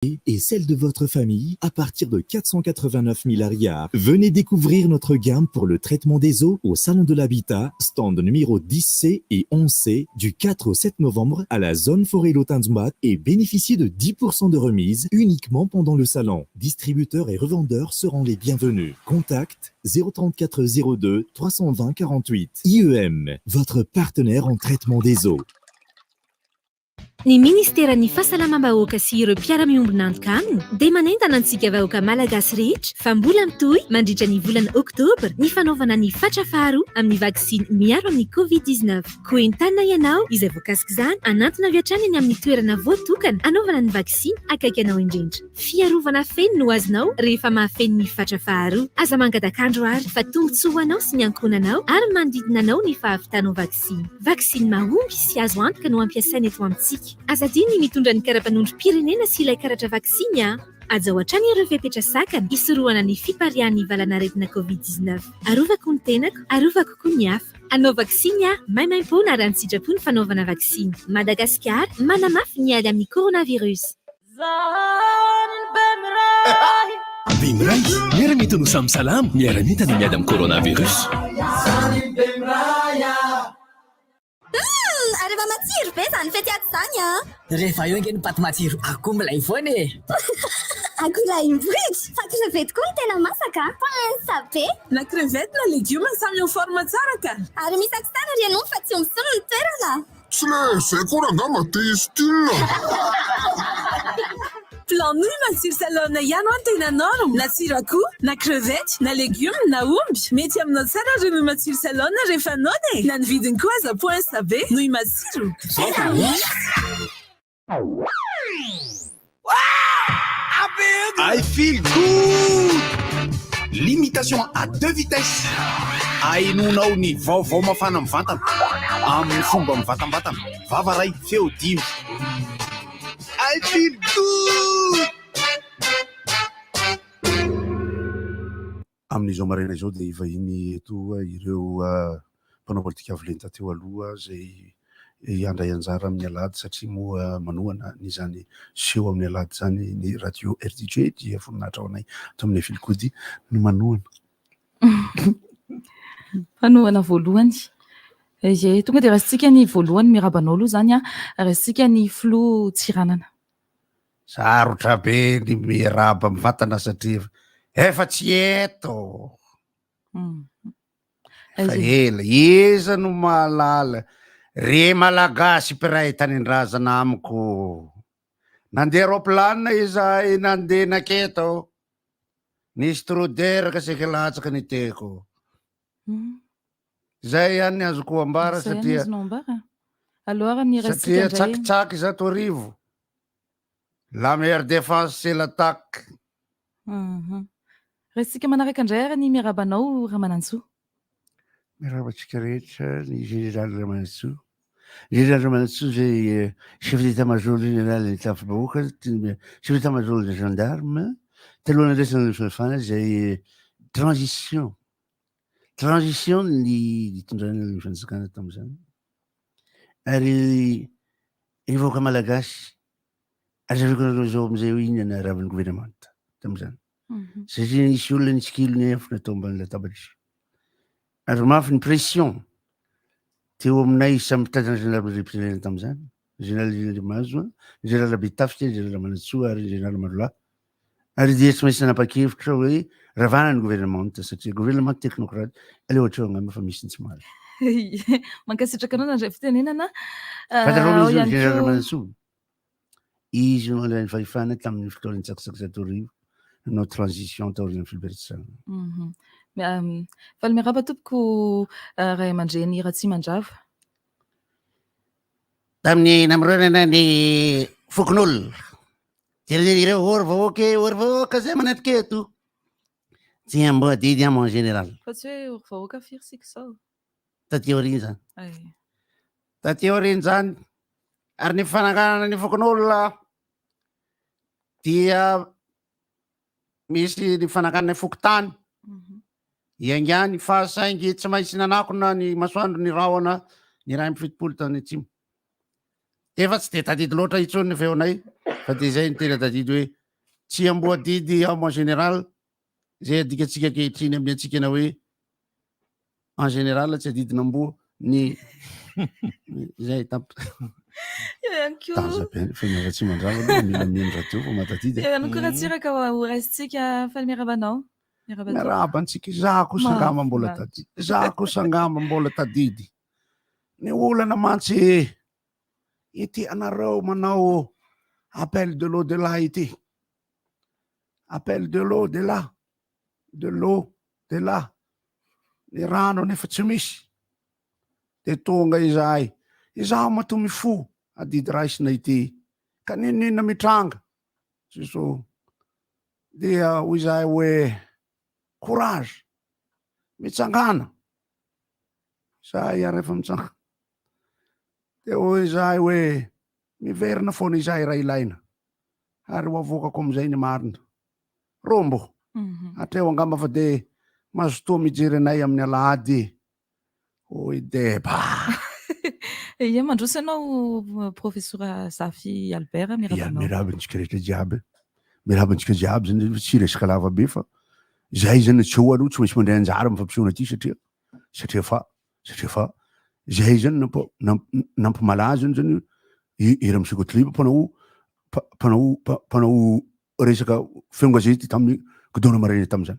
Et celle de votre famille à partir de 489 000 ariary. Venez découvrir notre gamme pour le traitement des eaux au Salon de l'Habitat, stand numéro 10C et 11C du 4 au 7 novembre à la zone Forello Tanjombato et bénéficiez de 10% de remise uniquement pendant le salon. Distributeurs et revendeurs seront les bienvenus. Contact 034 02 320 48. IEM, votre partenaire en traitement des eaux. Ny Ministeran'ny Fahasalamam-bahoaka sy ireo mpiara-miombon'antoka aminy dia manentana antsika vahoaka malagasy rehetra fa mbola mitohy mandritra ny volana oktobra ny fanaovana ny fatra faharoa amin'ny vaksiny miaro amin'ny Covid 19. Koa entanina ianao izay voakasik'izany hanantona avy hatrany eny amin'ny toerana voatokana hanaovana ny vaksiny akaiky anao indrindra. Fiarovana feno no azonao rehefa mahafeno ny fatra faharoa. Aza mangatak'andro ary fa tombontsoa ho anao sy ny ankohonanao ary ny manodidina anao ny fahavitanao vaksiny. Vaksiny mahomby sy azo antoka no ampiasaina eto amintsika. Aza adino ny mitondra ny kara-panondrom-pirenena sy ilay karatra vaksiny a! Hajao hatrany ireo fepetra sakana hisorohana ny fipariahan'ny valanaretina Covid 19. Arovako ny tenako, arovako koa ny hafa. Hanao vaksiny aho, maimaimpoana ary an-tsitrapo ny fanaovana vaksiny. Madagasikara, manamafy ny ady amin'ny coronavirus. Bemiray, miara-mientana ho samy salama, miara-mientana miady amin'ny coronavirus. Humm! Ary efa matsiro be izany fety ato izany an! Rehefa eo ange ny paty matsiro akoho milay foana e! Akoho lahim-bohitra! Fa crevette koa no tena masaka an! Pince be! Na crevette na legioma samy en forme tsara ka! Ary misy aksara ry ianao fa tsy omby solo ny toerana! Tsy le zay koa rangah mba te hi-style. Plan nouille matsiro salone ihany hoa tena norme, na tsiro akoho, na crevette, na legume, na omby. Mety aminao tsara ry nouille matsiro salone rehefa noana e! Na ny vidiny koa aza poince be, nouille matsiro. I feel good! Limitation à deux vitesses. Ahenoanao ny vaovao mafana mivantana amin'ny fomba mivantambatana. Vava ray, feo dimy. I feel good! Amin'izao maraina izao dia hivahiny eto ireo mpanao politika avo lenta teo aloha izay handray anjara amin'ny alahady satria moa manohana an'izany seho amin'ny alahady izany ny radio RDJ dia voninahitra ho anay ato amin'ny Feelgood no manohana. Mpanohana voalohany. Ie, tonga dia raisintsika ny voalohany, miarahaba anao aloha izany an, raisintsika ny filoha Tsiranana. Sarotra be ny miarahaba mivantana satria efa tsy eto. Efa ela. Iza no mahalala? Ry Malagasy mpiray tanindrazana amiko. Nandeha roplanina izahay nandeha naketo. Nisy trou d'air ka saika latsaka ny teko. Zay ihany ny azoko ambara Zay ihany satria azonao ambara? Aleo ary ny raintsika satria indray. tsakitsaky 1100. La meilleure défense c'est l'attaque. Mhm. Raintsika manaraka indray ary ny miarahaba anao Ramanantsoa. Miarahaba antsika rehetra ny Général Ramanantsoa. Général Ramanantsoa izay chef d'état-major général ny tafi-bahoaka, chef d'état-major des gendarmes, taloha nandraisana ny fahefana izay transition Transition ny nitondrana ny fanjakana tamin'izany. Ary ry vahoaka malagasy, azaviko anareo izao amin'izay hoe inona ny ravin'ny governemanta tamin'izany. Mhm. Satria nisy olona nitsikilo ny afo natao ambany latabatra. Ary mafy ny pression teo aminay samy mpitantana gendarmerie-pirenena tamin'izany. Général Andriamahazo, Général Betafika, Général Manantsoa ary Général Marolahy. Ary dia tsy maintsy nanapa-kevitra hoe ravana ny governemanta satria governemanta technocrate, aleo hatreo angamba fa misy ny tsy mahazo. Mankasitraka anao nandray fitenenana. Fantatrao Ao izy ihany Général koa Manantsoa. Izy no nandray ny fahefana tamin'ny fotoana nitsakitsaky 1100 nanao transition taorian'ny Philbert Tsiranana. Mhm. Faly miarahaba tompoko ray aman-dreny Ratsimandrava. Tamin'ny namoronana ny fokonolona. Dia ireo ory vahoaka e, ory vahoaka zay manatrika eto. Tsy amboadidy aho mon général. Fa tsy hoe ory vahoaka firy isika izao? Taty aoriana izany. Taty aoriana izany, ary ny fananganana ny fokonolona dia misy ny fananganana ny fokontany. Iaingany fa saingy tsy maintsy nanakona ny masoandro ny rahona ny 71 tany atsimo. Efa tsy dia tadidy loatra intsony ny feonay. Fa dia izay no tena tadidy hoe tsy amboadidy aho en général, izay adikantsika ankehitriny amin'ny antsika na hoe en général tsy adidin'amboa ny izay tamp Eo ihany koa. Danger be ny feno Ratsimandrava aloha mila mihaino radio vao mahatadidy. Eo ihany koa Ratsiraka ho raisintsika faly miarahaba anao. Miarahaba tompoko. Miarahaba antsika. Izaho kosa angamba mbola tadidy. Izaho kosa angamba mbola tadidy. Ny olana mantsy e, ity anareo manao appel de l'au delà ity. Appel de l'au delà, de l'eau delà. Ny rano anefa tsy misy. Dia tonga izahay. Izaho matoa mifoha, adidy raisina ity. Ka n'inon'inona mitranga, Jesoa. Dia hoy izahay hoe, courage, mitsangàna. Izahay ary efa mitsangana. Dia hoy izahay hoe, miverina foana izahay raha ilaina. Ary ho avoakako amin'izay ny marina. Rombo, hatreo angamba fa dia mazotoa mijery anay amin'ny alahady e. Hoy Deba. Ie, mandroso ianao Profesora Zafy Albert, miarahaba Ia, anao. miarahaba antsika rehetra jiaby. Miarahaba antsika jiaby zany, tsy resaka lava be fa zahay zany tsy eo aloha tsy maintsy mandray anjara amin'ny fampisehoana ity satria satria fa satria fa zahay zany namp- namp- nampimalaza zany zany i i Ramose Gottlieb mpanao mpa- mpanao mpa- mpanao resaka feon-gazety tamin'ny kidona maraina tamin'izany.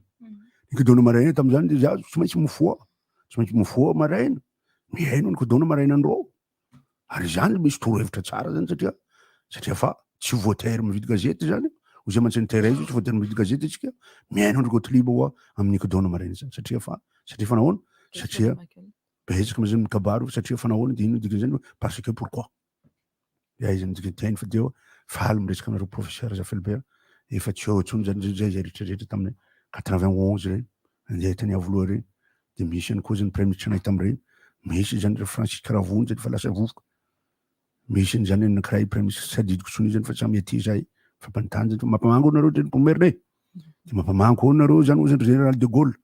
Ny kidona maraina tamin'izany dia za tsy maintsy mifoha, tsy maintsy mifoha maraina, mihaino ny kidona maraina andreo. Ary izany misy torohevitra tsara zany satria satria fa tsy voatery mividy gazety zany, ho zay mantsy ny terrain tsy voatery mividy gazety isika, mihaino an-dry Gottlieb hoa amin'ny kidona maraina zany satria fa satria fa nahoana? Satria betsaka moa zany mikabary satria fa nahoana dia inona dikan'izany parce que pourquoi? Dia aiza ny dikanteny fa dia faly miresaka aminareo professeur Zafy Albert efa tsy eo intsony zany zay zay rehetra rehetra tamin'ny 91 ireny nandeha tany Iavoloha ireny dia misy ihany koa zany praiminisitra anay tamin'ireny misy zany ry Francis Karavony zany efa lasa vovoka misy an'izany anankiray praiminisitra tsy tadidiko intsony izy zany fa samy aty zahay fampanontany zany fa mampamango anareo teny Pomerina e dia mampamango anareo zany hoy zany général de Gaulle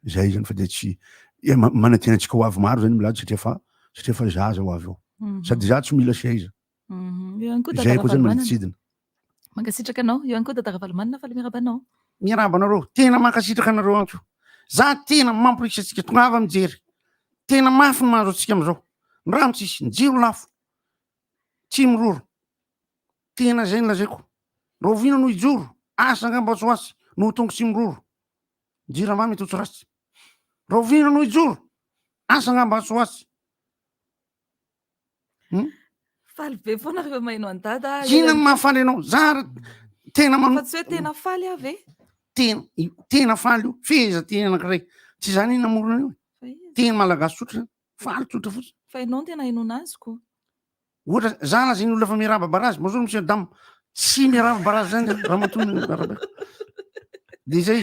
Zay zany fa dia tsy eh, manantena antsika ho avy maro zany milahatra satria fa satria fa zaza ho avy eo. Mhm. Sady za tsy mila seza. Mhm. Eo ihany koa Zay koa zany Dada maniditsidina. Mankasitraka anao. Eo ihany koa Dada Ravalomanana faly miarahaba anao. Miarahaba anareo. Tena mankasitraka anareo antso. Za tena mamporisika antsika tongava mijery. Tena mafy ny mahazo antsika amizao. Ny rano tsisy, ny jiro lafo. Tsy miroro. Tena zay ny lazaiko. Rahoviana no hijoro? Asa angamba tsy ho asa no ho tonga tsy miroro. Jirama mety ho tsy ratsy. Rahoviana no hijoro? Asa angamba tsy ho atsy. Hmm? Faly be foana rehefa maheno an'i Dada. Inona no mahafaly anao? Za ary tena mano. Fa tsy hoe tena faly aho ve? Tena tena faly io. Fehezanteny anankiray. Tsy izany iny namorona an'io. Teny malagasy tsotra. Faly tsotra fotsiny. Fa ianao no tena henoina azy ko. Ohatra, za lazain'ny olona fa miarahaba barazy, bonjour monsieur dame, tsy miarahaba barazy zany ramatoa no miarahaba. De zay.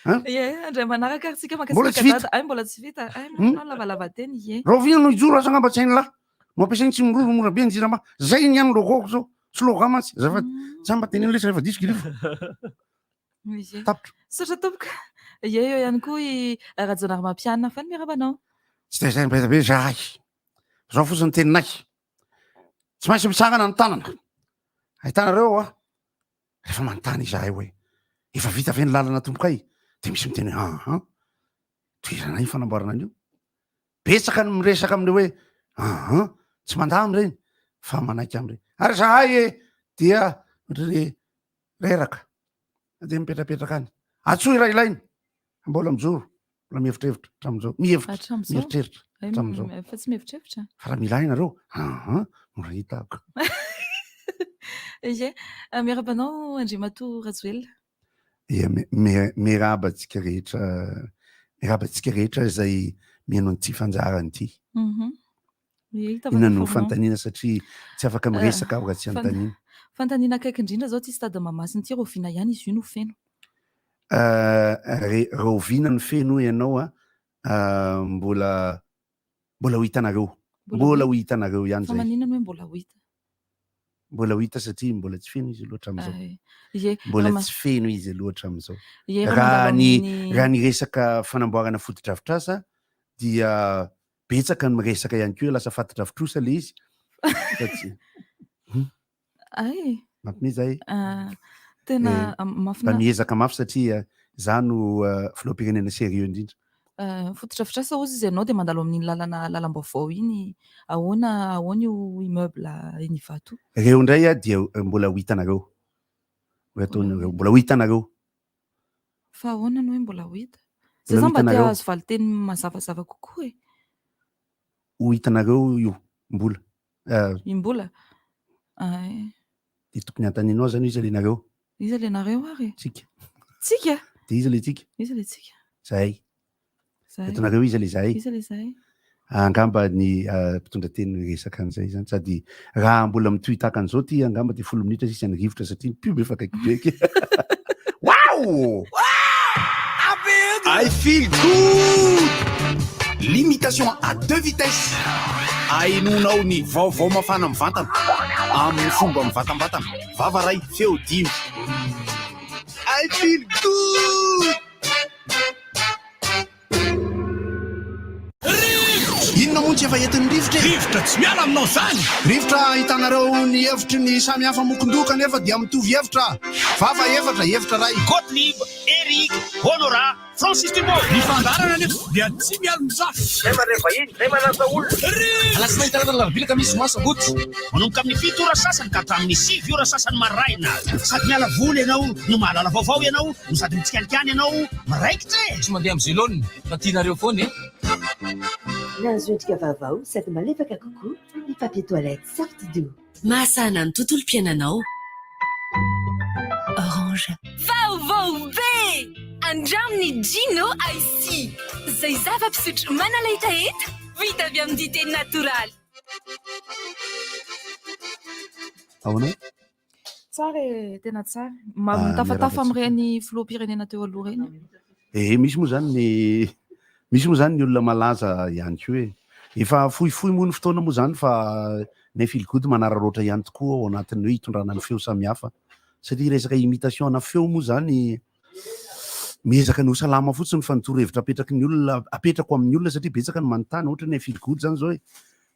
Hein? Ie, andray manaraka ary tsika Mbola tsy vita. mankasitraka dada. Ay mbola tsy vita. Ay manao lavalava teny ie. Rahoviana no hijoro asa angamba tsy hain'lah. No ampiasainy tsy miroro mora be ny jirama. Zay ny any logo-ko zao. Slogan mantsy. Azafady. Za mba teneno lesy rehefa diso grifo. Ie. Tapitra. Misaotra tompoko. Ie, eo ihany koa i Rajaonarimampianina. Faly miarahaba anao. Tsy dia zay be dia be zahay. Zao fotsiny ny teninay. Tsy maintsy mitsangana ny tanana. Ahitanareo a, rehefa manontany izahay hoe efa vita ve ny lalana tompokay dia misy miteny hoe aha, tohiranay ny fanamboarana an'io. Betsaka ny miresaka amin'le hoe aha, tsy mandà amin'ireny fa manaiky amin'ireny. Ary izahay e dia ry reraka dia mipetrapetraka any. Antsoy raha ilaina. Mbola mijoro, mbola mihevitrevitra hatramin'izao. Mihevitra, Hatramin'izao? mieritreritra Ay, hatramin'izao. Fa tsy mihevitrevitra. Fa raha mila ahy nareo, aha, mora hitako. Ie, miarahaba anao Andriamatoa Rajoelina. Ie, miarahaba antsika rehetra, miarahaba antsika rehetra izay mihaino an'ity fandaharana ity. Mhm. Ie, hita fa Inona no tafamono. fanontaniana satria tsy afaka miresaka aho raha tsy anontaniana. Fanontaniana akaiky indrindra izao ity stade Mahamasina ity, rahoviana ihany izy io no feno? Re, rahoviana no feno hoy ianao a? Mbola, mbola ho hitanareo. Mbola ho hitanareo ihany Fa izay. maninona no hoe mbola ho hita? Mbola ho hita satria mbola tsy feno izy aloha hatramin'izao. Ie, Mbola raha ma- tsy feno izy aloha hatramin'izao. Ie, raha Raha mandalo ny, amin'ny- raha ny resaka fanamboarana fotodrafitrasa dia betsaka ny miresaka ihany koa hoe lasa fatidrafitrosa ilay izy. Fa tsy- Ay. Mampime zay. Ah, tena Eh, mahafinaritra. Mba miezaka mafy satria za no filoham-pirenena sérieux indrindra. Fotodrafitrasa hozy izy ianao dia mandalo amin'iny lalana lalam-baovao iny. Ahoana ahoana io immeuble eny Ivato io? Ireo indray dia mbola ho hitanareo. Ho ataonareo. Mbola ho hitanareo. Fa ahoana no hoe mbola ho hita? Za Mbola ho zany mba te hitanareo. hahazo valinteny mazavazava kokoa e. Ho hitanareo io mbola. Imbola? Ay. Dia tokony hanontanianao zany iza le nareo? Iza le nareo ary e? Tsika. Tsika? Dia iza le tsika? Iza le tsika? Zahay. Zahay. Eto nareo iza le zahay? Iza le zahay? Angamba ny mpitondra teny miresaka an'izay zany. Sady raha mbola mitohy tahaka an'izao ty angamba dia 10 minitra sisa ny rivotra satria ny pub efa akaiky be aky. Waouh! I feel good! Limitation à deux vitesses. Ahenoanao ny vaovao mafana mivantana amin'ny fomba mivantambatana. Vava ray, feo dimy. I feel good! Inona moa no tsy efa entin'ny rivotra e? Rivotra tsy miala aminao izany! Rivotra ahitanareo ny hevitry ny samy hafa mokon-doha kanefa dia mitovy hevitra. Vava efatra, hevitra iray. Gottlieb, Eric, Honorat, Francis Dubois. Ny fandaharana anefa dia tsy mialon-jafy. Zay mandray vahiny, zay manasa olona. Rivotra! Alatsinainy, talata, alarobia, alakamisy, zoma, sabotsy. Manomboka amin'ny 7 ora sasany ka hatramin'ny 9 ora sasany maraina. Sady miala voly ianao no mahalala vaovao ianao no sady mitsikalikany ianao miraikitra e! Tsy mandeha amin'ny zelone fa tianareo foana e! Nahazo endrika vaovao sady malefaka kokoa ny papier toilette Softdo. Mahasahana ny tontolom-piainanao. Orange. Vaovao be! Andramo ny Gino Ice Tea, izay zava-pisotro manala hetaheta vita avy amin'ny dite natoraly. Ahoana? Tsara e, tena tsara. Ah, Mitafatafa miarahaba amin'ireny filoham-pirenena teo aloha ireny. Eh, misy moa zany ny misy moa zany ny olona malaza ihany koa e. Efa fohifohy moa ny fotoana moa zany fa ny Feel Good manararaotra ihany tokoa ao anatin'ny hoe hitondrana ny feo samihafa. Satria resaka imitation ana feo moa zany miezaka ny ho salama fotsiny fa ny torohevitra apetraky ny olona apetrako amin'ny olona satria betsaka ny manontany ohatra ny Feel Good zany zao e.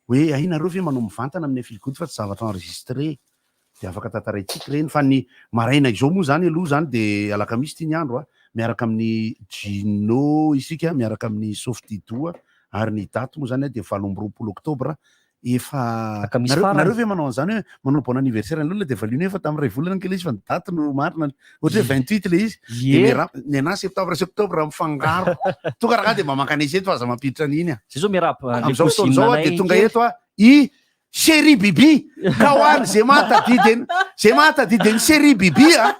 Hoe hay nareo ve manao mivantana amin'ny Feel Good fa tsy zavatra enregistré. Dia afaka tantaraintsika ireny fa ny maraina izao moa izany aloha izany dia alakamisy ity ny andro a, miaraka amin'i Gino isika, miaraka amin'i Softidou ary ny daty moa izany dia 28 oktobra efa Alakamisy nareo, farany. nareo ve manao an'izany hoe manao bon anniversaire ny olona dia valiana hoe efa tamin'ny iray volana ange ilay izy fa ny daty no marina ohatra hoe 28 ilay izy dia Ie. miara- ny anahy septembre sy octobre mifangaro tonga rangahy dia mba mankanesa eto fa aza mampiditra an'iny a Zay zao miarahaba an'ilay amin'izao fotoana izao a cousine dia anay tonga kely. eto a i Chérie Bibi ka ho any ze mahatadidy ny ze mahatadidy ny Chérie Bibi a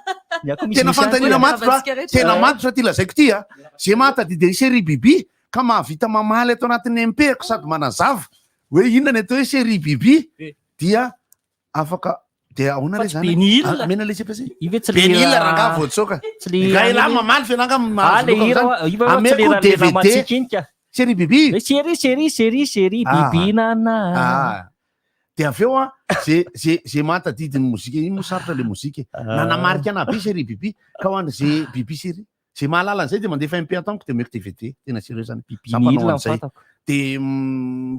Ny akoho misy tena misy fanontaniana ihany koa. matotra tena matotra ty lazaiko ty a ze mahatadidy ny Chérie Bibi ka mahavita mamaly ato anatin'ny MP ako sady manazava hoe inona ny atao hoe Chérie Bibi dia afaka dia ahoana Fa re tsy zany Benny Hill. Ah, mena le CPC Io ve tsy le Benny Hill hira- rangahy voatsoaka Tsy le hira Raha ialahy iny. mamaly fe nanga Ah, mahazo le loka hira amin'izany. io va tsy le Ameko hira le DVD namantsika iny ka. Chérie Bibi. Eh, Chérie, chérie, chérie, chérie, Ah. Bibi nana. Ah. Dia avy eo a, ze ze ze mahatadidy ny mozika iny moa sarotra le mozika. e. Ah. Nanamarika anahy be chérie Bibi ka ho an'ny ze Bibi chérie. Ze mahalala an'izay dia mandefa MP ato amiko dia omeko DVD. Tena sérieux zany. Bibi Za mpanao Nil no an'izay. fantako. Dia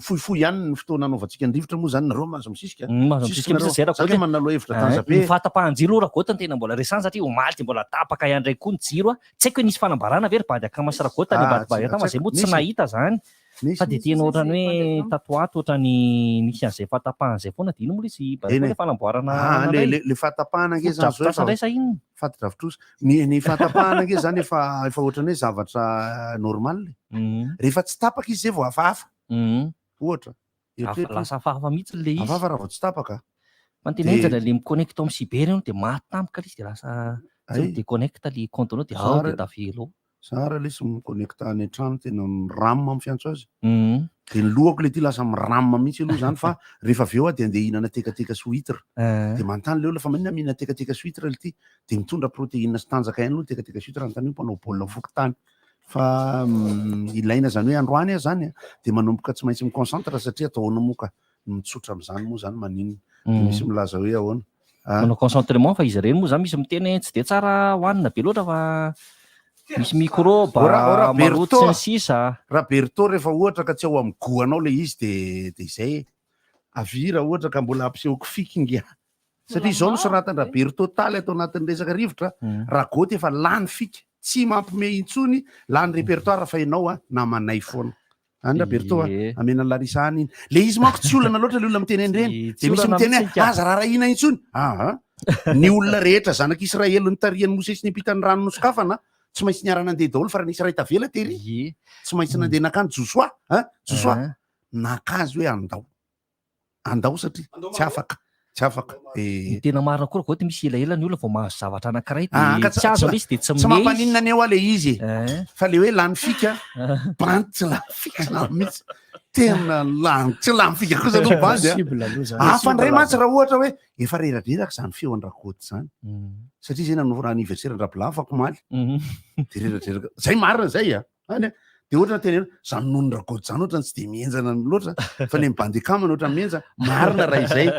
fohifohy ihany ny fotoana anaovantsika ny rivotra moa zany nareo mahazo misisika. Mahazo misisika mihitsy zay Za Rakoto. nge manana lohahevitra Ah, tanja be. Ny fahatapahan-jiro aloha Rakoto no tena mbola resahana satria omaly dia mbola tapaka ihany indray koa ny jiro a. Tsy haiko hoe nisy fanambarana ve ry Bady Akama sy Rakoto tany Ah, ambadibady tsy- tany fa zay moa tsy nisy. nahita zany. Nisy. Fa dia tena ohatran'ny hoe tato ho ato ohatran'ny nisy an'izay fahatapahana izay foana dia ino moa ilay izy mba Eny e. hoe fanamboarana Ah, le indray? le le fahatapahana ange zany zao Fotodrafitrasa efa indray sa inona? Fotodrafitrasa. Ny ny fahatapahana ange zany efa efa ohatran'ny hoe zavatra normal. Rehefa tsy tapaka izy zay vao hafahafa. Ohatra. Hafa- Eritrereto. lasa hafahafa mihitsy ilay izy. Hafahafa raha vao tsy tapaka. Fa ny tena henjana le mi-connecte amin'ny cyber io dia maty tampoka ilay izy dia lasa tsy Ay. mi-déconnecte le compte-nao dia ao dia tavela ao. Za raha lesy mi-connecte any an-trano tena miram amin'ny fiantso azy. Dia ny lohako le ty lasa miram mihitsy aloha zany fa rehefa avy eo aho dia andeha hihinana tekateka sy huitre. Dia manontany le olona fa maninona mihinana tekateka sy huitre le ty? Dia mitondra protéine sy tanjaka ihany aloha ny tekateka sy huitre anontany mpanao baolina fokontany. Fa ilaina zany hoe androany aho zany dia manomboka tsy maintsy mi-concentre satria atao ahoana moa ka mitsotra amin'izany moa zany maninona? Dia misy milaza hoe ahoana? Ah. Manao concentrement fa izy ireny moa zany misy miteny hoe tsy dia tsara hohanina be loatra fa misy microbe Ora- ora maloto Bertho sy ny sisa. Raberto rehefa ohatra ka tsy ao amin'ny goût anao le izy de de izay e. Avia raha ohatra ka mbola ampisehoko fiky ngia. Satria izao no soratan-dRabery totaly ato anatin'ny resaka rivotra, Ragoty efa lany fika, tsy mampime intsony, lany répertoire fa ianao a namanay foana. Any Raberto a, amena an'i Larissa any iny. Le izy manko tsy olana loatra le olona miteny an'ireny. Tsy De misy olana miteny hoe amintsika. aza rarahina intsony. Aa. Ny olona rehetra zanak'Israely notarihan'i Mosesy niampita ny rano nosokafana, tsy maintsy niara-nandeha daholo fa raha nisy iray tavela tery. Tsy maintsy nandeha nankany Josoa, a Josoa naka azy hoe andao. Andao satria tsy afaka, tsy afaka. Ny tena marina koa Ragoty, misy elaela ny olona vao mahazo zavatra anankiray Ah, dia ka tsy azo ilay izy dia tsy tsy mimehy. mampaninona anie hoa le izy e. Fa le hoe lany fika, bandy tsy lany fika na mihitsy. Tena lany, tsy lany fika kosa aloha bandy a. Possible aloha zany. Hafa indray Possible mantsy raha ohatra hoe efa reradreraka izany feon-dRakoto izany. Satria izay nanao anniversaire an-dRabilafako omaly. Dia reradreraka. Zay marina zay a. Any a. Dia ohatra ny teneno, zany nono Rakoto zany ohatra tsy dia mihenjana loatra, fa le mibandy akama no ohatra mihenjana. Marina raha izay.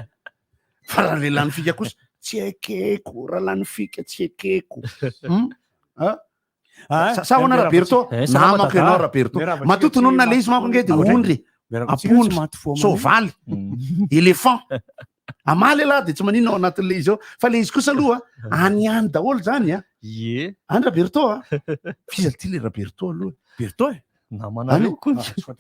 Fa raha le lany fika kosa, tsy ekeko, raha lany fika tsy ekeko. Ah? Ah, Sa ahoana miarahaba Raberto? antsika. Eh, salama Namako dada. ianao Raberto. Miarahaba antsika Matoa tononina tsy le izy manko nge dia maty voa ondry, Miarahaba antsika tsy ampondra, maty voa manino. soavaly, éléphant. Amaly ialahy dia tsy maninona ao anatin'le izy ao. Fa le izy kosa aloha any ihany daholo zany a. Ie. Any Raberto a. F'iza ity le Raberto aloha? Berto e. Namanareo koa.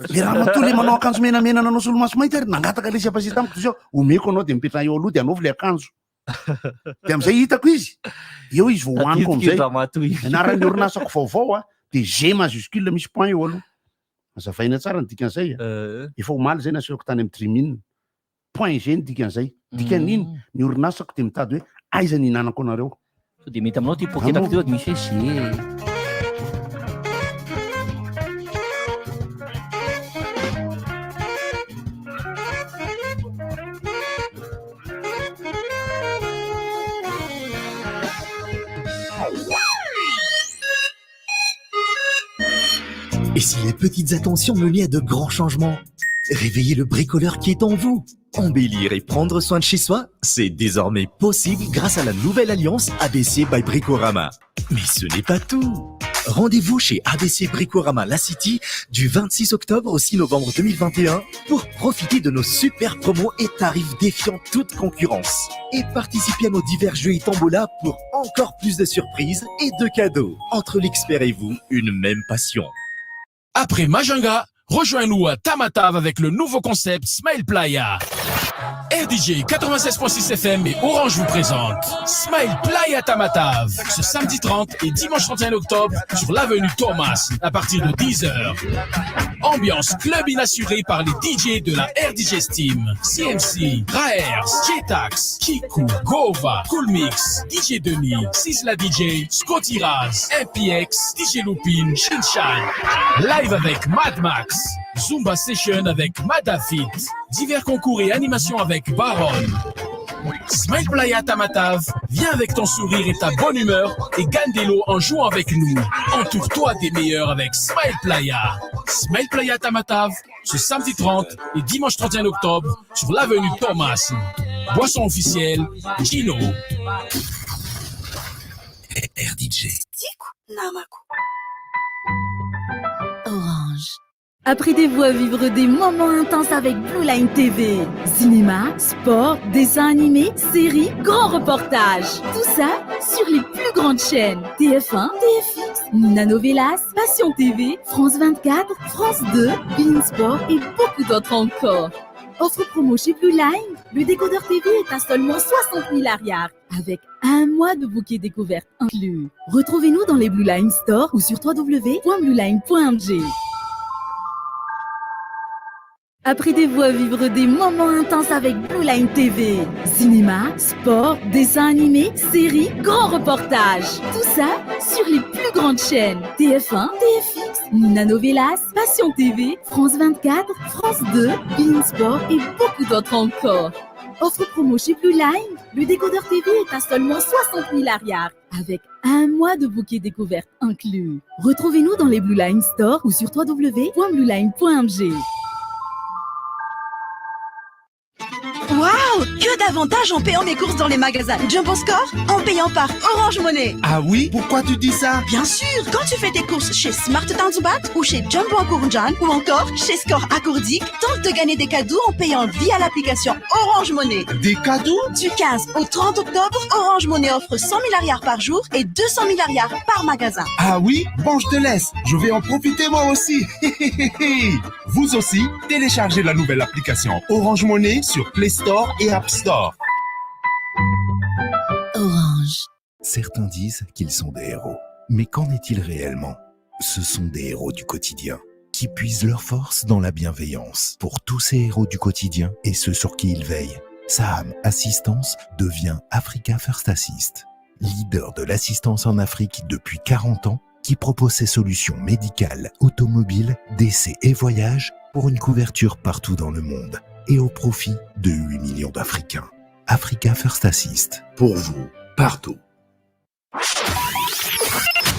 Le ramatoa le manao akanjo menamena nanao solomaso mainty ary nangataka le siapasy tamiko toy izao, omeko anao dia mipetraha eo aloha dia anaovy le akanjo. Dia amin'izay hitako izy, eo izy vao hohaniko Tadidiko io amin'izay. ramatoa io. Anaran'ny orinasako vaovao a, dia G majuscule misy point eo aloha. Hazavaina tsara ny dikan'izay a. Efa omaly izay nasehoko tany amin'ny Dream'in. Point G ny dikan'izay. Dikan'iny, ny orinasako dia mitady hoe aiza ny hihinanako anareo. Sao dia mety aminao ity poketrako ity sao dia misy hoe G. Et si les petites attentions menaient à de grands changements? Réveillez le bricoleur qui est en vous. Embellir et prendre soin de chez soi, c'est désormais possible grâce à la nouvelle alliance ABC by Bricorama. Mais ce n'est pas tout. Rendez-vous chez ABC Bricorama La City du 26 octobre au 6 novembre 2021 pour profiter de nos super promos et tarifs défiant toute concurrence. Et participer à nos divers jeux et tombolas pour encore plus de surprises et de cadeaux. Entre l'expert et vous, une même passion. Après Majunga, rejoins-nous à Tamatave avec le nouveau concept Smile Playa. RDJ 96.6 FM et Orange vous présente Smile Playa Tamatave ce samedi 30 et dimanche 31 octobre sur l'avenue Thomas à partir de 10h. Ambiance club inassurée par les DJ de la RDJ Steam, CMC, Raers, J-Tax, Kiku, Gova, Cool Mix, DJ Denis, Sisla DJ, Scotty Raz, MPX, DJ Lupin, Shinchan. Live avec Mad Max, Zumba Session avec Madafit, divers concours et animations avec Baron. Smile Playa Tamatave, viens avec ton sourire et ta bonne humeur et gagne des lots en jouant avec nous. Entoure-toi des meilleurs avec Smile Playa. Smile Playa Tamatave, ce samedi 30 et dimanche 31 octobre sur l'avenue Thomas. Boisson officielle, Gino. RDJ. Tiako namako. Orange. Apprêtez-vous à vivre des moments intenses avec Blue Line TV. Cinéma, sport, dessins animés, séries, grands reportages. Tout ça sur les plus grandes chaînes. TF1, TFX, Nina Novelas, Passion TV, France 24, France 2, beIN Sport et beaucoup d'autres encore. Offre promo chez Blue Line, le décodeur TV est à seulement 60 000 ariary avec un mois de bouquet découverte inclus. Retrouvez-nous dans les Blue Line Store ou sur www.blueline.mg. Apprêtez-vous à vivre des moments intenses avec Blue Line TV. Cinéma, sport, dessins animés, séries, grands reportages. Tout ça sur les plus grandes chaînes. TF1, TFX, Nina Novelas, Passion TV, France 24, France 2, beIN Sport et beaucoup d'autres encore. Offre promo chez Blue Line, le décodeur TV est à seulement 60 000 ariary avec un mois de bouquet découverte inclus. Retrouvez-nous dans les Blue Line Store ou sur www.blueline.mg. Wow! Que d'avantages en payant mes courses dans les magasins Jumbo Score, en payant par Orange Money. Ah oui? Pourquoi tu dis ça? Bien sûr, quand tu fais tes courses chez Smart Tanjombato ou chez Jumbo Ankorondrano ou encore chez Score Akourdik, tente de gagner des cadeaux en payant via l'application Orange Money. Des cadeaux? Du 15 au 30 octobre, Orange Money offre 100 000 ariary par jour et 200 000 ariary par magasin. Ah oui? Bon, je te laisse. Je vais en profiter moi aussi. Vous aussi, téléchargez la nouvelle application Orange Money sur Play Store et App Store. Orange. Certains disent qu'ils sont des héros. Mais qu'en est-il réellement? Ce sont des héros du quotidien qui puisent leur force dans la bienveillance. Pour tous ces héros du quotidien et ceux sur qui ils veillent, Saham Assistance devient Africa First Assist, leader de l'assistance en Afrique depuis 40 ans, qui propose ses solutions médicales, automobiles, décès et voyages pour une couverture partout dans le monde et au profit de 8 millions d'Africains. Africa First Assist. Pour vous, partout.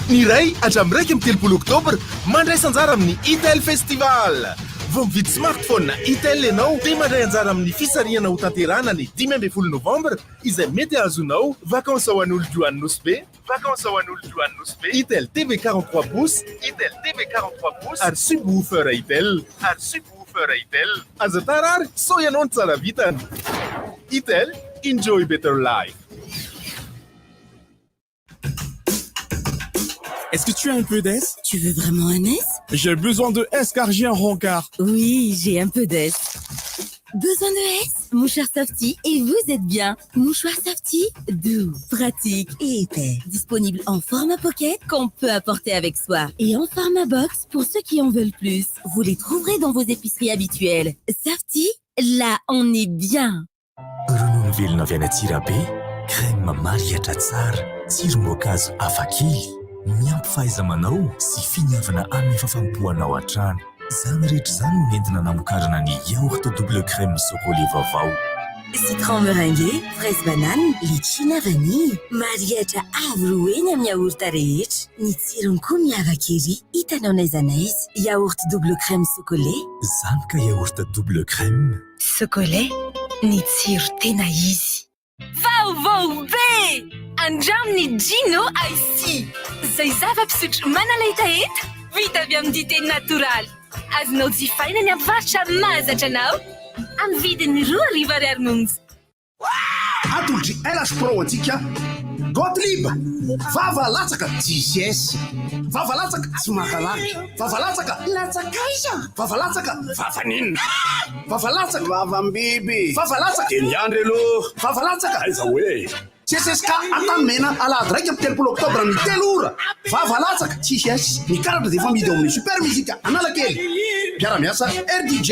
Ny 1 hatramin'ny 31 oktobra, mandraisa anjara amin'ny Itel Festival. Vao mividy smartphone Itel ianao dia mandray anjara amin'ny fisarihana ho tanterahana ny 15 novambra izay mety hahazoanao vacances ho an'olon-droa any Nosy Be, vacances ho an'olon-droa any Nosy Be, Itel TV 43 pouces, Itel TV 43 pouces ary subwoofer Itel, ary subwoofer Itel. Aza tara ary sao ianao no tsara vitana. Itel, enjoy better life. Est-ce que tu as un peu d'S? Tu veux vraiment un S? J'ai besoin de S car j'ai un rencard. Oui, j'ai un peu d'S. Besoin de S? Mouchoir Softy et vous êtes bien. Mouchoir Softy, doux, pratique et épais. Disponible en format pocket qu'on peut apporter avec soi. Et en format box pour ceux qui en veulent plus. Vous les trouverez dans vos épiceries habituelles. Softy, là on est bien. Ronono velona avy any Antsirabe, crème mariatra tsara, tsirom-boankazo hafakely, miampy fahaiza-manao sy finiavana amin'ny fafampoanao hatrany. Izany rehetra izany no nentina namokarana ny yaourt double crème Socolait vaovao. Citron meringué, fraise banane, litchi na vanille. Mariatra avo roa heny amin'ny yaourt rehetra. Ny tsirony koa miavaka ery, hitanao n'aiza n'aiza. Yaourt double crème Socolait. Zany ka yaourt double crème. Socolait, ny tsiro tena izy. Vaovao be! Andramo ny Gino Ice izay zava-pisotro manala hetaheta vita avy amin'ny dite natoraly. Azonao jifaina ny ampivarotra mahazatra anao amin'ny vidiny 2000 ariary monja. Atolotry LH Pro antsika Gotlib vava latsaka tsisy S, vava latsaka tsy maka lavitra, vava latsaka latsakaiza, vava latsaka vavaninona, vava latsaka vavam-biby, vava latsaka teny ihany aloha, vava latsaka aiza hoe. CSSK Antanimena, alahady 31 oktobra ny 3 ora, vava latsaka tsisy S. Ny karatra dia efa midy ao amin'ny Super Musique Analakely. Mpiara-miasa RDJ.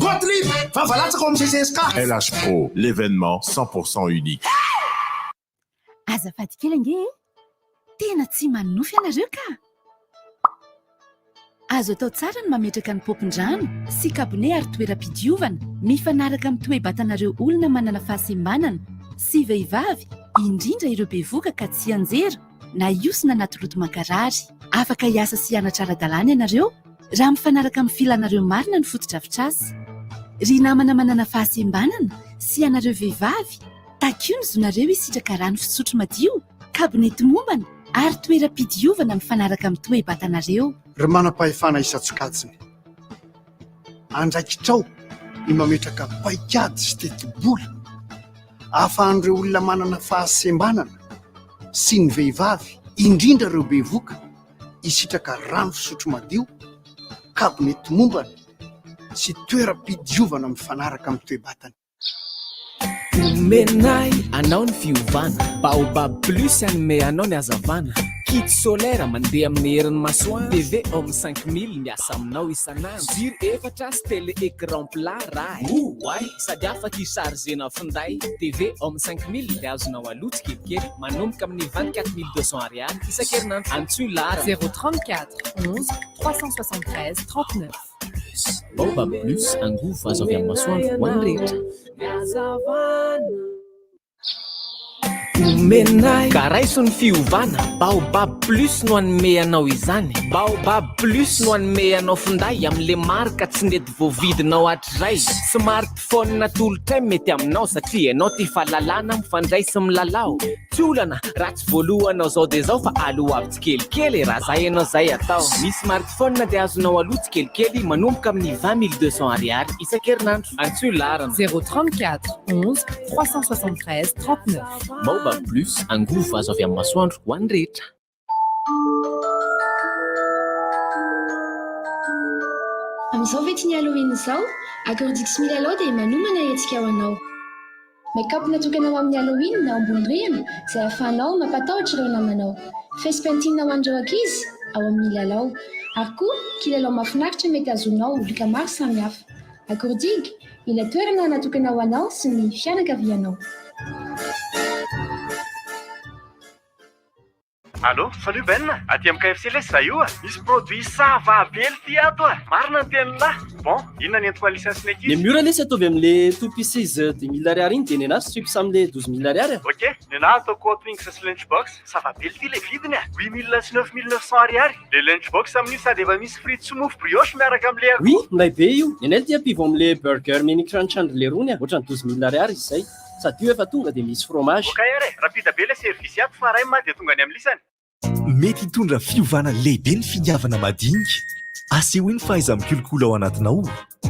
Gotlib vava latsaka ao amin'ny CCSK. LH Pro, l'événement 100% unique. Azafady kely ange e! Tena tsy manonofy ianareo ka! Azo atao tsara ny mametraka ny paompin-drano sy kabone ary toeram-pidiovana mifanaraka amin'ny toe-batanareo olona manana fahasembanana sy vehivavy, indrindra ireo bevoka, ka tsy anjera na hiosina anaty loto mankarary. Afaka hiasa sy hianatra ara-dalàna ianareo raha mifanaraka amin'ny filanareo marina ny fotodrafitrasa. Ry namana manana fahasembanana sy ianareo vehivavy, takio ny zonareo hisitraka rano fisotro madio, kabone tomombana ary toeram-pidiovana mifanaraka amin'ny toe-batanareo. Ry manam-pahefana isan-tsokajiny, andraikitrao ny mametraka paikady sy tetibola ahafahan'ireo olona manana fahasembanana sy ny vehivavy, indrindra ireo bevoka, hisitraka rano fisotro madio, kabone tomombana sy toeram-pidiovana mifanaraka amin'ny toe-batany. Omenay anao ny fiovana, Baobab Plus anome anao ny hazavana, kit solaire mandeha amin'ny herin'ny masoandro, TV Home 5000 miasa aminao isan'andro, jiro efatra sy télé écran plat raha oay sady afaka i-chargena finday. TV Home 5000 dia azonao aloha tsikelikely manomboka amin'ny 24 200 ariary isan-kerinandro. Antsoy laharana 034 11 373 39. Baobab Plus, angovo azo avy amin'ny masoandro ho an'ny rehetra. omenay. Ka raiso ny fiovana, Baobab Plus no hanome anao izany. Baobab Plus no hanome anao finday amin'le marika tsy nety voavidinao hatrizay. Smartphone atolotray mety aminao satria ianao tia fahalalana mifandray sy milalao. Tsy olana raha tsy voalohanao zao dia zao fa aloavy tsikelikely e raha zay ianao zay atao. Ny smartphone dia azonao aloa tsikelikely manomboka amin'ny 20 200 ariary isan-kerinandro. Antsoy laharana. 034 11 373 39. Baobab Plus, angovo azo avy amin'ny masoandro ho an'ny rehetra. Amin'izao fetin'ny Halloween izao, Akoor Dix Milalao dia manomana hetsika ho anao. Make-up natokana ho amin'ny Halloween ao ambony rihana izay ahafahanao mampatahotra ireo namanao. Face painting ho an'ireo ankizy ao amin'ny Milalao. Ary koa kilalao mahafinaritra mety hahazoanao loka maro samihafa. Akoor Digue, ilay toerana natokana ho anao sy ny fianakavianao. Allô, salut Ben, aty amin'ny KFC lesy za io a! Misy produit ça va be ty ato a! Marina ny tenin'lah! Bon, inona ny entiko alisany sy ny ankizy? Le mur lesy ataovy am'le two pieces 10 000 ariary iny de nenazy chips am'le 12 000 ariary a. Ok, nenahy ataoko hot wings sy lunch box, ça va be ty le vidiny a! 8000 sy 9900 ariary. Le lunch box amin'io sady efa misy frites sy mofo brioche miaraka am'le akoho. Oui, milay be io. Nenay ty ampivo am'le burger mini crunch andry le rony a, ohatran'ny 12 000 ariary izy zay. Sady io efa tonga de misy fromage. Ok ary e, rapide be le service ato fa ray ma de tonga any amin'lisany. Mety hitondra fiovana lehibe ny finiavana madinika. Asehoy ny fahaiza-mikolokolo ao anatinao.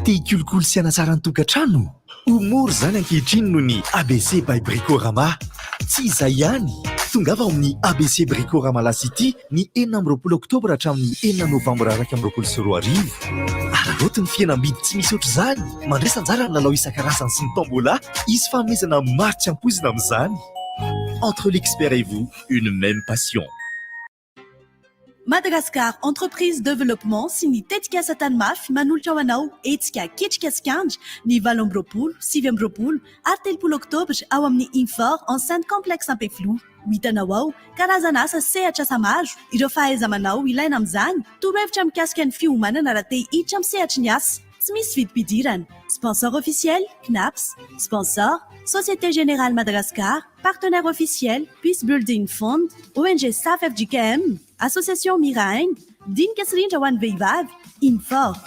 Te hikolokolo sy hanatsara ny tokantrano? Ho mora izany ankehitriny noho ny ABC by Bricorama. Tsy izay ihany! Tongava ao amin'ny ABC Bricorama La City ny 26 oktobra hatramin'ny 6 novambra 2021. Araraoty ny fihenam-bidy tsy misy ohatr'izany. Mandraisa anjara ny lalao isan-karazany sy ny tombola. Hisy fanomezana maro tsy ampoizina amin'izany. Entre l'expert et vous, une même passion. Madagascar Entreprise Développement sy ny tetikasa tany mafy manolotra ho anao hetsika ketrika sy kandra ny 28, 29 ary 30 oktobra ao amin'ny Infor enceinte complexe Ampefiloha. Ho hitanao ao karazana asa sehatra asa maro, ireo fahaiza-manao ilaina amin'izany, torohevitra mikasika ny fiomanana raha te hiditra amin'ny sehatry ny asa. Tsy misy vidim-pidirana. Sponsor officiel, CNAPS. Sponsor, Société Générale Madagascar. Partenaire officiel, Peace Building Fund, ONG SAF FJKM, Association Mirahaina, Dinika sy rindra ho an'ny vehivavy, Infor.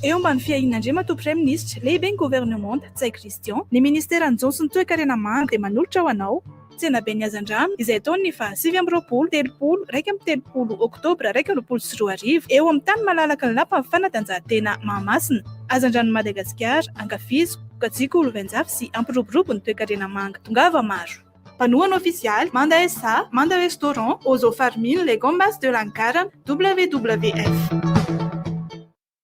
Eo ambany fiahian'Andriamatoa Praiminisitra, Lehiben'ny Governemanta, Ntsay Christian, ny Ministeran'ny Jono sy ny Toekarena Manga dia manolotra ho anao, Tsenaben'ny Hazandrano, izay atao ny faha 29, 30, 31 Oktobra 2021, eo amin'ny tany malalaky ny Lapan'ny Fanatanjahantena Mahamasina. Hazandranon'i Madagasikara, ankafizo, kajiko ho lovainjafy sy hampiroborobo ny toekarena manga. Tongava maro! Mpanohana ofisialy, Manda SA, Manda Restaurant, Ozo Farming, Les Gombas de l'Ankarana, WWF.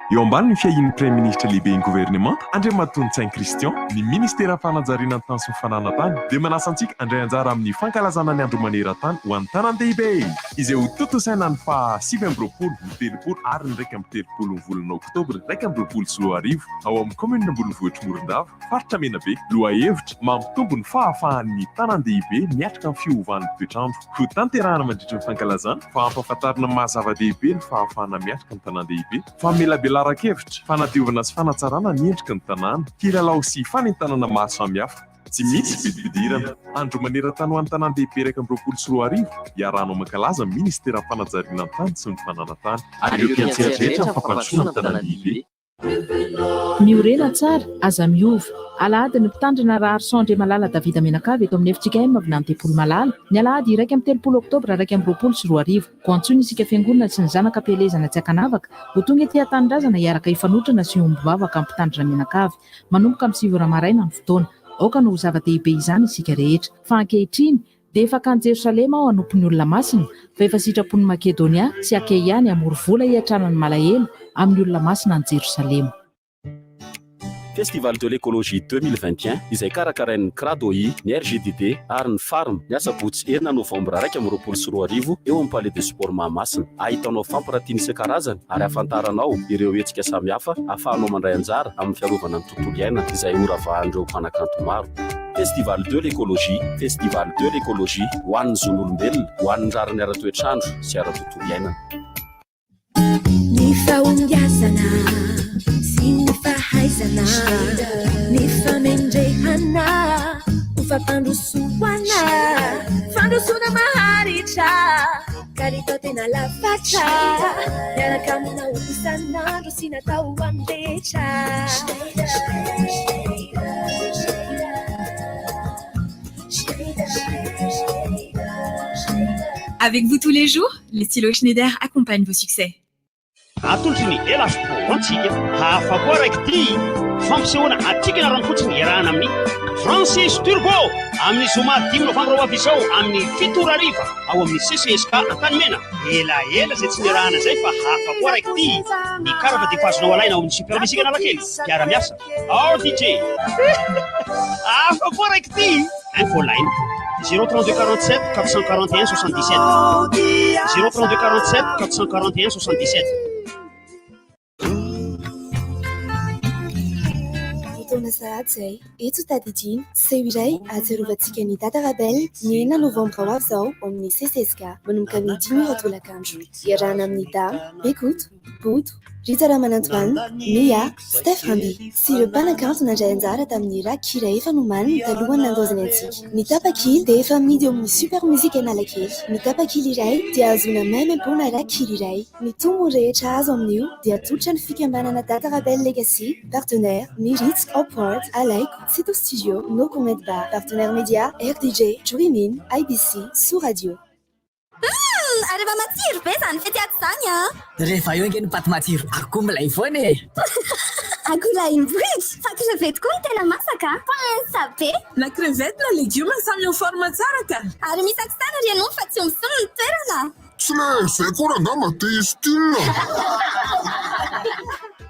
Eo ambany ny fiahian'ny Praiminisitra Lehiben'ny Governemanta, Andriamatoa Ntsay Christian, ny Ministeran'ny Fanajariana ny Tany sy ny Fananantany dia manasa antsika handray anjara amin'ny fankalazana ny Andro maneran-tany ho an'ny tanàn-dehibe, izay ho tontosaina ny faha 29, ny 30 ary ny 31 ny volana oktobra 2021 ao amin'ny Kaominina ambonivohitr'i Morondava, Faritra Menabe. Lohahevitra, Mampitombo ny fahafahan'ny tanàn-dehibe miatrika ny fiovan'ny toetr'andro. Ho tanterahina mandritra ny fankalazana, fa hampahafantarina ny maha zava-dehibe ny fahafahana miatrika ny tanàn-dehibe. Famelabelaran-kevitra, fanadiovana sy fanatsarana ny endriky ny tanàna, kilalao sy fanentanana maro samihafa. Tsy misy vidim-pidirana. Andro maneran-tany ho an'ny tanàn-dehibe 2021, iarahanao mankalaza ny Ministeran'ny Fanajariana ny Tany sy ny Fananan-tany. Ary ireo mpiantsehatra rehetra amin'ny fampandrosoana ny tanàn-dehibe. Miorena tsara, aza miova. Alahady ny Mpitandrina Raharison Andriamalala Davida Menakavy eto amin'ny fjkm Vinany Tempoly Malala, ny alahady 31 oktobra 2021. Koa antsoina isika Fiangonana sy ny zanaka am-pielezana tsy ankanavaka ho tonga ety an-tanindrazana hiaraka hifanotrona sy hiombom bavaka amin'ny Mpitandrina mianakavy. Manomboka amin'ny 9 ora maraina ny fotoana. Aoka no ho zava-dehibe izany isika rehetra. Fa ankehitriny, dia efa hankany Jerosalema aho hanompo ny olona masina, fa efa sitrapon'i Makedonia sy Akeia ny hamory vola hiatrana ny malahelo amin'ny olona masina any Jerosalema. Festival de l'écologie 2021 izay karakarain'ny CRADOI, ny RGDD ary ny Farm ny asabotsy 6 novambra 2021 eo amin'ny Palais de Sport Mahamasina. Ahitanao fampiratiana isan-karazany ary ahafantaranao ireo hetsika samihafa ahafahanao mandray anjara amin'ny fiarovana ny tontolo iainana izay horavahan'ireo mpanakanto maro. Festival de l'écologie, Festival de l'écologie, ho an'ny zon'olombelona, ho an'ny rariny ara-toetr'andro sy ara-tontolo iainana. Ny fahombiazana sy ny fahaizana, ny famendrehana. fampandrosoana, fandrosoana maharitra, kalitao tena lafatra, miaraka aminao isan'andro sy natao ho an'ny rehetra. Avec vous tous les jours, les stylos Schneider accompagnent vos succès. Atolotry ny LH Pro ho antsika, hahafapo araka ity fampisehoana hatrikana ranofotsiny iarahana amin'i Francis Turbo amin'ny zoma dimy novambra ho avy izao amin'ny fito ora hariva ao amin'ny CCSK Antanimena. Elaela izay tsy niarahana izay fa hahafapo araka ity. Ny karatra dia efa azonao alaina ao amin'ny Super Music Analakely. Mpiara-miasa. RDJ. Hahafapo araka ity. Infoline 032 47 441 77 032 47 441 77. Taona sahady izay, eto tadidiana, seho iray ahatsiarovantsika ny Dada Rabel ny enina novambra ho avy izao ao amin'ny CCSK manomboka amin'ny dimy ora tolakandro. Iarahana amin'ny Dama, Bekoto, Bodo, Rija Ramanantoanina, Mia, Steph Rambi sy ireo mpanakanto nandray anjara tamin'ny rakikira efa nomaniny talohan'ny nandaozany antsika. Ny tapakila dia efa amidy eo amin'ny Super Music Analakely. Ny tapakila iray dia ahazoana maimaimpoana rakikira iray. Ny tombony rehetra azo amin'io dia atolotra ny fikambanana Dada Rabel Legacy, partenaire, Miritsy, Upward, Alaiko, Tsito Studio, No Comment Bar, partenaire média, RDJ, Dreamin, IBC, Soa Radio. Humm! Ary efa matsiro be izany fety ato izany an! Rehefa eo ange ny paty matsiro akoho milay foana e! Akoholahim-bohitra! Fa crevette koa no tena masaka an! Pince be! Na crevette na legioma samy en forme tsara ka! Ary misy accent ry ianao fa tsy omby ny toerana! Tsy le izay koa rangah mba te hi-style.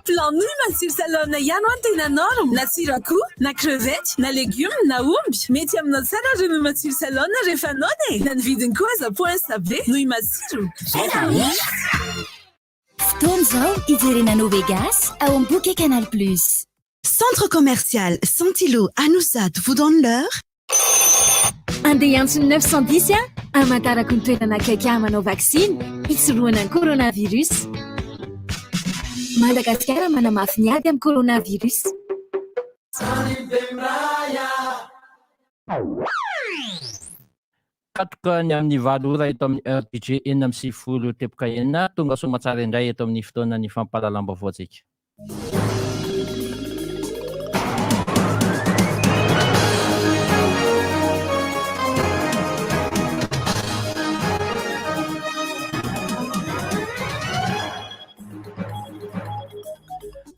Plan nouille matsiro salone ihany hoa no tena norme, na tsiro akoho, na crevette, na legume, na omby. Mety aminao tsara ry nouille matsiro salone rehefa noana e! Na ny vidiny koa aza poince be, nouille matsiro. Fotoana izao hijerena No Vegas ao amin'ny Bouquet Canal Plus. Centre commercial Santilo Anosizato vous donne l'heure. Andeha hiantso ny 910 aho hamantarako ny toerana akaiky ahy manao vaksiny hisorohana ny coronavirus. Madagasikara manamafy ny ady amin'ny coronavirus. Katoka ny amin'ny valo ora eto amin'ny RDJ 96.6. Tonga soamatsara indray eto amin'ny fotoanan'ny fampahalalam-baovaontsika.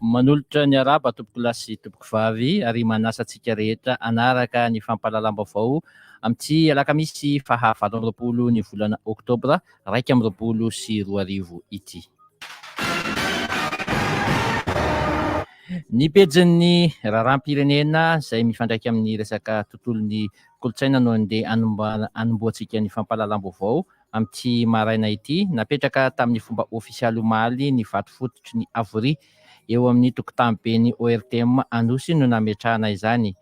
Manolotra ny arahaba tompokolahy sy tompokovavy ary manasa antsika rehetra hanaraka ny fampahalalam-baovao amin'ity alakamisy faha 28 ny volana oktobra 2021 ity. Ny pejin'ny raharaham-pirenena izay mifandraika amin'ny resaka tontolon'ny kolontsaina no andeha hanombohantsika ny fampahalalam-baovao amin'ity maraina ity. Napetraka tamin'ny fomba ofisialy omaly ny vato fototry ny Havoria eo amin'ny tokontaniben'ny ORTM Anosy no nametrahana izany.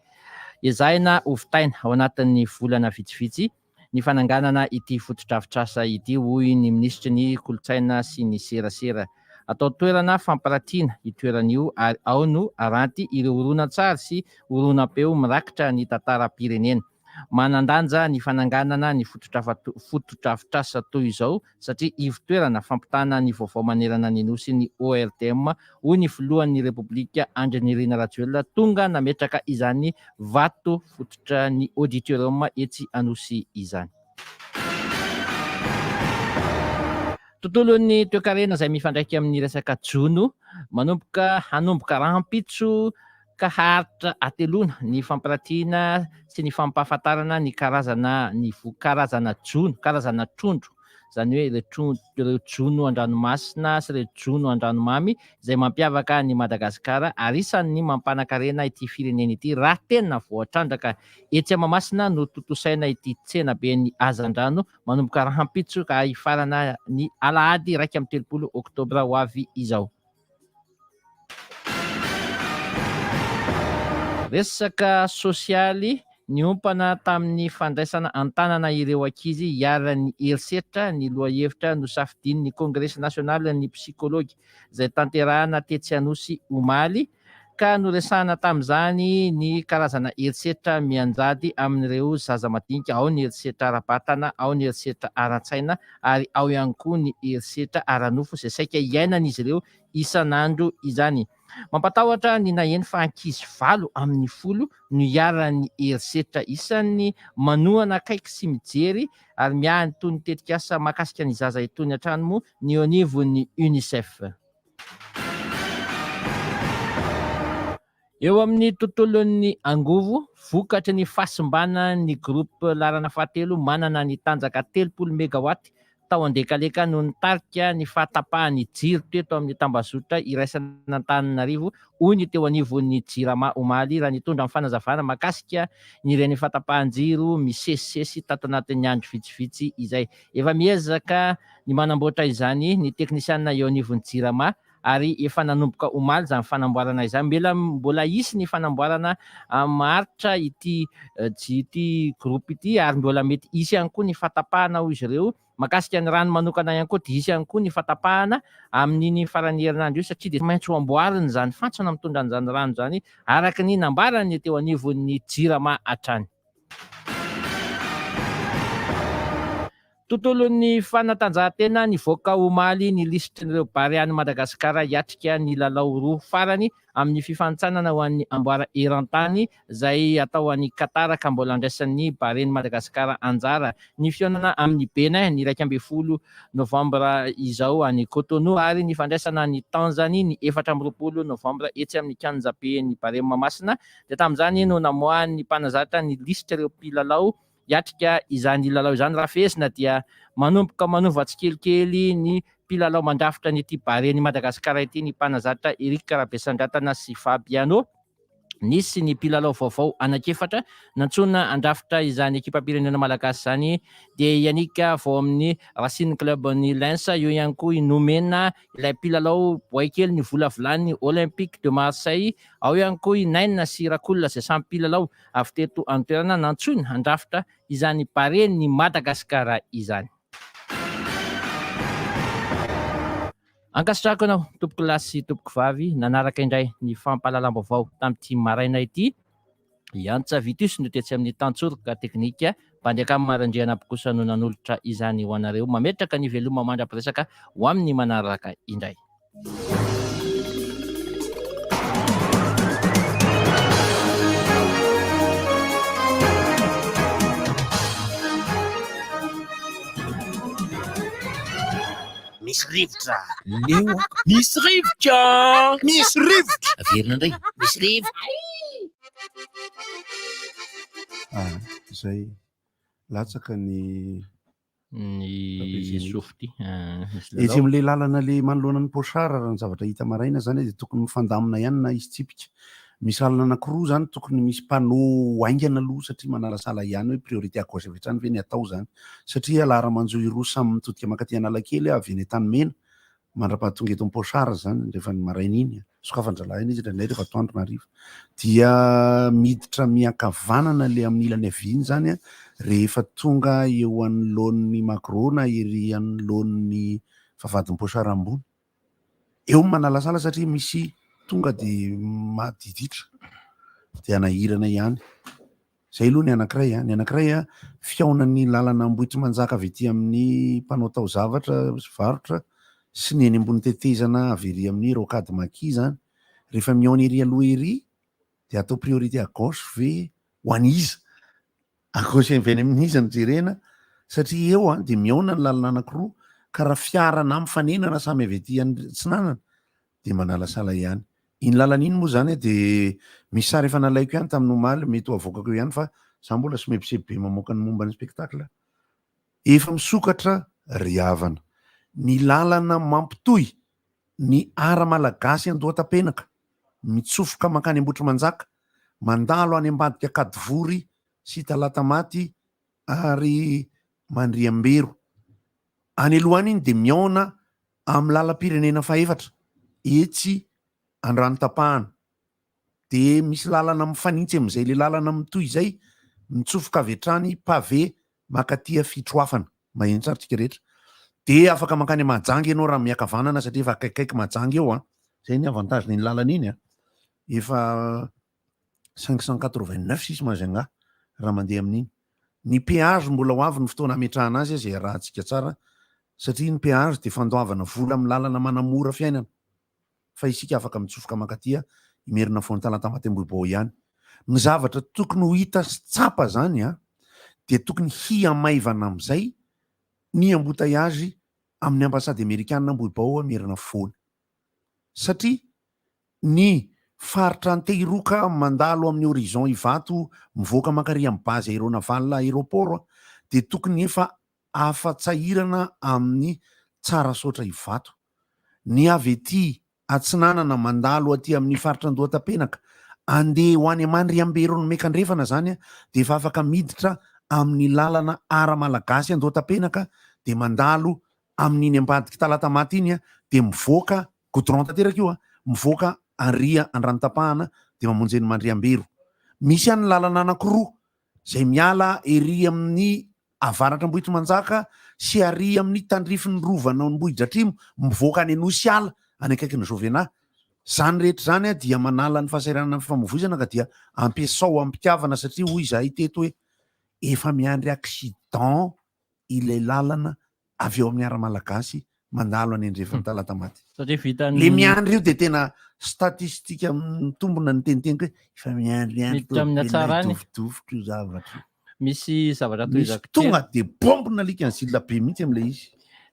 Ezahina hovitaina ao anatin'ny volana vitsivitsy ny fananganana ity fotodrafitrasa ity, hoy ny minisitry ny Kolontsaina sy ny serasera. Atao toerana fampiratiana io toerana io ary ao no aranty ireo horonantsary sy horonam-peo mirakitra ny tantaram-pirenena. Manan-danja ny fananganana ny fotodrafitrasa toy izao satria ivon-toerana fampitana ny vaovao manerana ny Nosy ny ORTM, hoy ny filohan'ny Repoblika Andry Nirina Rajoelina tonga nametraka izany vato fototra ny auditorium etsy Anosy izany. Tontolon'ny toekarena izay mifandraika amin'ny resaka jono, manomboka hanomboka rahampitso ka haharitra hateloana ny fampiratiana sy ny fampahafantarana ny karazana ny karazana jono, karazana trondro, izany hoe ireo trondro, ireo jono an-dranomasina sy ireo jono an-dranomamy izay mampiavaka an'i Madagasikara ary isan'ny mampanakarena ity firenena ity raha tena voatrandraka etsy Mahamasina no tontosaina ity tsenaben'ny hazandrano manomboka rahampitso ka hifarana ny alahady 31 oktobra ho avy izao. Resaka sosialy niompana tamin'ny fandraisana an-tanana ireo ankizy iharan'ny herisetra ny lohahevitra nosafidian'ny Kongresy nasionalin'ny psikology izay tanterahana tetsy Anosy omaly. Ka noresahana tamin'izany ny karazana herisetra mianjady amin'ireo zaza madinika, ao ny herisetra ara-batana, ao ny herisetra ara-tsaina ary ao ihany koa ny herisetra ara-nofo izay saika iainan'izy ireo isan'andro izany. Mampatahotra ny naheno fa ankizy valo amin'ny folo no iharan'ny herisetra. Isan'ny manohana akaiky sy mijery ary miahy an'itony tetikasa mahakasika ny zaza itony hatrany moa ny eo anivon'ny Unicef. Eo amin'ny tontolon'ny angovo, vokatry ny fahasimbana ny groupe laharana fahatelo manana ny tanjaka 30 megawatt tao Andekaleka no nitarika ny fahatapahan'ny jiro teto amin'ny tambazotra iraisan'Antananarivo, hoy ny teo anivon'ny Jirama omaly raha nitondra ny fanazavana mahakasika ny ireny fahatapahan-jiro misesisesy tato anatin'ny andro vitsivitsy izay. Efa miezaka ny manamboatra izany ny teknisianina eo anivon'ny Jirama ary efa nanomboka omaly izany fanamboarana izany. Mbola mbola hisy ny fanamboarana maharitra ity ity groupe ity ary mbola mety hisy ihany koa ny fahatapahana hoy izy ireo. Mahakasika ny rano manokana ihany koa dia hisy ihany koa ny fahatapahana amin'iny faran'ny herinandro io satria dia tsy maintsy ho amboarina izany fantsona mitondra an'izany rano izany araka ny nambaran'ny teo anivon'ny Jirama hatrany. Tontolon'ny fanatanjahantena, Nivoaka omaly ny lisitrin'ireo Barean'i Madagasikara hiatrika ny lalao roa farany amin'ny fifanintsanana ho an'ny amboara eran-tany izay hatao any Qatar ka mbola andraisan'ny Barean'i Madagasikara anjara ny fihaonana amin'i Bénin ny 11 novambra izao any Cotonou ary ny fandraisana an'i Tanzanie ny 24 novambra etsy amin'ny kianjaben'ny Barea Mahamasina dia tamin'izany no namoahan'ny mpanazatra ny lisitr'ireo mpilalao hiatrika izany lalao izany. Raha fehezina dia manomboka manova tsikelikely ny mpilalao mandrafitra an'ity Baren'i Madagasikara ity ny mpanazatra Eric Rabesandratana sy Fabiano. Nisy ny mpilalao vaovao anankiefatra nantsoina handrafitra izany ekipam-pirenena malagasy izany dia i Yannick vao amin'ny Racing Club ny Lens, eo ihany koa i Nomena ilay mpilalao boay kely nivolavolany Olympique de Marseille, ao ihany koa i Naina sy Rakoul izay samy mpilalao avy teto an-toerana nantsoina handrafitra izany Baren'i Madagasikara izany. Ankasitrahako anao tompokolahy sy tompokovavy nanaraka indray ny fampahalalam-baovao tamin'ity maraina ity. I Antsa Vitus no tetsy amin'ny tantsoroka teknika, Mpandiakama Randrianabo kosa no nanolotra izany ho anareo. Mametraka ny veloma mandra-piresaka ho amin'ny manaraka indray. Misy rivotra. Leo aho. Misy rivotra. Misy rivotra. Averina indray. Misy rivotra. Ah, izay latsaka ny Ny softy. Etsy amin'ilay lalana le manoloana ny Pochard raha ny zavatra hita maraina zany dia tokony mifandamina ihany na hisy tsipika. Misy lalana anankiroa zany tokony misy panneau haingana aloha satria manalasala ihany hoe priorité à gauche avy hatrany ve ny atao zany. Satria lahara-manjohy roa samy mitodika mankaty Analakely avy eny Antanimena mandra-pahatonga eto Pochard zany rehefa ny maraina iny, sokafan-drahalahy iny izy indraindray rehefa atoandro na hariva, dia miditra miankavanana le amin'ny ilany havia iny zany rehefa tonga eo anoloan'ny Magro na ery anoloan'ny vavahadin'i Pochard ambony. Eo manalasala satria misy tonga de madiditra de anahirana ihany. Zay aloha ny anankiray a. Ny anankiray a, fihaonan'ny lalana Ambohitrimanjaka avy ety amin'ny mpanao taozavatra sy varotra sy ny eny ambony tetezana avy ery amin'ny rocade Maki zany. Rehefa mihaona ery aloha ery dia atao priorité à gauche ve ho an'iza? À gauche avy any amin'iza no jerena? Satria eo a dia mihaona ny lalana anankiroa ka raha fiara na mifanena na samy avy ety atsinanana dia manalasala ihany. Iny lalana iny moa izany dia misy sary efa nalaiko ihany tamin'ny omaly, mety ho avoakako eo ihany fa za mbola somebiseby be mamoaka ny momba ny spectacle. Efa misokatra ry havana ny lalana mampitohy ny Art Malagasy Andohatapenaka, mitsofoka mankany Ambohitrimanjaka, mandalo any ambadika Ankadivory sy Talatamaty ary Mandriambero. Any aloha any iny dia mihaona amin'ny lalam-pirenena fahefatra etsy Andranotapahana. Dia misy lalana mifanintsy amin'izay ilay lalana mitohy izay, mitsofoka avy hatrany pavé mankaty Fitroafana. Maheno tsara tsika rehetra. Dia afaka mankany Mahajanga ianao raha miakavanana satria efa akaikikaiky Mahajanga eo an. Izay ny avantage-n'iny lalana iny an. Efa 589 sisa Majunga raha mandeha amin'iny. Ny péage mbola ho avy ny fotoana hametrahana azy izay iarahantsika tsara satria ny péage dia fandoavana vola amin'ny lalana manamora fiainana fa isika afaka mitsofoka mankaty Imerina Afovoany Talatamaty Ambohibao ihany. Ny zavatra tokony ho hita sy tsapa zany an dia tokony hihamaivana amin'izay ny embouteillage amin'ny ambassade amerikana Ambohibao Imerina Afovoany satria ny faritra Antehiroka mandalo amin'ny horizon Ivato mivoaka mankary amin'ny base aéronaval aéroport dia tokony efa afa-tsahirana amin'ny Tsarasaotra Ivato. Ny avy ety atsinanana mandalo aty amin'ny faritra Andohatapenaka andeha ho any Mandriambero Miakandrefana izany dia efa afaka miditra amin'ny lalana ara-malagasy Andohatapenaka dia mandalo amin'iny ambadik'i Talatamaty iny dia mivoaka Goudron tanteraka io a! Mivoaka Aria Andranotapahana dia mamonjy an'i Mandriambero. Misy ihany ny lalana anankiroa izay miala ery amin'ny avaratr'Ambohitrimanjaka sy ary amin'ny tandrifin'ny rovan'Ambohidratrimo mivoaka any Anosiala any akaikin'ny Jovena. Izany rehetra izany dia manala ny fahasahiranana amin'ny fifamoivoizana ka dia ampiasao amim-pitiavana satria hoy izahay teto hoe efa miandry accident ilay lalana avy eo amin'ny ara-malagasy mandalo any andrefan'ny Talatamaty. Satria vitan'ny. Le miandry io dia tena statistique mitombina ny teniteniko hoe efa miandry ihany Miditra amin'ny hatsarany. dofodofoka io zavatra io. Misy zavatra Misy tohizako kely. tonga dia bombina alika ny zila be mihitsy amin'ilay izy.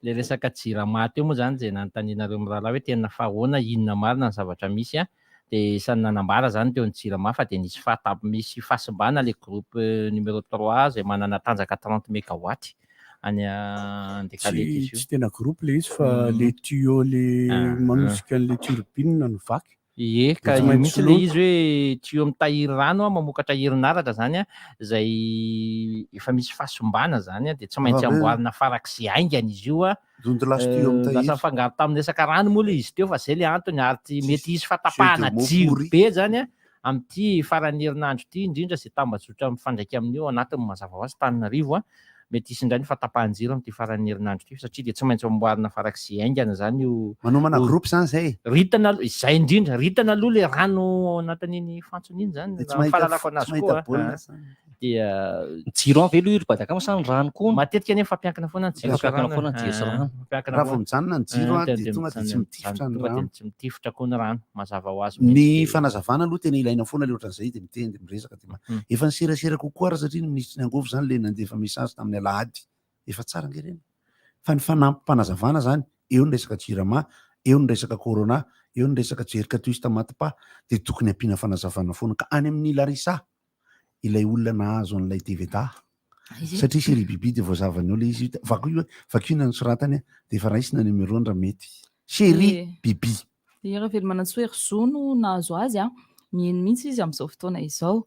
Le resaka jirama teo moa zany izay nanontanianareo mirahalahy hoe tena fa ahoana inona marina ny zavatra misy an, dia isan'ny nanambara zany teo ny jirama fa dia nisy fahatap- misy fahasimbana le groupe numéro 3 izay manana tanjaka 30 megawatt any Andekaleka izy io. Tsy tena groupe le izy fa le tuyau le manosika an'le turbine no vaky. Ie, ka io mihitsy le izy hoe tuyau mitahiry rano mamokatra herinaratra zany izay efa misy fahasimbana zany dia tsy maintsy amboarina farak'izay haingana izy io. Lasa nifangaro tamin'ny resaka rano moa le izy teo fa zay le antony ary ty mety hisy fahatapahana jiro be zany amin'ity faran'ny herinandro ity indrindra izay tambajotra mifandraika amin'io anatiny mazava ho azy Antananarivo mety hisy indray ny fahatapahan-jiro amin'ity faran'ny herinandro ity satria dia tsy maintsy amboarina farak'izay haingana izany io Manomana groupe izany izay e? Ritana aloha, izay indrindra, ritana aloha ilay rano ao anatin'iny fantsona iny izany, Dia tsy raha ny mahita fahalalako tsy anazy mahita koa baolina a. izany. Dia Ny jiro any ve aloha io ry Badakama sa ny rano koa? Matetika anie mifampiankina foana ny jiro sy Mifampiankina rano foana ny jiro sy e. rano. Mifampiankina Raha vao foana. mijanona ny jiro Dia dia tonga dia tsy mijanona, mitifitra ny tonga dia rano. tsy mitifitra koa ny rano, mazava ho azy Ny mihitsy. fanazavana aloha tena ilaina foana ilay ohatran'izay dia miteny dia miresaka dia efa niserasera kokoa ary satria ny minisitry ny angovo izany ilay nandefa message tamin'ny alahady efa tsara ange ireny fa ny fanampim-panazavana izany eo ny resaka jirama eo ny resaka corona eo ny resaka jerika twist matpa dia tokony ampiana fanazavana foana ka any amin'ny Larissa ilay olona nahazo an'ilay TVDA satria chérie Bibi dia voazavany eo ilay izy vakio vakio ny soratany dia efa raisina numéro-ny raha mety chérie Bibi I Ravelomanantsoa Herizo no nahazo azy an, miheno mihitsy izy amin'izao fotoana izao.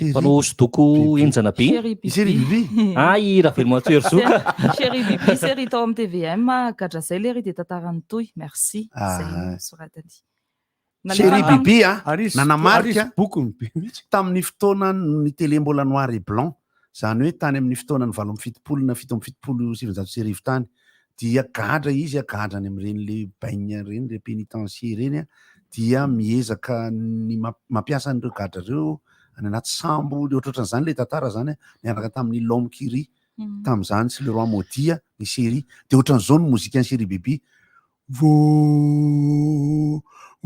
Mpanao hosodoko henjana be. Chérie Bibi. Chérie Bibi. Ah, i Ravelomanantsoa Herizo ka. Chérie Bibi, série tao amin'ny TVM, gadra zay lery dia tantara nitohy. Merci. Izay no soratany. Chérie Nalefa Bibi a, Ary izy- nanamarika ary izy bokony be mihitsy. tamin'ny fotoana ny télé mbola noir et blanc, izany hoe tany amin'ny fotoanan'ny 78 na 1977 tany, dia gadra izy a, gadra any amin'ireny le baignes ireny, le pénitencier ireny a, dia miezaka ny mampiasa an'ireo gadra ireo any anaty sambo, ohatrohatran'izany le tantara zany a, niaraka tamin'ny L'homme qui rit tamin'izany sy le roi maudit a, ny série, dia ohatran'izao ny mozikan'ny Chérie Bibi, Vo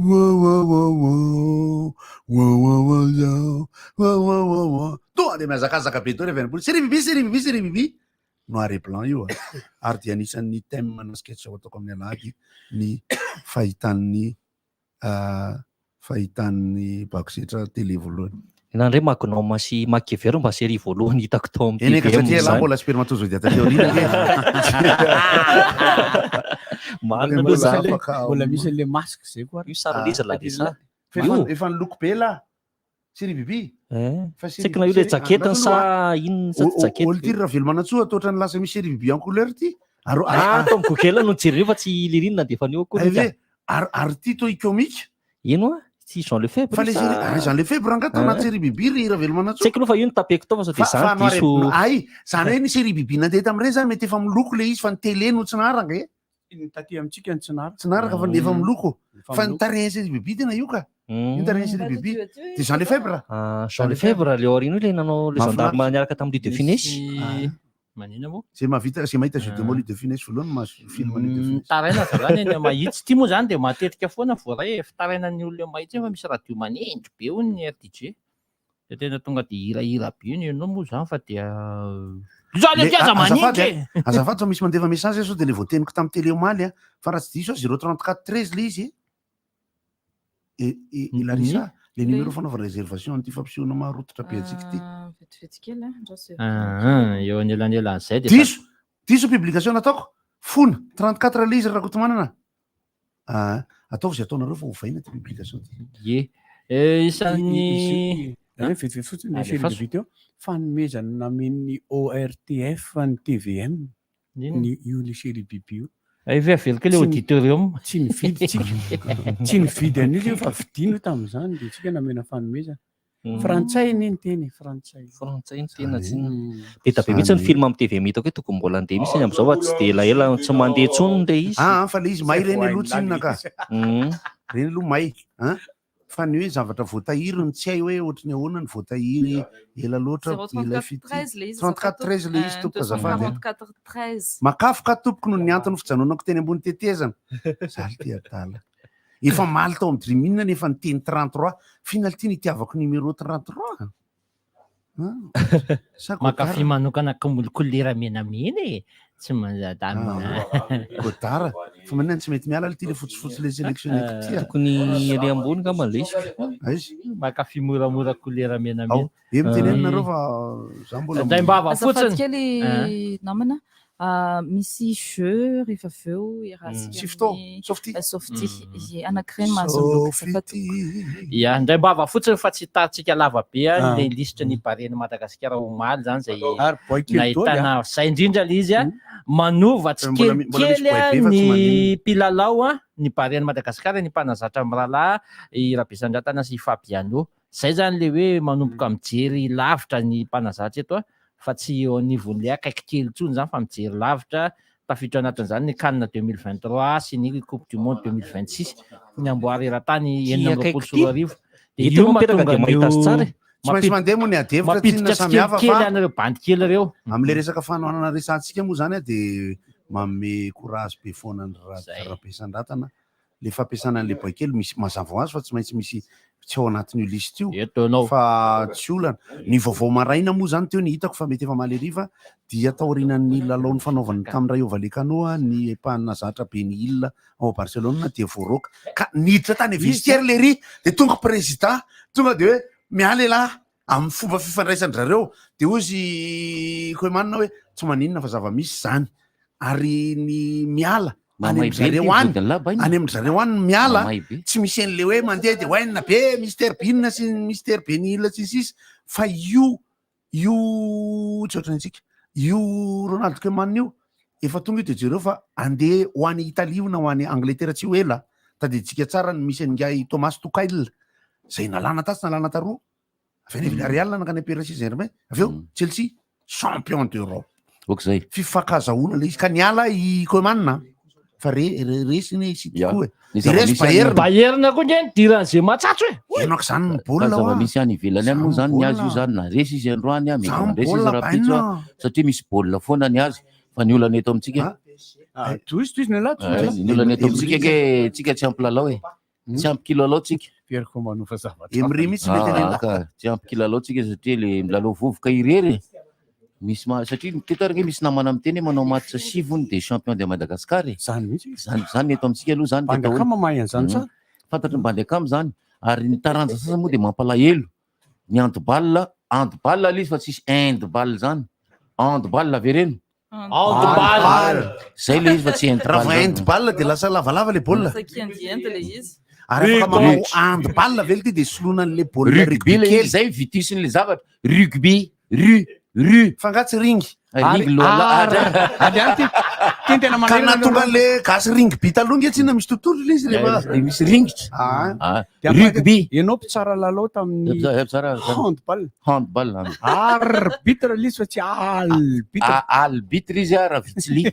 wo wo wo wo wo wo wo yo wo wo wo wo Tonga dia mihazakazaka be daholo avy any ambony Chérie Bibi, Chérie Bibi, Chérie Bibi Noir et blanc io a. Ary dia anisan'ny thème na sketch ataoko amin'ny alahady ny fahitan'ny fahitan'ny Bakosetra télé voalohany. Ny ahy indray Magnum sy MacGyver mba série voalohany hitako tao amin'ny Eny e, ka TVM satria ialahy izany. mbola spermatozoïde taty aoriana ange. Marina aloha Mbola izany. afaka Mbola misy an'ilay masque zay koa ary. Io sarin'iza Larissa? Fa efa- efa niloko be lahy. Chérie Bibi. Eh. Fa Tsy haiko na io ilay jaketiny sa inona sa tsy jakety. Olo ty Ravelomanantsoa toa ohatran'ny lasa misy Chérie Bibi en couleur ty. Ary Ah, tao amin'ny Google no nijery an'io fa tsy Lirine nandefa an'io akory Hay izy. ve? Ary ary ty toa i comique. Ino a? Tsy Jean Lefebvre Fa le sa- Chérie ah, Jean Lefebvre angaha tao anaty Ah. Chérie Bibi ry Ravelomanantsoa. Tsy haiko aloha fa io no tapeko tao fa sao dia Fa- zany fa noir et diso. blanc. Ay, zany hoe ny Chérie Bibi nandeha tamin'ireny zany mety efa miloko le izy fa ny télé no tsy naharanga e. Ny taty amintsika ny tsy naraka. Tsy naraka fa efa miloko. Efa Fa ny miloko. tarehin'ny série Bibi tena io ka. Io tarehin'ny série Bibi. De Jean Lefebvre. Ah, Jean Lefebvre, le aoriana io le nanao le Mahafinaritra. gendarme niaraka tamin'i Louis de Funès. Manina moa? Zay mahavita, zay mahita jeu de mots Louis de Funès voalohany mahazo film Louis de Funès. Mitaraina zalahy ny any Mahitsy. Ity moa zany dia matetika foana voaray e, fitarainan'ny olona eo Mahitsy fa misy radio manindry be hono ny RDJ. Dia tena tonga dia hirahira be ny ianao moa zany fa dia Zany Le- aty aza a- azafady manindry a, e! azafady fa misy mandefa message sao dia le voateniko tamin'ny télé omaly a, fa raha tsy diso aho 034 13 le izy e. E, e, i Larissa, le numéro fanaovana réservation an'ity fampisehoana maharototra be antsika ity. Vetivety kely a, andraso Ah, eo anelanelan'izay dia Diso, diso publication nataoko. Fona, 34 le izy ry Rakotomanana. Ah, ataovy izay ataonareo fa ovaina ity publication ity. Ie. Eh, isan'ny Zany hoe vetivety fotsiny le Alefaso. série de vidéo fanomezana namen'ny ORTF ny TVM Inona? ny io le série bibi io. Ay ve avelo kely Tsy ny- auditorium. Tsy nividy tsika. Tsy nividy an'io zay fa vidina io tamin'izany dia tsika namena fanomezana. Frantsay anie ny teny e, frantsay. Frantsay ny tena tsy be dia be mihitsy ny film amin'ny TVM hitako hoe tokony mbola handeha mihitsy amin'izao fa tsy dia elaela tsy mandeha intsony ilay izy. Ah, fa le izy may reny aloha tsy inona ka. Reny aloha may. An? Fa ny hoe zavatra voatahiry no tsy hay hoe ohatry ny ahoana ny voatahiry ela loatra ilay fitia. 34 13 le izy tompoko azafady. a. 44 13. Makafoka tompoko noho ny antony fijanonako teny ambony tetezana. Zaly ty adala. Efa maly tao amin'ny Dream Inn nefa niteny 33. Final ty nitiavako numéro 33. Sa Mankafy Godard? manokana kolera menamena e. Tsy manadamina. Godard. Fa manina tsy mety miala ity le fotsifotsy le sélectionné ity. a. Tokony ery ambony ngamba le izy. Aiza? Mankafy moramora kolera menamena. Ao. Eh, mitenena nareo fa za mbola Indraimbava Azafady fotsiny. kely namana, ah, misy jeu rehefa avy eo iarahantsika Sifto, amin'ny- Softy. Eh, Softy. Ie, anankiray no mahazo ny loka azafady. Ya, indraimbava fotsiny fa tsy hitantsika lava be a Ah. le lisitra ny Baren'i Madagasikara omaly zany zay Ary boay kely daholo, nahitana ah. zay indrindra le izy a manova Mbola mi- mbola misy tsikelikely boay a be fa tsy ny maninona. mpilalao a ny Baren'i Madagasikara ny mpanazatra mirahalahy i Rabesandratana sy i Fabiano. Zay zany le hoe manomboka mijery lavitra ny mpanazatra eto a fa tsy eo anivon'le akaiky kely intsony zany fa mijery lavitra tafiditra ao anatin'izany ny CAN 2023 sy ny Coupe du monde 2026 ny amboara eran-tany 2026. Dia Eto io ianao mipetraka mahatonga dia mahita azy tsara e. Tsy maintsy mandeha moa ny ady hevitra mampiditra tsinona samy hafa tsikelikely fa an'ireo bandy kely ireo. Amin'ilay resaka fanohanana resahantsika moa zany a dia manome courage be foana ny Rabesandratana le fampiasana an'le boay kely misy mazava ho azy fa tsy maintsy misy tsy ao anatin'io liste io fa tsy olana. Ny vaovao maraina moa zany teo ny hitako fa mety efa omaly hariva dia taorianan'ny lalao nifanaovany tamin'ny Rayo Vallecano ny mpanazatra Benny Hill ao Barcelone dia voaroaka ka niditra tany vestiaire le ry dia tonga président tonga dia hoe miala elah amin'ny fomba fifandraisan-dry zareo dia hoy izy Koeman hoe tsy maninona fa zava-misy izany ary ny miala any Mamay amin-dry be zareo ity any vodiny laba iny. any amin-dry zareo any ny miala Mamay be. tsy misy an'le hoe mandeha dia oainina be Mister Bean sy ny Mister Benil sy ny sisa fa io io tsy ohatran'ny antsika io Ronald Koeman io efa tonga io dia jereo fa andeha ho any Italie io na ho any Angleterre tsy ho ela tadidintsika tsara ny misy an'ingahy Thomas Tuchel zay nalana tatsy nalana taroa avy any Villarreal nankany Paris Saint-Germain avy eo Chelsea champion d'Europe ok zay fifankazahoana le izy ka niala i Koeman fa re re- resy ny City Ya. koa e Ny de resy zava-misy any- Bayern Bayern koa nge nidiran'izay matsatso e Ino aky zany ny Fa baolina hoa. zava-misy any ivelany any moa zany ny azy io baolina. zany na resy izy androany a mety Zany mandresy izy baolina rahampitso a baina. satria misy baolina foana ny azy fa ny olana eto amintsika Tohizo tohizo ny lahy Eh, ny olana eto amintsika ke tsika tsy ampy lalao e tsy ampy kilalao tsika Pierre manofa zavatra. Emery mihitsy le tenenina. Ah, ka tsy ampy kilalao tsika satria le milalao vovoka irery e. Misy ma satria teto ary nge misy namana miteny hoe manao match sivy hono de champion de Madagascar e. Zany mihitsy. Zany zany eto amintsika aloha zany de Bandy atao hoe- akama mahay an'izany tsara. Fantatry ny bandy akama zany ary ny taranja sasany moa de mampalahelo. Ny handball, handball aloha izy fa tsisy handball zany. Handball avereno. Handball. Zay le izy fa tsy handball. Raha vao handball de lasa lavalava le baolina. Lasa kiandiendy le izy. Ary afaka manao handball ve ity de soloina an'le baolina Rugby le izy zay vitisin'le zavatra. Rugby, ru, ru. Fa nga tsy ringy? Ringy loala. Ary any ty ty tena Ka manahirana nahatonga an'le gasy ringy taloha nge tsy inona misy tontolo le izy rehefa. Eh, Misy ringitra. Ah. Dia Rugby. Ianao mpitsara lalao tamin'ny Mpitsara- handball. Handball. Arbitre le izy fa tsy albitre. Albitre izy a raha vitsy li.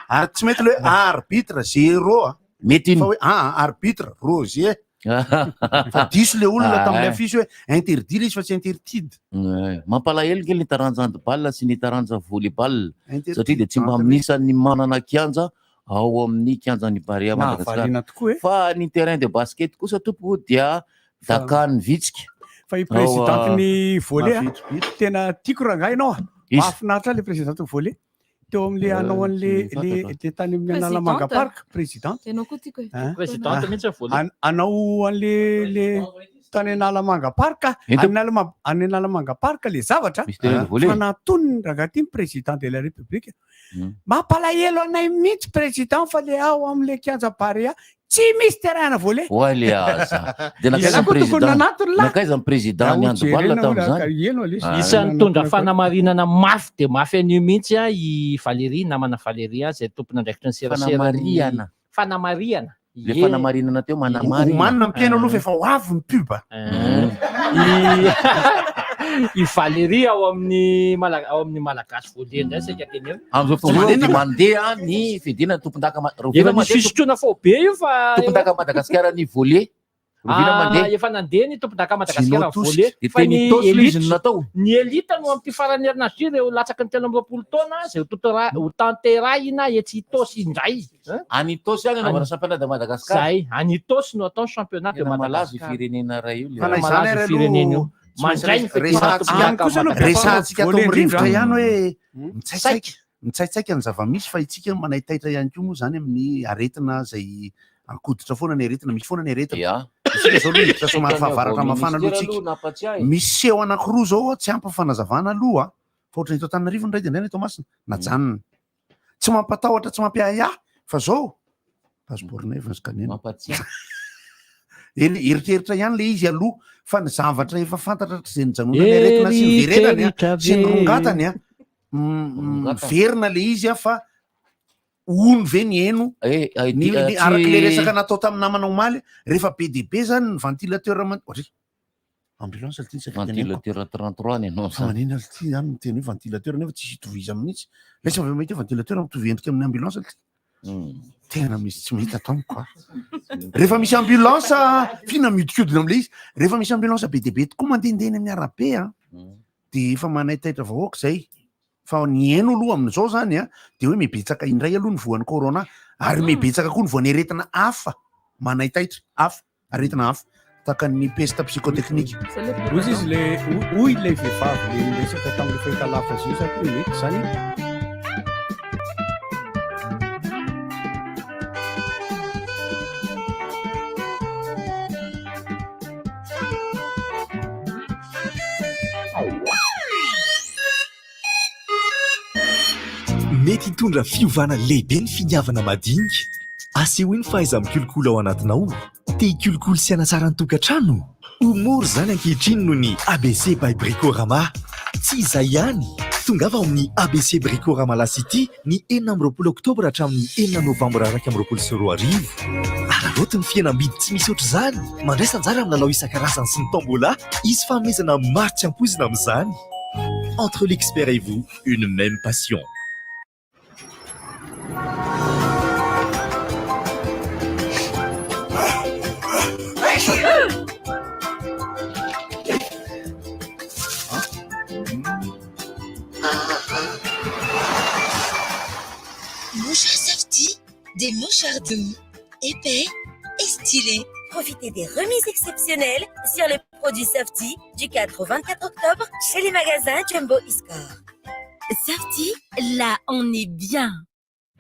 Ary tsy mety le hoe arbitre zéro a. Mety iny. Fa hoe ah arbitre Roger. Fa diso le olona tamin'ilay affiche hoe interdit le izy fa tsy interdit. Ouais. Mampalahelo kely ny taranja handball sy ny taranja volleyball Interdit. satria dia tsy mba anisan'ny manana kianja ao amin'ny kianjan'ny Barea Madagasikara. Mahavariana tokoa e. Fa ny terrain de basket kosa tompoko dia dakan'ny vitsika. Fa i Ao, présidente ny volley a, mavitribitra. tena tiako rangahy ianao a. Iza? Mahafinaritra ahy le présidente ny volley. Teo amin'le hanao an'le tsy le fantatro. le tany amin'ny Analamanga Présidente. Park, présidente. Ianao koa tiako e. Hein? Présidente mihitsy ny volley. Hanao an'le le tany Analamanga Park, Ento. any Analama- any Analamanga Park le zavatra Misy terrain de volley. fa natoniny rangahy ty ny président de la République. Mampalahelo anay mihitsy président fa le ao amin'le kianja Barea tsy misy terrain volley. Oay le aza. Dia nankaiza Izaho ny koa tokony président? nanatony lahy. Nankaiza ny président ny Raha handball hojerena tamin'izany? hoy, eno aloha izy. Ah. Isan'ny nitondra fanamarinana mafy dia mafy an'io mihitsy a i Valérie, namana Valérie a, izay tompon'andraikitry ny serasera. Fanamarihana. Fanamarihana. Le Ie. fanamarinana teo manamarina. Omanina ny mpihaino aloha fa efa ho avy ny pub. I i Valérie ao amin'ny Mala- ao amin'ny Malagasy volley indray saika teneno. Amin'izao fotoana izao dia mandeha ny fiadiana ny tompondaka ma- Efa Rovina nisy mandeha fisotroana faobe io fa tompondaka Madagasikara ny volley. Rovina Ah, mandeha. efa nandeha ny tompondaka Madagasikara Ginotosika. volley. Dia Fa teny ny Itaosy ilay izy élite no natao. Ny élite no amin'ity faran'ny herinandro ity ireo latsaky ny 23 taona izay ho totera- ho tanterahina etsy Itaosy indray. Hein? Any Itaosy any anaovana championnat de Madagascar. Zay, any Itaosy no atao ny championnat de Tena malaza io Madagascar. firenena iray io. le Fa na raha. izany Malaza ary io firenena io. aloha tsy maintsy Mandray ny resahantsika fiadiana kosa aloha resahantsika atao Volley amin'ny rivotra indrindra. ihany hoe mitsaitsaika mitsaitsaika ny zava-misy fa itsika manaitaitra ihany koa moa zany amin'ny aretina izay ankoditra foana ny aretina misy foana ny aretina. Ya. Isika zao aloha hiditra somary Saika ny fahavaratra avy ao mafana aloha ministera tsika. aloha nampatsiahy. Misy seho anankiroa zao tsy ampy fanazavana aloha fa ohatran'ny eto Antananarivo ny iray dia indray ny eto Toamasina najanona. Tsy mampatahotra tsy mampiahiahy fa zao passeport-nay efa scanner. Mampatsiahy. Eny, eritreritra ihany le izy aloha fa ny zavatra efa fantatra hatrizay nijanonany aretina sy ny verenany a, Eritreritra sy ny ve? rongatany a, Rongatany. miverina le izy a fa ono ve ny heno Eh, eh, ny, ty- ny, tsy- araka le resaka natao tamin'ny namana omaly rehefa be dia be zany ny ventilateur man ohatry ambulance ty saika teneniko. Ventilateur 33 ny anao Fa zany. manina ty zany miteny hoe ventilateur nefa tsisy itovizany mihitsy lasa vao mahita hoe ventilateur mitovy endrika amin'ny ambulance ty Tena misy tsy mety ato amiko a. Rehefa misy ambulance fina miodikodina am'le izy, rehefa misy ambulance be dia be tokoa mandehandeha eny amin'ny arabe a, de efa manaitaitra vahoaka zay. Fa ny heno aloha amin'izao zany a, de hoe mibetsaka indray aloha ny voan'ny corona ary mibetsaka koa ny voan'ny aretina hafa manaitaitra hafa, aretina hafa tahaka ny peste psychotechnique. Hoy izy le hoy ilay vehivavy le niresaka tamin'ilay fahitalavitra zay za hoe mety zany. Mety hitondra fiovana lehibe ny finiavana madinika. Asehoy ny fahaiza-mikolokolo ao anatinao. Te hikolokolo sy hanatsara ny tokantrano? Ho mora izany ankehitriny noho ny ABC by Bricorama. Tsy izay ihany! Tongava ao amin'ny ABC Bricorama La City ny 26 oktobra hatramin'ny 6 novambra 2021. Araraoty ny fihenam-bidy tsy misy ohatr'izany! Mandraisa anjara amin'ny lalao isan-karazany sy ny tombola. Hisy fanomezana maro tsy ampoizina amin'izany. Entre l'expert et vous, une même passion. Mouchoir Safety, des mouchoirs doux, épais et stylés. Profitez des remises exceptionnelles sur les produits Safety du 4 au 24 octobre chez les magasins Jumbo Iscore. Safety, là on est bien.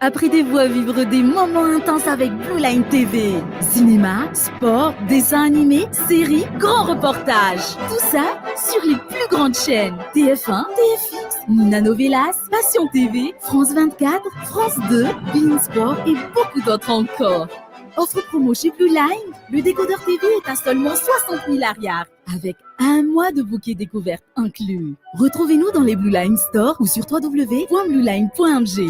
Apprêtez-vous à vivre des moments intenses avec Blue Line TV. Cinéma, sport, dessins animés, séries, grands reportages. Tout ça sur les plus grandes chaînes. TF1, TFX, Nina Novelas, Passion TV, France 24, France 2, beIN Sport et beaucoup d'autres encore. Offre promo chez Blue Line, le décodeur TV est à seulement 60 000 ariary, avec un mois de bouquet découverte inclus. Retrouvez-nous dans les Blue Line Store ou sur www.blueline.mg.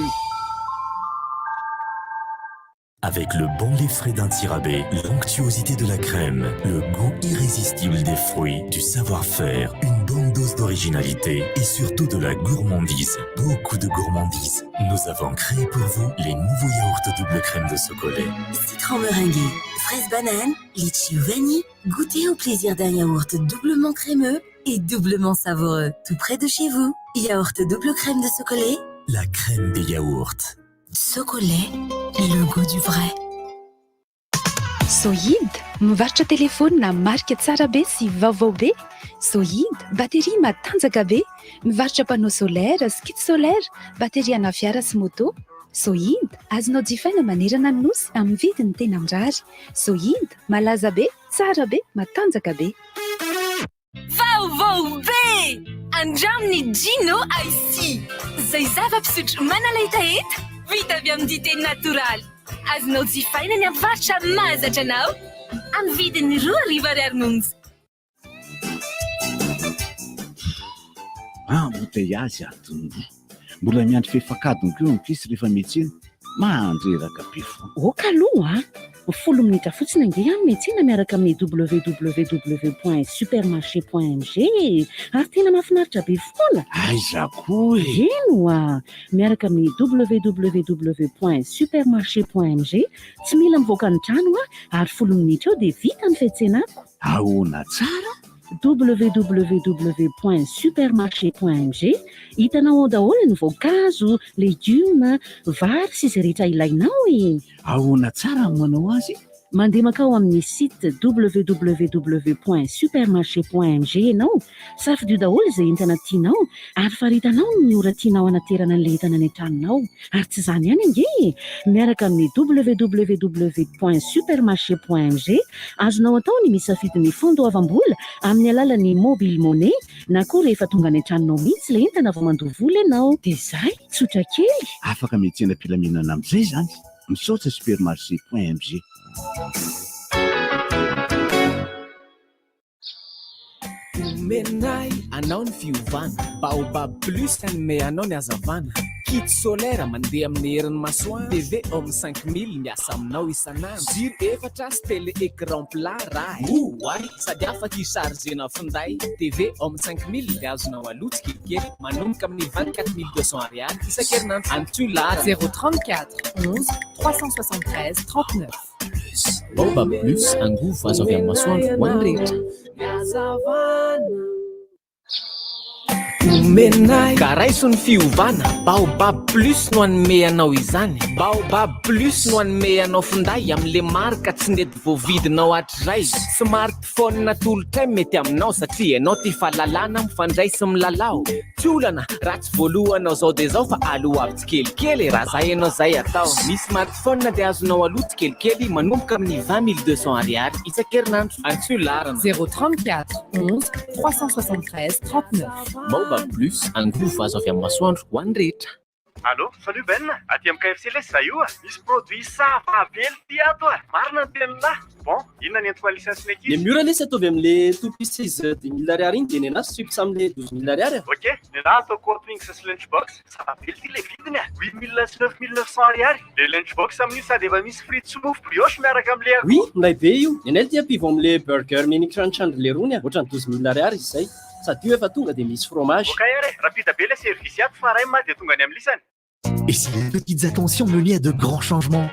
Avec le bon lait frais d'Antsirabe, l'onctuosité de la crème, le goût irrésistible des fruits, du savoir-faire, une bonne dose. dose d'originalité et surtout de la gourmandise. Beaucoup de gourmandise. Nous avons créé pour vous les nouveaux yaourts double crème de Socolet. Citron meringué, fraise banane, litchi ou vanille, goûtez au plaisir d'un yaourt doublement crémeux et doublement savoureux. Tout près de chez vous. Yaourt double crème de Socolet. La crème des yaourts. Socolet, le goût du vrai. Soid, mivarotra telefaonina marika tsara be sy vaovao be. Soid, bateria matanjaka be. Mivarotra panneau solaire sy kit solaire, bateria ana fiara sy moto. Soid, azonao jifaina manerana ny nosy amin'ny vidiny tena mirary. Soid, malaza be, tsara be, matanjaka be. Vaovao be! Andramo ny Gino Ice Tea, izay zava-pisotro manala hetaheta, vita avy amin'ny dite natoraly. Azonao jifaina ny amin'ny mpivarotra mahazatra anao, amin'ny vidiny 2000 ariary monja. Embouteillage adiny roa. Mbola miandry fefak'adiny koa eo amin'ny kisy rehefa miantsena. Mandreraka be foana. Ok aloha a! Folo minitra fotsiny ange aho no miantsena miaraka amin'ny www point supermarché point mg e! Ary tena mahafinaritra be foana! Aiza koa e! Eny oa! Miaraka amin'ny www point supermarché point mg, tsy mila mivoaka ny trano aho ary folo minitra eo dia vita ny fiantsenako! Ahoana tsara? www point supermarché point mg, hitanao ao daholo ny voankazo, legioma, vary sy izay rehetra ilainao e! Ahoana tsara ny manao azy? Mandeha mankao amin'ny site www point supermarché point mg ianao, safidio daholo izay entana tianao ary faritanao ny ora tianao hanaterana an'ilay entana any an-tranonao. Ary tsy izany ihany ange e! Miaraka amin'ny www point supermarché point mg, azonao atao ny misafidy ny fandoavam-bola amin'ny alalan'ny mobile money na koa rehefa tonga any an-tranonao mihitsy ilay entana vao mandoa vola ianao. Dia izay, tsotra kely! Afaka miantsena am-pilaminana amin'izay izany. Misaotra supermarché point mg. Omenay anao ny fiovana, Baobab Plus hanome anao ny hazavana, Kit solaire mandeha amin'ny herin'ny masoandro, TV Home 5000 miasa aminao isan'andro, jiro efatra sy télé écran plat raha oay sady afaka hi-charger-na finday, TV Home 5000 dia azonao aloa tsikelikely manomboka amin'ny 24200 ariary isan-kerinandro. Antsoy laharana. 034 11 373 39. Plus. Baobab Plus, angovo azo avy amin'ny masoandro ho an'ny rehetra. Omenay ka raiso ny fiovana, Baobab Plus no hanome anao izany. Baobab Plus no hanome anao finday amin'le marika tsy nety voavidinao hatrizay. Smartphone atolotray mety aminao satria ianao tia fahalalana, mifandray sy milalao. Tsy olana raha tsy voalohanao zao dia zao fa aloavy tsikelikely e, raha zay ianao zay atao. Ny smartphone dia azonao aloa tsikelikely manomboka amin'ny 20200 ariary isan-kerinandro. Antsoy laharana. 034 11 373 39. Baobab Plus, angovo azo avy amin'ny masoandro ho an'ny rehetra. Allo, salut Ben, aty amin'ny KFC lesy za io a! Misy produit ça va be ty ato a! Marina ny tenin'lah! Bon, inona ny entiko alisany sy ny ankizy? Le mur lesy ataovy amle two pieces 10 000 ariary iny de nenah strips amle 12 000 ariary a! Ok, nenah ataoko hot wings sy lunch box, ça va be ty le vidiny a! 8000 sy 9900 ariary, le lunch box amin'io sady efa misy frites sy mofo brioche miaraka amle akoho. Oui, milay be io! Nenay ty ampivo amle burger mini crunch andry lerony a! Ohatran'ny 12 000 ariary izy zay! Sady io efa tonga dia misy fromage. Ok ary e, rapide be le service ato fa ray ma dia tonga any amin'lisany. Et si les petites attentions menaient à de grands changements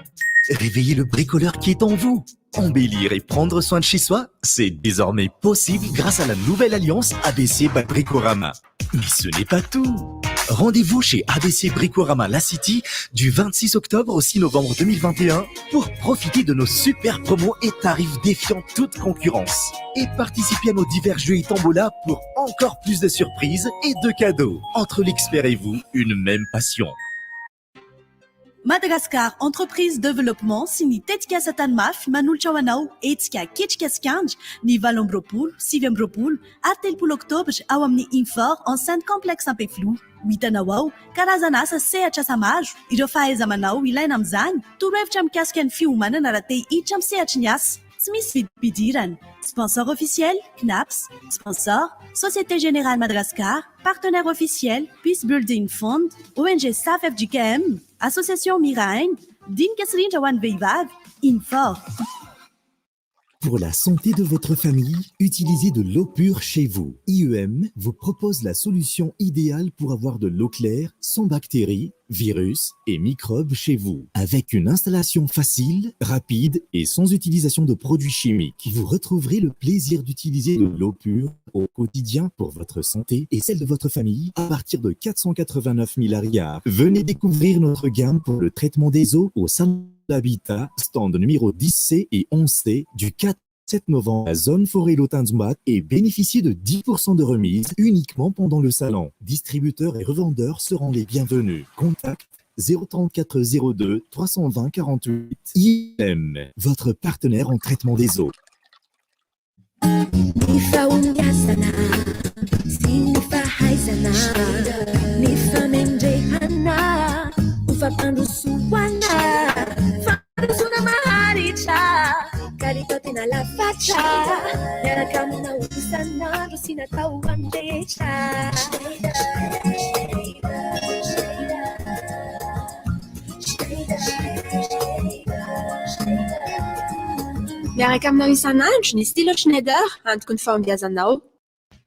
Réveillez le bricoleur qui est en vous. Embellir et prendre soin de chez soi, c'est désormais possible grâce à la nouvelle alliance ABC by Bricorama. Mais ce n'est pas tout. Rendez-vous chez ABC Bricorama La City du 26 octobre au 6 novembre 2021 pour profiter de nos super promos et tarifs défiant toute concurrence. Et participer à nos divers jeux et tombolas pour encore plus de surprises et de cadeaux. Entre l'expert et vous, une même passion. Madagascar Entreprise Développement sy ny tetikasa tany mafy manolotra ho anao hetsika ketrika sy kandra ny 28, 29 ary 30 oktobra ao amin'ny Infor enceinte complexe Ampefiloha. Ho hitanao ao karazana asa sehatra asa maro, ireo fahaiza-manao ilaina amin'izany, torohevitra mikasika ny fiomanana raha te hiditra amin'ny sehatry ny asa. Tsy misy vidim-pidirana. Sponsor officiel, CNAPS. Sponsor, Société Générale Madagascar. Partenaire officiel, Peace Building Fund, ONG SAF FJKM, Association Mirahaina, Dinika sy rindra ho an'ny vehivavy, Infor. Pour la santé de votre famille, utilisez de l'eau pure chez vous. IEM vous propose la solution idéale pour avoir de l'eau claire, sans bactéries, virus et microbes chez vous. Avec une installation facile, rapide et sans utilisation de produits chimiques, vous retrouverez le plaisir d'utiliser de l'eau pure au quotidien pour votre santé et celle de votre famille à partir de 489 000 ariary. Venez découvrir notre gamme pour le traitement des eaux au Salon d'Habitat, stand numéro 10C et 11C du 4 7 novembre à zone forêt Tanjombato et bénéficiez de 10% de remise uniquement pendant le salon. Distributeurs et revendeurs seront les bienvenus. Contact 034 02 320 48. IM, votre partenaire en traitement des eaux. Ny fahombiazana sy ny fahaizana, ny famendrehana ho fampandrosoana, fandrosoana maharitra, kalitao tena lafatra, miaraka aminao isan'andro sy natao ho an'ny rehetra. Miaraka aminao isan'andro ny Stylo Schneider, antoky ny fahombiazanao.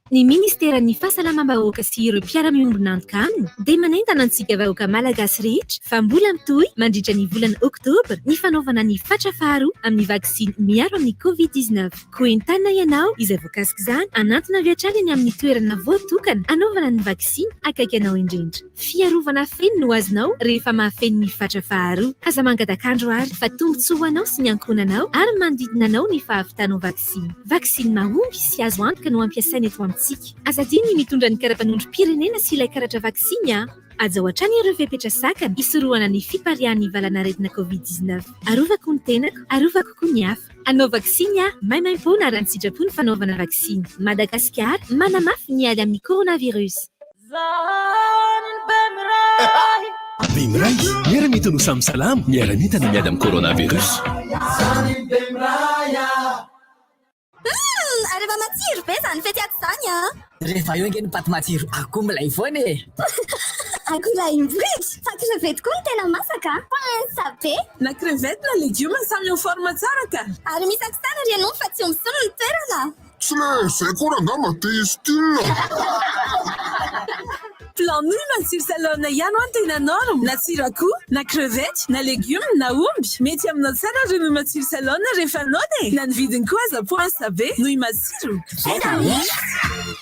Ny Ministeran'ny Fahasalamam-bahoaka sy ireo mpiara-miombon'antoka aminy dia manentana antsika vahoaka malagasy rehetra fa mbola mitohy mandritra ny volana oktobra ny fanaovana ny fatra faharoa amin'ny vaksiny miaro amin'ny Covid 19. Koa entanina ianao izay voakasik'izany hanantona avy hatrany eny amin'ny toerana voatokana hanaovana ny vaksiny akaiky anao indrindra. Fiarovana feno no azonao rehefa mahafeno ny fatra faharoa. Aza mangatak'andro ary fa tombontsoa ho anao sy ny ankohonanao ary ny manodidina anao ny fahavitanao vaksiny. Vaksiny mahomby sy azo antoka no ampiasaina eto amintsika. Aza adino ny mitondra ny kara-panondrom-pirenena sy ilay karatra vaksiny a! Hajao hatrany ireo fepetra sakana hisorohana ny fipariahan'ny valanaretina Covid 19. Arovako ny tenako, arovako koa ny hafa. Hanao vaksiny aho, maimaimpoana ary an-tsitrapo ny fanaovana vaksiny. Madagasikara, manamafy ny ady amin'ny coronavirus. Bemiray, miara-mientana ho samy salama, miara-mientana miady amin'ny coronavirus. Humm! Ary efa matsiro be izany fety ato izany an! Rehefa eo ange ny paty matsiro akoho milay foana e! Akoho lahim-bohitra! Fa crevette koa no tena masaka an! Poinsa be! Na crevette na legioma samy en forme tsara ka! Ary misy aksana ry ianao fa tsy omby solo ny toerana! Tsy le zay koa rangah mba te hi-style. Plan nouille matsiro salon ihany hoa no tena norme, na tsiro akoho, na crevette, na legume, na omby. Mety aminao tsara ry nouille matsiro salon rehefa noana e! Na ny vidiny koa aza poinsa be, nouille matsiro. Tena mihitsy!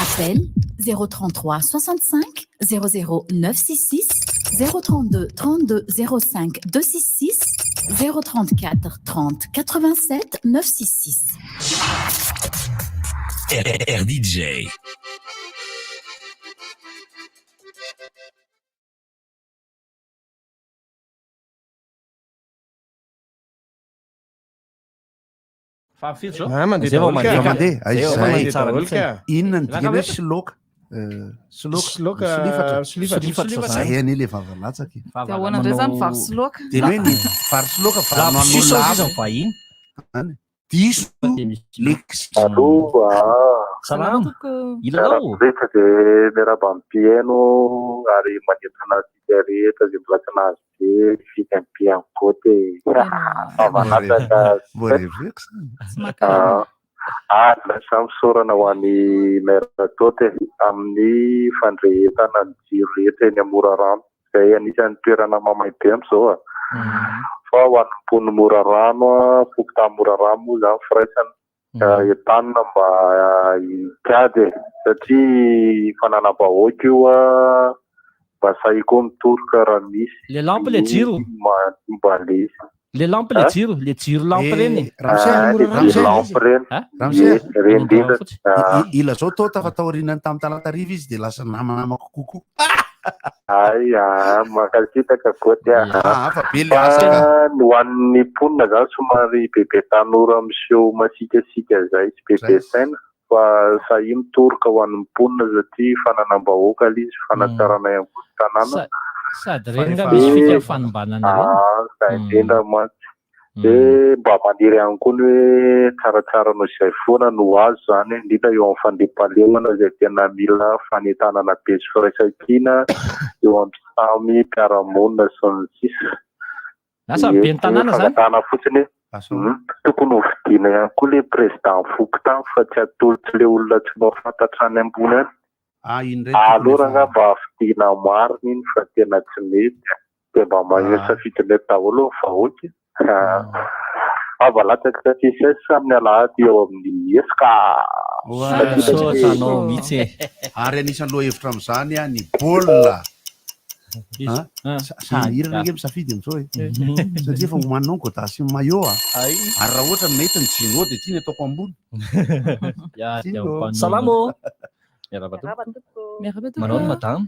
Appel 033 65 00 966 032 32 05 266 034 30 87 966. RDJ. Fa firy zao? Ah, mandeha Zay vao daholo ka. mandeha. Mandeha, Zay vao zay. mandeha daholo ka. Inona ny dikany hoe Laka siloka? Siloka, Siloka, solifatra. solifatra. Solifatra Zay zany. anie le vava latsaka e. Dia ahoana indray zany vary sy laoka? Dia ny hoe ny vary sy laoka vary Lapsus nohan'olona ao izy hafa. ny vahiny. Zany. Diso lexique. Aloha. Salama. Tompoko. Ilalao. Rehetra dia miarahaba ny mpihaino ary manentana antsika rehetra izay mbola tsy nahazo be vita ny mpihaino e. Vava-latsaka. Mbola reveko zany. Tsy maka aina. Ah, lasa misaorana ho an'i Maire Tote amin'ny fandrehetana ny jiro rehetra eny Amorarano izay anisan'ny toerana mamay be amin'izao a. Fa ho an'ny mponin'i Morarano, fokontany Morarano moa izany firaisana entanina mba hikajy e, satria fananam-bahoaka io a, mba sahia koa mitoroka raha misy Le lampe le jiro. momba an'ilay izy. Le lampe le jiro, le jiro lampe reny. Eh, Ramose, Ah, le Ramose. jiro lampe reny. Ramose. Ie, reny indrindra. Ah. Ilazao Tota fa taorian'ny tamin'ny talata hariva izy dia lasa namanamako kokoa. Ay, ah, mankasitraka Koty ah. Ah, hafa be le asa ka. Fa ny ho an'ny mponina zany somary bebe tanora miseho masiakasiaka zay sy bebe saina fa sahia mitoroka ho an'ny mponina satria fananam-bahoaka ilay izy, fanatsarana ihany koa ny tanàna. Sady reny nga misy fika fanombanana reny. Ah, zay indrindra mantsy. Dia mba maniry ihany koa ny hoe tsaratsara noho izay foana no azo izany, indrindra eo amin'ny fandriampahalemana izay tena mila fanentanana be sy firaisankina eo amin'ny samy mpiara-monina sy ny sisa. Lasa Ie, ben'ny tanàna zany. Fangatahana fotsiny hoe tokony ho vidiana ihany koa le président fokontany fa tsy atolotry le olona tsy mahafantatra any ambony any. Ah, iny indray tokony Aleo efa- rangaha mba vidiana marina iny fa tena tsy mety. Dia mba maneho Ah. safidy mety daholo ny vahoaka. Ava latsaka CCS amin'ny alahady eo amin'ny ESCA. Misaotra anao mihitsy e. Ary anisan'ny lohahevitra amin'izany a, ny baolina. Ah, Sahirana ange misafidy amin'izao e. Satria efa homaninao ny godasse sy ny maillot a. Ary raha ohatra mety ny jean dia ity ny ataoko ambony. Ya, dia Tino. mpanono. Salama ô. Miarahaba tompoko. Miarahaba tompoko. Manao ny madame.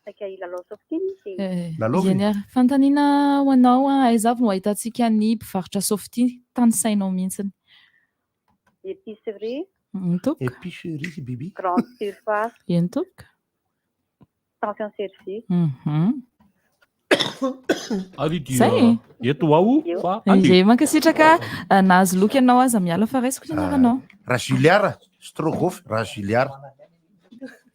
Saika hilalao Softie izy. Eny ary. Fanontaniana ho anao, aiza avy no ahitantsika ny mpivarotra Softie tanisainao mihitsiny? Épicerie. Eny tompoko. Épicerie sy bibi. Grande surface. Eny tompoko. Station service. Ary dia Zay e. eto aho fa andeha. Ie, mankasitraka. Nahazo loka ianao aza miala fa raisiko ny anaranao. Rajuliara, Strogoff, Rajuliara.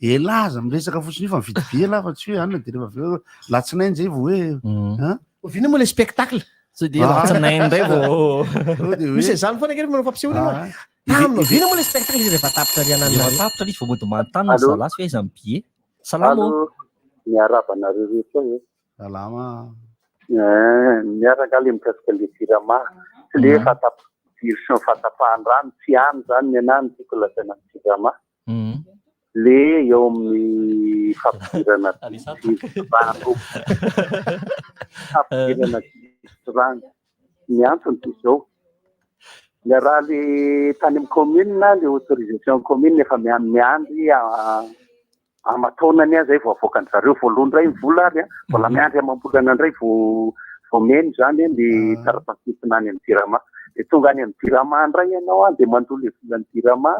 Ela aza miresaka fotsiny io fa mividy be ela fa tsy hoe anona dia rehefa avy eo latsinainy zay vao hoe hein? Oviana moa le spectacle? Tsy dia latsinainy indray vao. Misy an'izany foana ange manao fampisehoana ianao. Ah. Tamina oviana moa le spectacle izy rehefa tapitra ry ananona. Efa tapitra izy vao mody manontany ny Allô? zalahy sy hoe aiza ny billet. Salama ô. Allô, miarahaba anareo rehetra e. Salama. Eh, miaraka le mikasika le jirama. Tsy le fatap- jiro sy ny fahatapahan-drano, tsy any zany ny anahy no tiako lazaina amin'ny jirama. Le eo amin'ny fampidirana jiro sy rano. Fampidirana jiro sy rano. Ny antony dia izao. Le raha le tany amin'ny commune, le autorisation commune efa miandry aman-taonany aza vao avoakan-dry zareo voalohany indray ny vola ary mbola miandry amam-bolana indray vao vao meno izany ny taratasy entina any amin'ny Jirama. Dia tonga any amin'ny Jirama indray ianao dia mandoa ilay volan'ny Jirama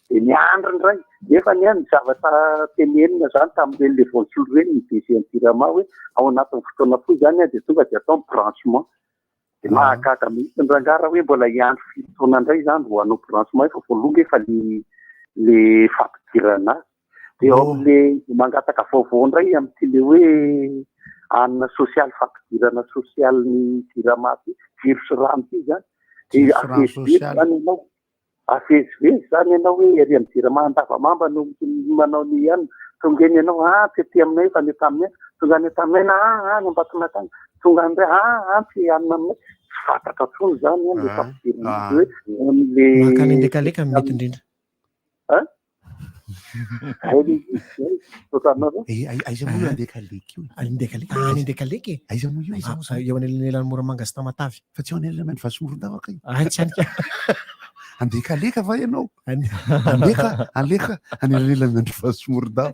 dia miandry indray. Nefa ny ny zavatra tenenina izany tamin'ireny le voasolo ireny ny DG an'ny Jirama hoe ao anatin'ny fotoana fohy izany dia tonga dia atao ny branchement. Dia mahagaga mihitsy ny rangahy raha hoe mbola hiandry firy taona indray izany vao hanao branchement efa voaloha nge fa le le fampidirana azy. Dia ao amin'le mangataka vaovao indray amin'ity le hoe anina sosialy fampidirana sosialy ny jirama ty, jiro sy rano ty izany. Dia Jiro sy rano avezivezy sosialy. izany ianao. Avezivezy izany ianao hoe ery amin'ny jirama Andavamamba no manao ny anina. Tonga eny ianao, ah tsy aty aminay fa any Antaninay. Tonga any Antaninay na ah any Ambatonakanga. Tonga any indray, ah ah tsy anina aminay. Tsy fantatra intsony izany an, le fampidirana azy hoe amin'le Mankany Andekaleka no mety indrindra. Hein? Zay le izy, zay. Ohatranao Eh, aiza moa io Andekaleka io? Andekaleka, any Andekaleka e. Aiza moa io? Aiza moa Ah, Eo anelanelan'i Moramanga sy Tamatave. Fa tsy eo anelanelan'i Vasimorondava kay. Ah, tsy any ka. Andekaleka va ianao? Aleka, aleka, anelanelan'i Vasimorondava.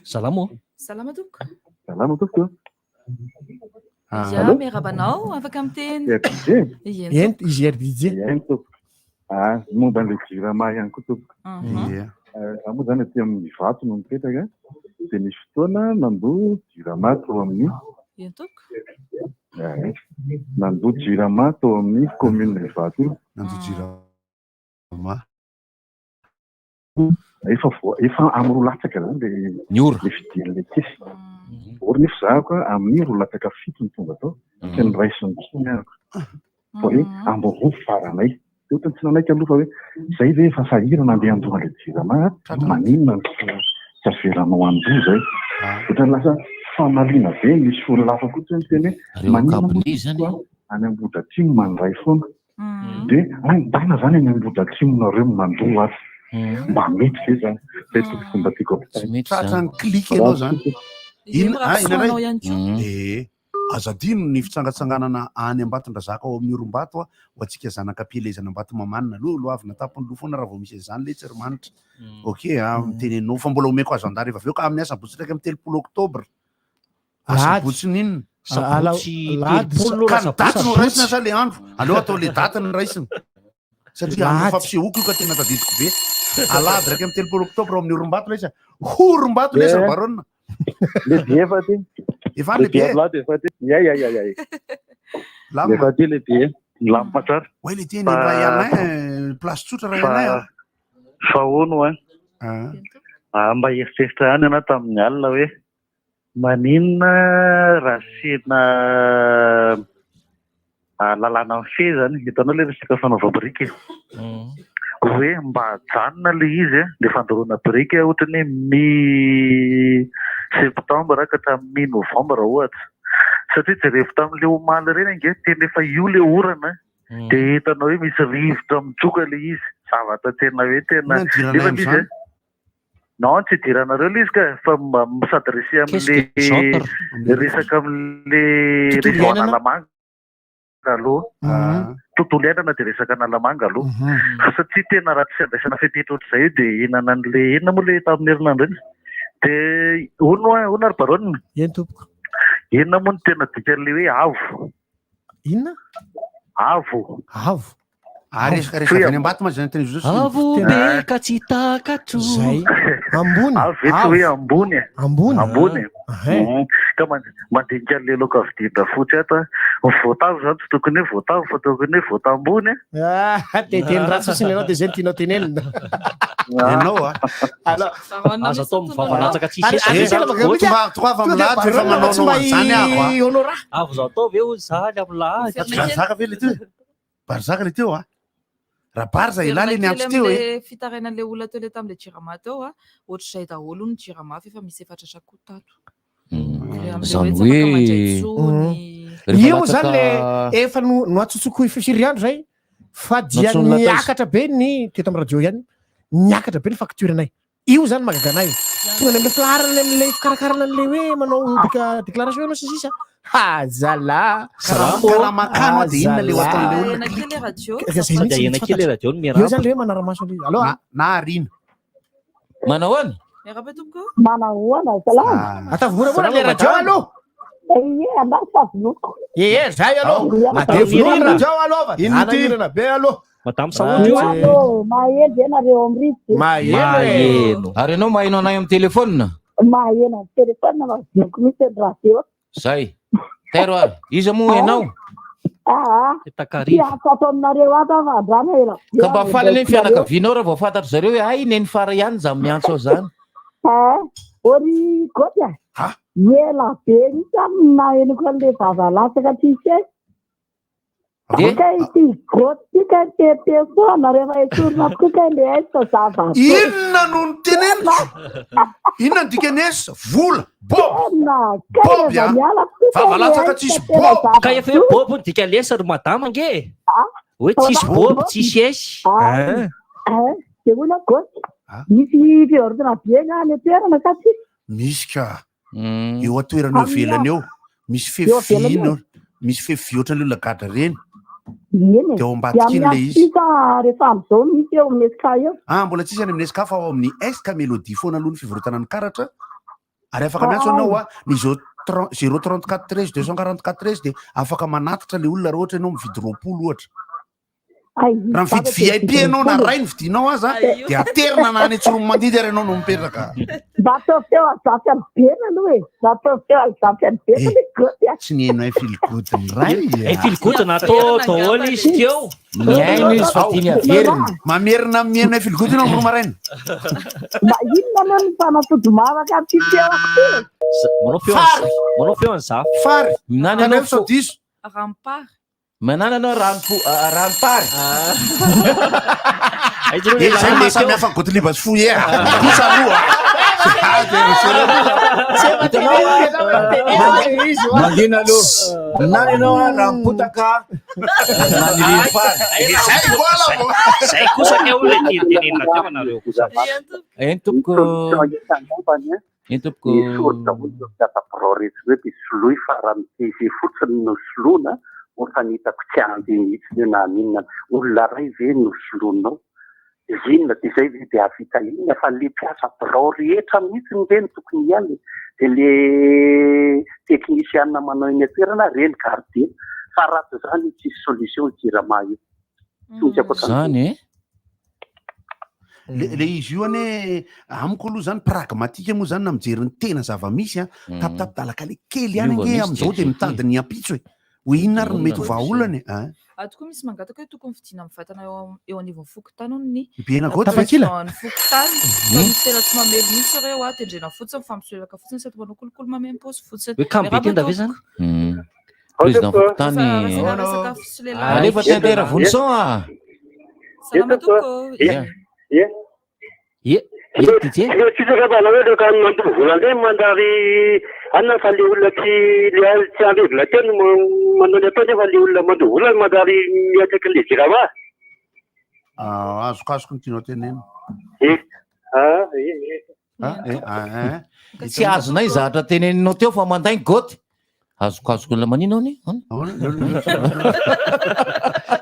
Salama ô. Salama tompoko. Salama tompoko. Ya, miarahaba anao, afaka miteny. RDJ? Eny tompoko. Izy RDJ. Eny tompoko. Ah, momba an'ilay Jirama ihany koa tompoko. Mhm. Za moa zany aty amin'ny Ivato no mipetraka. Dia nisy fotoana nandoa Jirama tao amin'ny Eny tompoko. Eh, nandoa Jirama tao amin'ny commune Ivato io. Nandoa Jirama. Efa voa, efa amin'ny roa latsaka zany le ny ora. Le fidiran'ilay caisse. Or nefa za koa amin'ny roa latsaka fito no tonga tao, tsy niraisiny intsony aho. Fa hoe amborovy faranay. Dia ohatran'ny tsy nanaiky aloha fa hoe zay ve efa sahirana andeha handoa an'ilay Jirama, maninona no tsy avelanao handoa zay. Ohatran'ny lasa famaliana be misy olona hafa koa tsy miteny hoe Reo maninona moa cabinet zany. koa any Ambohidratrimo mandray foana. Dia any dana zany any Ambohidratrimo nareo no mandoa azy. Mba mety ve zany? Zay tompoko mba tiako ampitaina. Tratran'ny clic ianao zany. Iny Ina, ah, ina raha indray? ihany koa. Eh, aza adino ny fitsangatsanganana any Ambatondrazaka ao amin'ny Orimbato a, ho antsika zanaka am-pielezana Ambatomamanina. Aloha loavina tampony loha foana raha vao misy an'izany letsy ry manitra. Ok, ah, miteny anao fa mbola omeko azo andà rehefa avy eo ka amin'ny asabotsy 31 oktobra. Alahady. Asabotsy n'inona? Sabotsy Alahady. 30 Ka ny daty no Sabotsy. raisina sa le andro? Aleo atao le daty no raisina. Satria andro Alahady. fampisehoako io ka tena tadidiko be. Alahady 31 oktobra ao amin'ny Orimbato lay izy. Orimbato lay izy ry Eh. Baronina. Le billet efa aty. Efa any Le le billet. billet lahy dia efa aty. Ia ia ia ia. Lamina. Efa aty le billet. Milamina tsara. Oay le teny Ray Alain, place tsotra Ray Alain. Fa hono hein. Ah, mba eritreritra ihany ianao tamin'ny alina hoe maninona raha asiana ah, lalàna mifehy zany. Hitanao ilay resaka fanaovam-biriky e. Hoe mba ajanona ilay izy e, ilay fandoroana biriky ohatran'ny hoe mi septembre ka hatramin'ny mi novembre ohatra. Satria jerevo tamin'ilay omaly ireny ange, tena efa io ilay orana e. Dia hitanao hoe misy rivotra mitsoka ilay izy. Zavatra tena hoe tena. Inona no idiranay Nefa ilay izy amin'izany? Non, tsy idiranareo ilay izy ka, fa mba mi-s'adresser Qu'est-ce que amin'ilay j'entre? resaka amin'ilay Tontolo région iainana. Analamanga aloha. Tontolo iainana dia resaka Analamanga aloha. Fa satria tena raha tsy andraisana fepetra ohatr'izay io dia hihinana an'ilay inona moa ilay tamin'ny herinandro iny? Dia hono hoa, hono ary Baronne? Eny tompoko. Inona moa no tena dikan'ilay hoe avo? Inona? Avo. Avo. Ary resaka resaka avy any Ambato ma zany tena izy io. Avo be ka tsy takatro. Zay. Ambony. Avo ve tsy hoe ambony e? Ambony. Ambony. Ahay. Ka mandinika an'ilay laoka vidian-drafotsy ato a. Ny voatavo zany tsy tokony hoe voatavo fa tokony hoe voatambony e. Ah, te teny ratsy fotsiny ianao dia zay no tianao tenenina. Ianao a. Alors, Aza atao mivava latsaka tsisy Ary- esa. ary Tonga- tena Tonga tonga avy amin'ny lahady efa manao Tsy mba an'izany aho a. Honora. Avo zao atao ve hoy zany amin'ny lahady. Fa tsy barzaka ve le teo? Barzaka le teo a. Raha barza ialahy le niantso teo e. Amin'ilay fitarainan'ilay olona teo ilay tamin'ilay jirama teo a, ohatr'izay daholo ny jirama fa efa misy efatra sakoa tato. Ilay amin'ilay Zany hoe tsy afaka hoe mandray intsony. rehefa Io moa zany le latsaka- efa no noatsotsoko firy andro zay fa dia Nantsoin'ny lataiza. niakatra be ny teto amin'ny radio ihany niakatra be ny facture nay. Io zany mahagaga anay. Tonga any amin'ilay filaharana any amin'ilay fikarakarana an'ilay hoe manao déclaration ianao sy ny sisa. Ha zala. Salamo. Karaha makano a, dia inona le ho ataon'ilay olona? Ahena kely radio. Ka zay mihitsy Ahena no tsy kely fantatro. radio no Io miarahaba. zany le hoe manara-maso an'ilay izy. Allo Na na ariana. Manao ahoana? Miarahaba tompoko. Manahoana, salama. Ataovy moramora le radio aloha. Ie, andahy fa vonoiko. Ie, zay aloha. Mandeha vonoina ny radio aloha fa. Inona ty? Anahirana be aloha. Madame Saonjo. Maheno, maheno ve nareo amin'ny rivotra? Maheno e. Maheno. Ary ianao maheno anay amin'ny telefônina? Maheno amin'ny telefona fa vonoiko mihitsy ny radio. Zay. Tairo ary. Iza moa ianao? Ah, ah. Tsy afapo aminareo ato aho fa andrana ela. Ka mba faly anie ny fianakavianao raha vao fantatry zareo hoe hay neny fara ihany zany miantso aho zany. Ah, ory Goty a. Ela be mihitsy aho no nahenoko an'ilay vava latsaka tsisy e. De? Kay ity Goty ity kay miteniteny foana rehefa esorina tokoa kay le S zava. Inona no noteneniko? Inona ny dikan'ny S? Vola. Bob. Tena kay Bob rehefa a. miala tokoa kay Vava le latsaka S tsisy tena Bob. zava. Ka efa hoe Bob no dikan'ny S ry madama ange e. Hoe tsisy Bob, tsisy S. Ah, ah, dia hoy aho Goty, misy fivarotana be any an-toerana sa tsisy? Misy ka. Eo an-toerana eo Amin'ny ivelany eo. Misy Eo fefy ivelany iny eo. eo. Misy fefy ohatran'ilay olona gadra ireny. Eny e. Dia ao Dia ambadika iny amin'ny ilay andro izy. tsisy rehefa amin'izao misy eo amin'ny SK eo. Ah, mbola tsisy any amin'ny SK fa ao amin'ny SK Melody foana aloha ny fivarotana ny karatra. Ary afaka miantso ianao a, ny 0 034 13 244 13 dia afaka manatitra ilay olona raha ohatra ianao mividy 20 ohatra. Ay, Raha mividy VIP ianao na ray ny vidinao aza dia aterina na any Tsiroanomandidy ary ianao no mipetraka. Mba ataovy teo Alzafy any Bena aloha e. Mba ataovy teo Alzafy any Bena le Goty a. Tsy nihaino ay feel good ny ray. Ay feel good natao daholo izy teo. Mihaino izy fa tiany averina. Mamerina mihaino ay feel good ianao amin'ny maraina. Mba inona aloha ny fanafody mavaka amin'ity teo ako ty e? Manao feo Fary. manao feo an'zafy. Fary. Minana Taneo ianao sao diso. Rampary. Manana anao ranompary. Eh, zay maha samy hafa ny Gottlieb sy Fouillé a. Kosa aloha. Ah, dia Hitanao a? Mangina aloha. Minana ianao a ranom-potaka. Naniriny fary. Zay mbola vao. Zay kosa ny olona ity tenenina teo anareo kosa. Eny tompoko. Eny tompoko. Esory daholo ireo mpiasa birao rehetra ireo dia soloy fa raha ny TV fotsiny no soloina ohatran'ny hitako tsy handeha mihitsy io na inona. Olona iray ve no soloinao? Inona dia izay ve dia hahavita inona fa le mpiasa birao rehetra mihitsy ireny tokony hiala e. Dia le teknisiana manao eny an-toerana ireny gardena. Fa raha tsy izany tsisy solution Jirama io. Tsy misy ankoatran'izay. Zany e? Le le izy io anie amiko aloha zany pragmatique moa zany na mijery ny tena zava-misy a tapitapidalaka le kely ihany Miova ange mihitsy amin'izao ty dia mitady ny ampitso e. Hoe inona ary no mety ho Miova vahaolana e. Ah. Ato koa misy mangataka hoe tokony fidiana mivantana eo am- eo anivon'ny fokontany hono ny Be nagoty ve? président ny fokontany. Fa misy tena tsy mamely mihitsy ireo a, tendrena fotsiny fa misolelaka fotsiny sady manao kolikoly mameno paosy fotsiny. Hoe kamo be Miarahaba tenda ve zany? tompoko. Président fokontany. Efa resaka resaka fisolelahana. Alefa Tender Vonison ah. Salama tompoko. Ia. Ie. Ie. Ie, tsy zakabana hoe leka mandoa vola indray mandary anona fa le olona tsy le tsy andrevina teo no manao ny atao nefa le olona mandoa vola no mandary miatraky le jirama. Ah, azokazoko ny tianao tenena. Ie. Ah, ie, ie. Ah, eh, ah, eh. Tsy azonay zavatra teneninao teo fa mandainga goty. Azokazoko olona manina ao ny?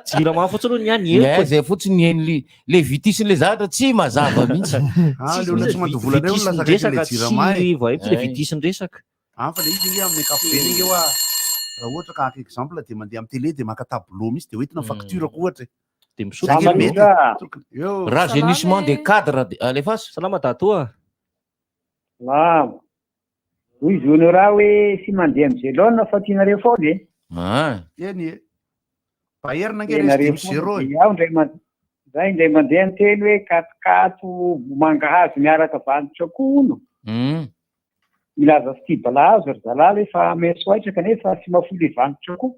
Jirama fotsiny hono ny any Ie, henoko e. zay fotsiny ny eny le- le vitisiny le zavatra tsy mazava mihitsy. Ah, le olona tsy mandoa vola indray olona Vitisin-dresaka zakaiky le jirama e. tsy voahevitra le Eh. vitisin-dresaka. Ah, fa le izy ange amin'ny ankapobeny ange hoa raha ohatra ka haka exemple dia mandeha amin'ny télé dia maka tableau mihitsy dia hoentina facture ko ohatra e. Dia Zay ange mety. Tokony- Eo. Rajeunissement des cadres de- alefaso. Salama datoa. Salama. Hoy izy Honora hoe tsy mandeha amin'izay laona fa tianareo foana e. Ah. Eny e. Bayern ange Tianareo resy dimy foana zéro e. dia Iaho indray man- zay indray mandeha niteny hoe katokato mangahazo miaraka vantotra koa hono. Milaza fitia balahazo ry zalahy le fa mesoaitra kanefa tsy mahafoy le vantotra koa.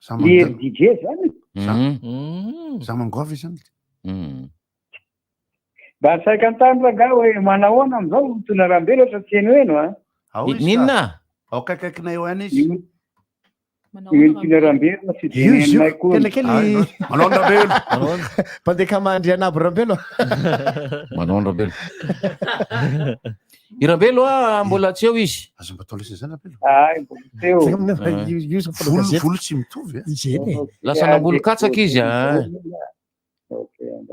Za Le RDJ zany. Za mangoavy izany. Mba saika an-tany rangahy hoe manahoana amin'izao tona Rambelo ohatra tsy henoheno a. Ao izy ka. Ninona? Ao akaikaikinay eo ihany izy. Io tona Rambelo tsy dia Io izy io, henonay koa. tena kely. Manao ny Rambelo. Mpandeha kamandry anabo Rambelo. Manao ny Rambelo. I Rambelo a mbola tsy eo izy. Aza mba atao lesona izany Rambelo. Ay, mbola tsy eo. Io io zao mpanao Volo gazety. volo tsy mitovy e. Izy eny e. Lasa namboly katsaka izy a.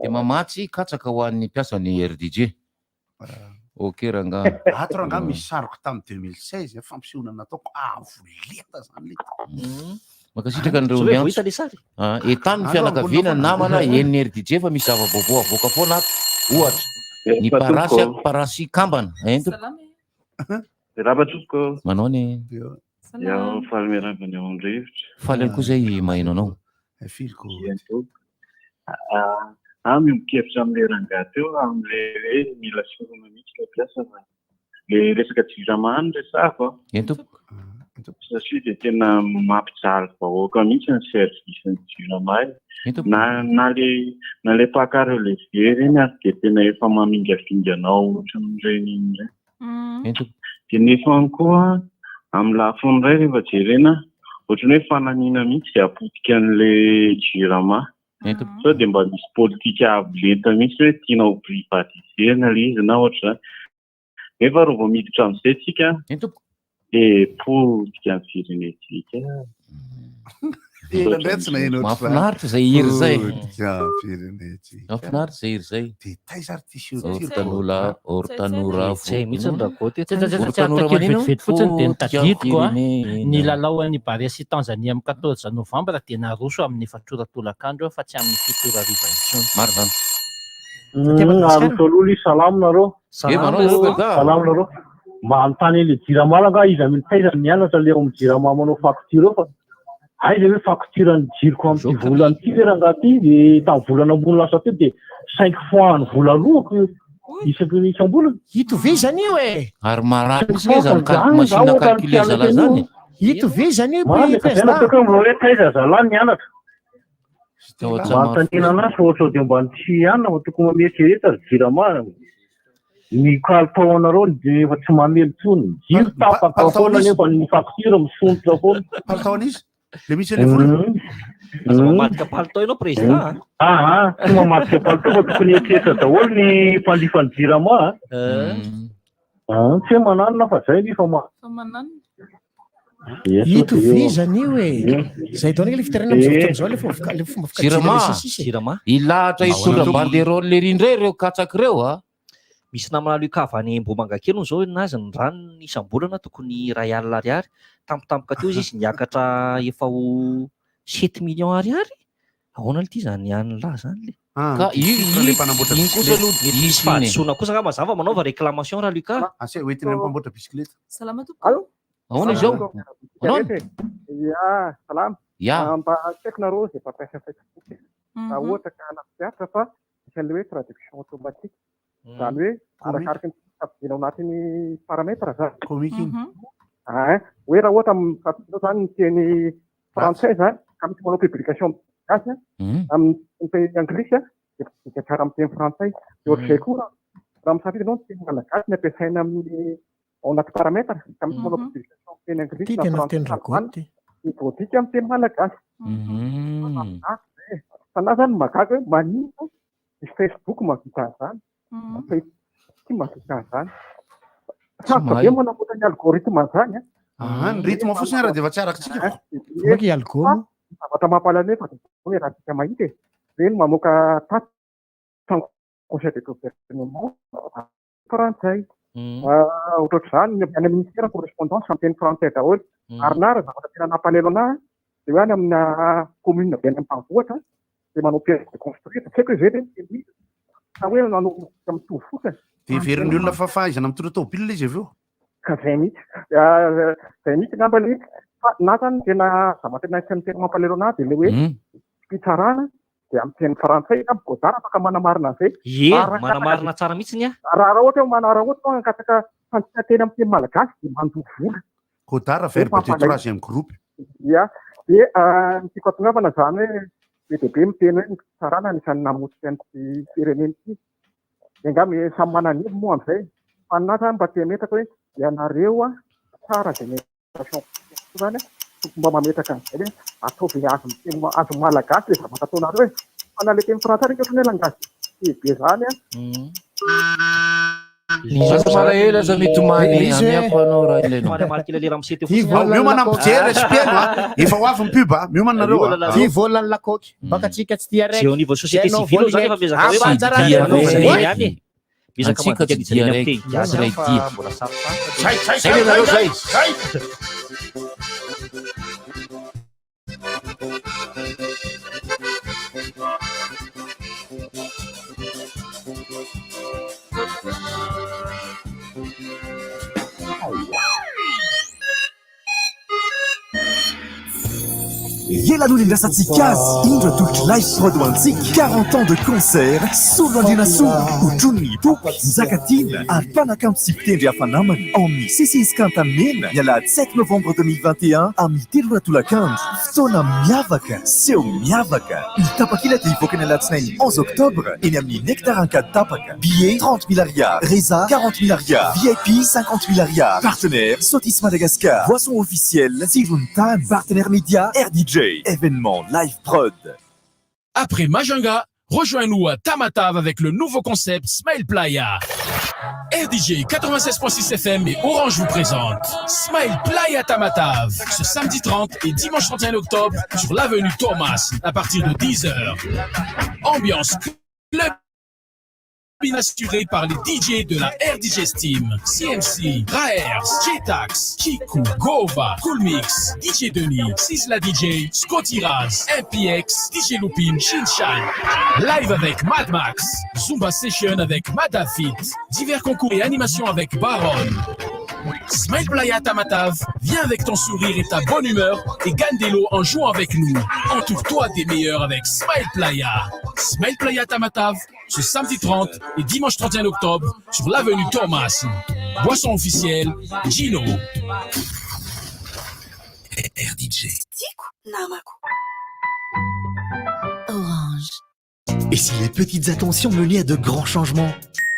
Dia mamatsy katsaka ho an'ny mpiasan'ny RDJ. Ok rangahy. Ato rangahy misy sariko tamin'ny 2016 fampisehoana nataoko avo lenta zany le. Mankasitraka an'ireo Sao hoe miantso. voahita le sary? Ah, Entany ny Andro fianakaviana ambonina namana foana. en'ny RDJ fa misy zava-baovao avoaka foana ato. Ohatra, ny Efa parasy tompoko. parasy kambana. Ento. Miarahaba tompoko. Manao ny Iaho faly miarahaba ny ao an-drivotra. faly ihany koa zay maheno anao. Filiko. Ah, ah, miombon-kevitra amin'ilay rangahy teo amin'ilay hoe mila sorona mihitsy ilay mpiasa fa le resaka jirama no resahako a. Ento. Satria dia tena mampijaly vahoaka mihitsy ny service ny jirama e. Na na le na le mpaka relevé ireny ary dia tena efa mamingavinga anao ohatran'ireny iny ireny. Ento. Dia nefa ihany koa amin'ny lafiny iray rehefa jerena ohatran'ny hoe fanamiana mihitsy dia apotika an'ilay jirama. Ento. Sao dia mba misy politika avo lenta mihitsy hoe tiana ho privatiser-na ilay izy na ohatr'izany. Nefa raha vao miditra amin'izay tsika Ento. dia potika ny firenentsika. Ela indray tsy naheno ohatr'izany. Mahafinaritra izay hira izay. Potika ny firenentsika. Mahafinaritra izay hira izay. Dia taiza ary ity seho ity? Or tanora, or tanora. Tsy hay mihitsy ny ragoty. Tsy tsy- tsy- Or tsy tanora aritra kely maneno? vetivety fotsiny dia Potika nitadidiko a firenena. ny lalao an'i Barea sy Tanzania amin'ny 14 novambra dia naroso amin'ny 4 ora tolakandro fa tsy amin'ny 7 ora hariva intsony. Marina zany. Aroso aloha ly salama nareo. Eh, manao nareo kaka. Salama nareo. Mba anontany an'le jirama angaha iza amin'ny taiza no nianatra le ao amin'ny jirama manao facture eo fa aiza hoe facture ny jiroko amin'ity volana ity ve rangaha ity de tamin'ny volana ambony lasa teo de cinq fois ny vola aloako isaky ny isam-bolana. Itovizana io e. Ary marary Cinq mihitsy nge fois zany fa calcul zany machine zaho ohatran'ny calculer zalahy mpianatra zany. an'io. Itovizana io Marina ka zay président. nataoko hoe mba hoe taiza zalahy nianatra. Tao Mba Antsamafo. anontaniana anazy fa ohatra dia mba tsy ihany fa tokony mamieritreretra ry jirama. Ny kalitao anareo dia efa tsy mamely intsony. Jiro tapaka palitao foana an'iza? nefa ny facture misondrotra foana. Palitao an'iza? Le misy an'le vola. Aza mamadika palitao ianao président a. Ah, ah, tsy mamadika palitao fa tokony hieritreritra daholo ny mpanjifa ny jirama. a. Ah, tsy hoe mananona fa zay nefa ma. Fa mananona. Itovizana io e. Zay daholo le fiterena amin'izao fotoana izao le fomba le fomba fikajiana Jirama. le sisy. Jirama. Ilahatra hitondra banderole ery indray ireo katsaka ireo a. Misy namana Lucas avy any Ambohimangakely hono izao nazy ny ranony isam-bolana tokony 1000 ariary. Tampotampoka teo izy izy niakatra efa ho 7 millions ariary. Ahoana ity zany an'ny lahy zany le? Ka io le mpanamboatra iny kosa aloha Mety misy diso iny e. fahadisoana kosa angamba za fa manaova réclamation raha Lucas. Ase hoentina ny mpamboatra bisikileta. Salama tompoko. Ahoana izao? Manao? Ya, salama. Ya. Ah, Mba tsy haiko nareo izay mpampiasa Facebook e. Raha ohatra ka nampihatra fa misy an'ilay hoe traduction automatique. Izany hoe arakaraky ny safidiana ao anatin'ny paramètre zany. Comique iny. Ah, hoe raha ohatra misafidinao zany ny teny frantsay zany ka misy manao publication gasy amin'ny teny anglisy a, dia midika tsara amin'ny teny frantsay. Dia ohatr'izay koa raha raha misafidy ianao ny teny malagasy ny ampiasaina amin'ny ao anaty paramètre ka misy manao publication amin'ny teny anglisy Ty na tena frantsay fiteny na ragoty allemana, dia voadika amin'ny teny malagasy. Fa na zany mahagaga hoe maninona ny Facebook mahavita an'izany, ny Facebook tsy mahavita an'izany. Sarotra be mahay. manamboatra ny algorithme an'izany a. Ah, ny rythme fotsiny ary dia efa tsy arakitsika. Vomaika i algo moa. Zavatra mampalahelo nefa dia hoe raha tsika mahita e, ireny mamoaka tatitra ny conseil de gouvernement frantsay. Ah, Ohatrohatr'izany ny any amin'ny ministère correspondance amin'ny teny frantsay daholo. Ary na raha zavatra tena nampalahelo anahy dia hoe any amina commune be any ambanivohitra dia manao permis de construire. Tsy haiko hoe izay ve no tena izy sa hoe nanao mitovy fotsiny. Dia heverin'ny olona fa fahaizana mitondra tômôbila izy avy eo. Ka zay mihitsy. Ah, Zay mihitsy angamba ilay izy. Fa na zany tena zavatra tena isan'ny tena mampalahelo anahy dia ilay hoe fitsarana dia amin'ny teny frantsay angamba Godard afaka manamarina an'izay. Ie, Ary raha manamarina tsara mihitsy ny ahy. Raha raha ohatra hoe mana raha ohatra hoe hangataka fandikan-teny amin'ny teny malagasy dia mandoa vola. Godard Zay verbe de mampalahelo. troisième groupe. Ya, dia ah, ny tiako hatongavana izany hoe be dia be miteny hoe ny fitsarana anisan'ny namotika an'ity firenena ity. Dia angaha me- samy manana ny heviny moa amin'izay. Fa ny anahy zany mba te hametraka hoe ianareo a, tsara génération koa zany a, tokony mba mametraka an'izay hoe ataovy azon'ny teny azon'ny malagasy ilay zavatra ataonareo e. Fa na ilay teny frantsay ndraiky ohatran'ny hoe langage be zany a. Aza malahelo, aza mitomany, Izy hoe- amiako anao raha ilainao. Somary hamaly kely ilay ramose teo Ty fotsiny. vola Miomana mpijery sy mpihaino a. Efa ho avy ny pub a. Miomana nareo a. Ty vola ny lakoky. Baka tsika tsy tia raiky. Zay au niveau société Zay anao civile zany vola efa miezaka hoe Ampanjara mandinika anao an'izay vola. ihany e. Miezaka Antsika mandinika tsy an'izay ihany dia amin'ny teny raiky, gasy tsy ray fa dia. mbola sarosarotra. Zay, zay, Zay nareo zay. zay. Ela no nindrasantsika azy, indro atolotry Live Prod ho antsika 40 ans de concert, Solo Andrianasoa, hotronin'ny Poopy, Njakatiana ary mpanakanto sy mpitendry hafa namany ao amin'ny CCSK Antanimena ny alahady 7 novembre 2021 amin'ny 3 ora tolakandro. Fotoana miavaka, seho miavaka. Ny tapakila dia hivoaka ny alatsinainy 11 octobre eny amin'ny Nectar Ankaditapaka. Billets 30 000 ariary, Reza 40 000 ariary, VIP 50 000 ariary. Partenaire Sotis Madagascar, Boisson officielle Tsirony Tany, Partenaire média RDJ, événement Live Prod. Après Majunga, rejoins-nous à Tamatave avec le nouveau concept Smile Playa. RDJ 96.6 FM et Orange vous présente Smile Playa Tamatave ce samedi 30 et dimanche 31 octobre sur l'avenue Thomas à partir de 10h. Ambiance club assuré par les DJ de la RDJ Steam, CMC, Raers, J-Tax, Kiku, Gova, Coolmix, DJ Denis, Sisla DJ, Scotty Raz, MPX, DJ Lupin, Shinchan. Live avec Mad Max, Zumba Session avec Madafit, divers concours et animations avec Baron. Smile Playa Tamatave, viens avec ton sourire et ta bonne humeur et gagne des lots en jouant avec nous. Entoure-toi des meilleurs avec Smile Playa. Smile Playa Tamatave, ce samedi 30 et dimanche 31 octobre sur l'avenue Thomas. Boisson officielle, Gino. RDJ. Tiako namako. Orange. Et si les petites attentions menaient à de grands changements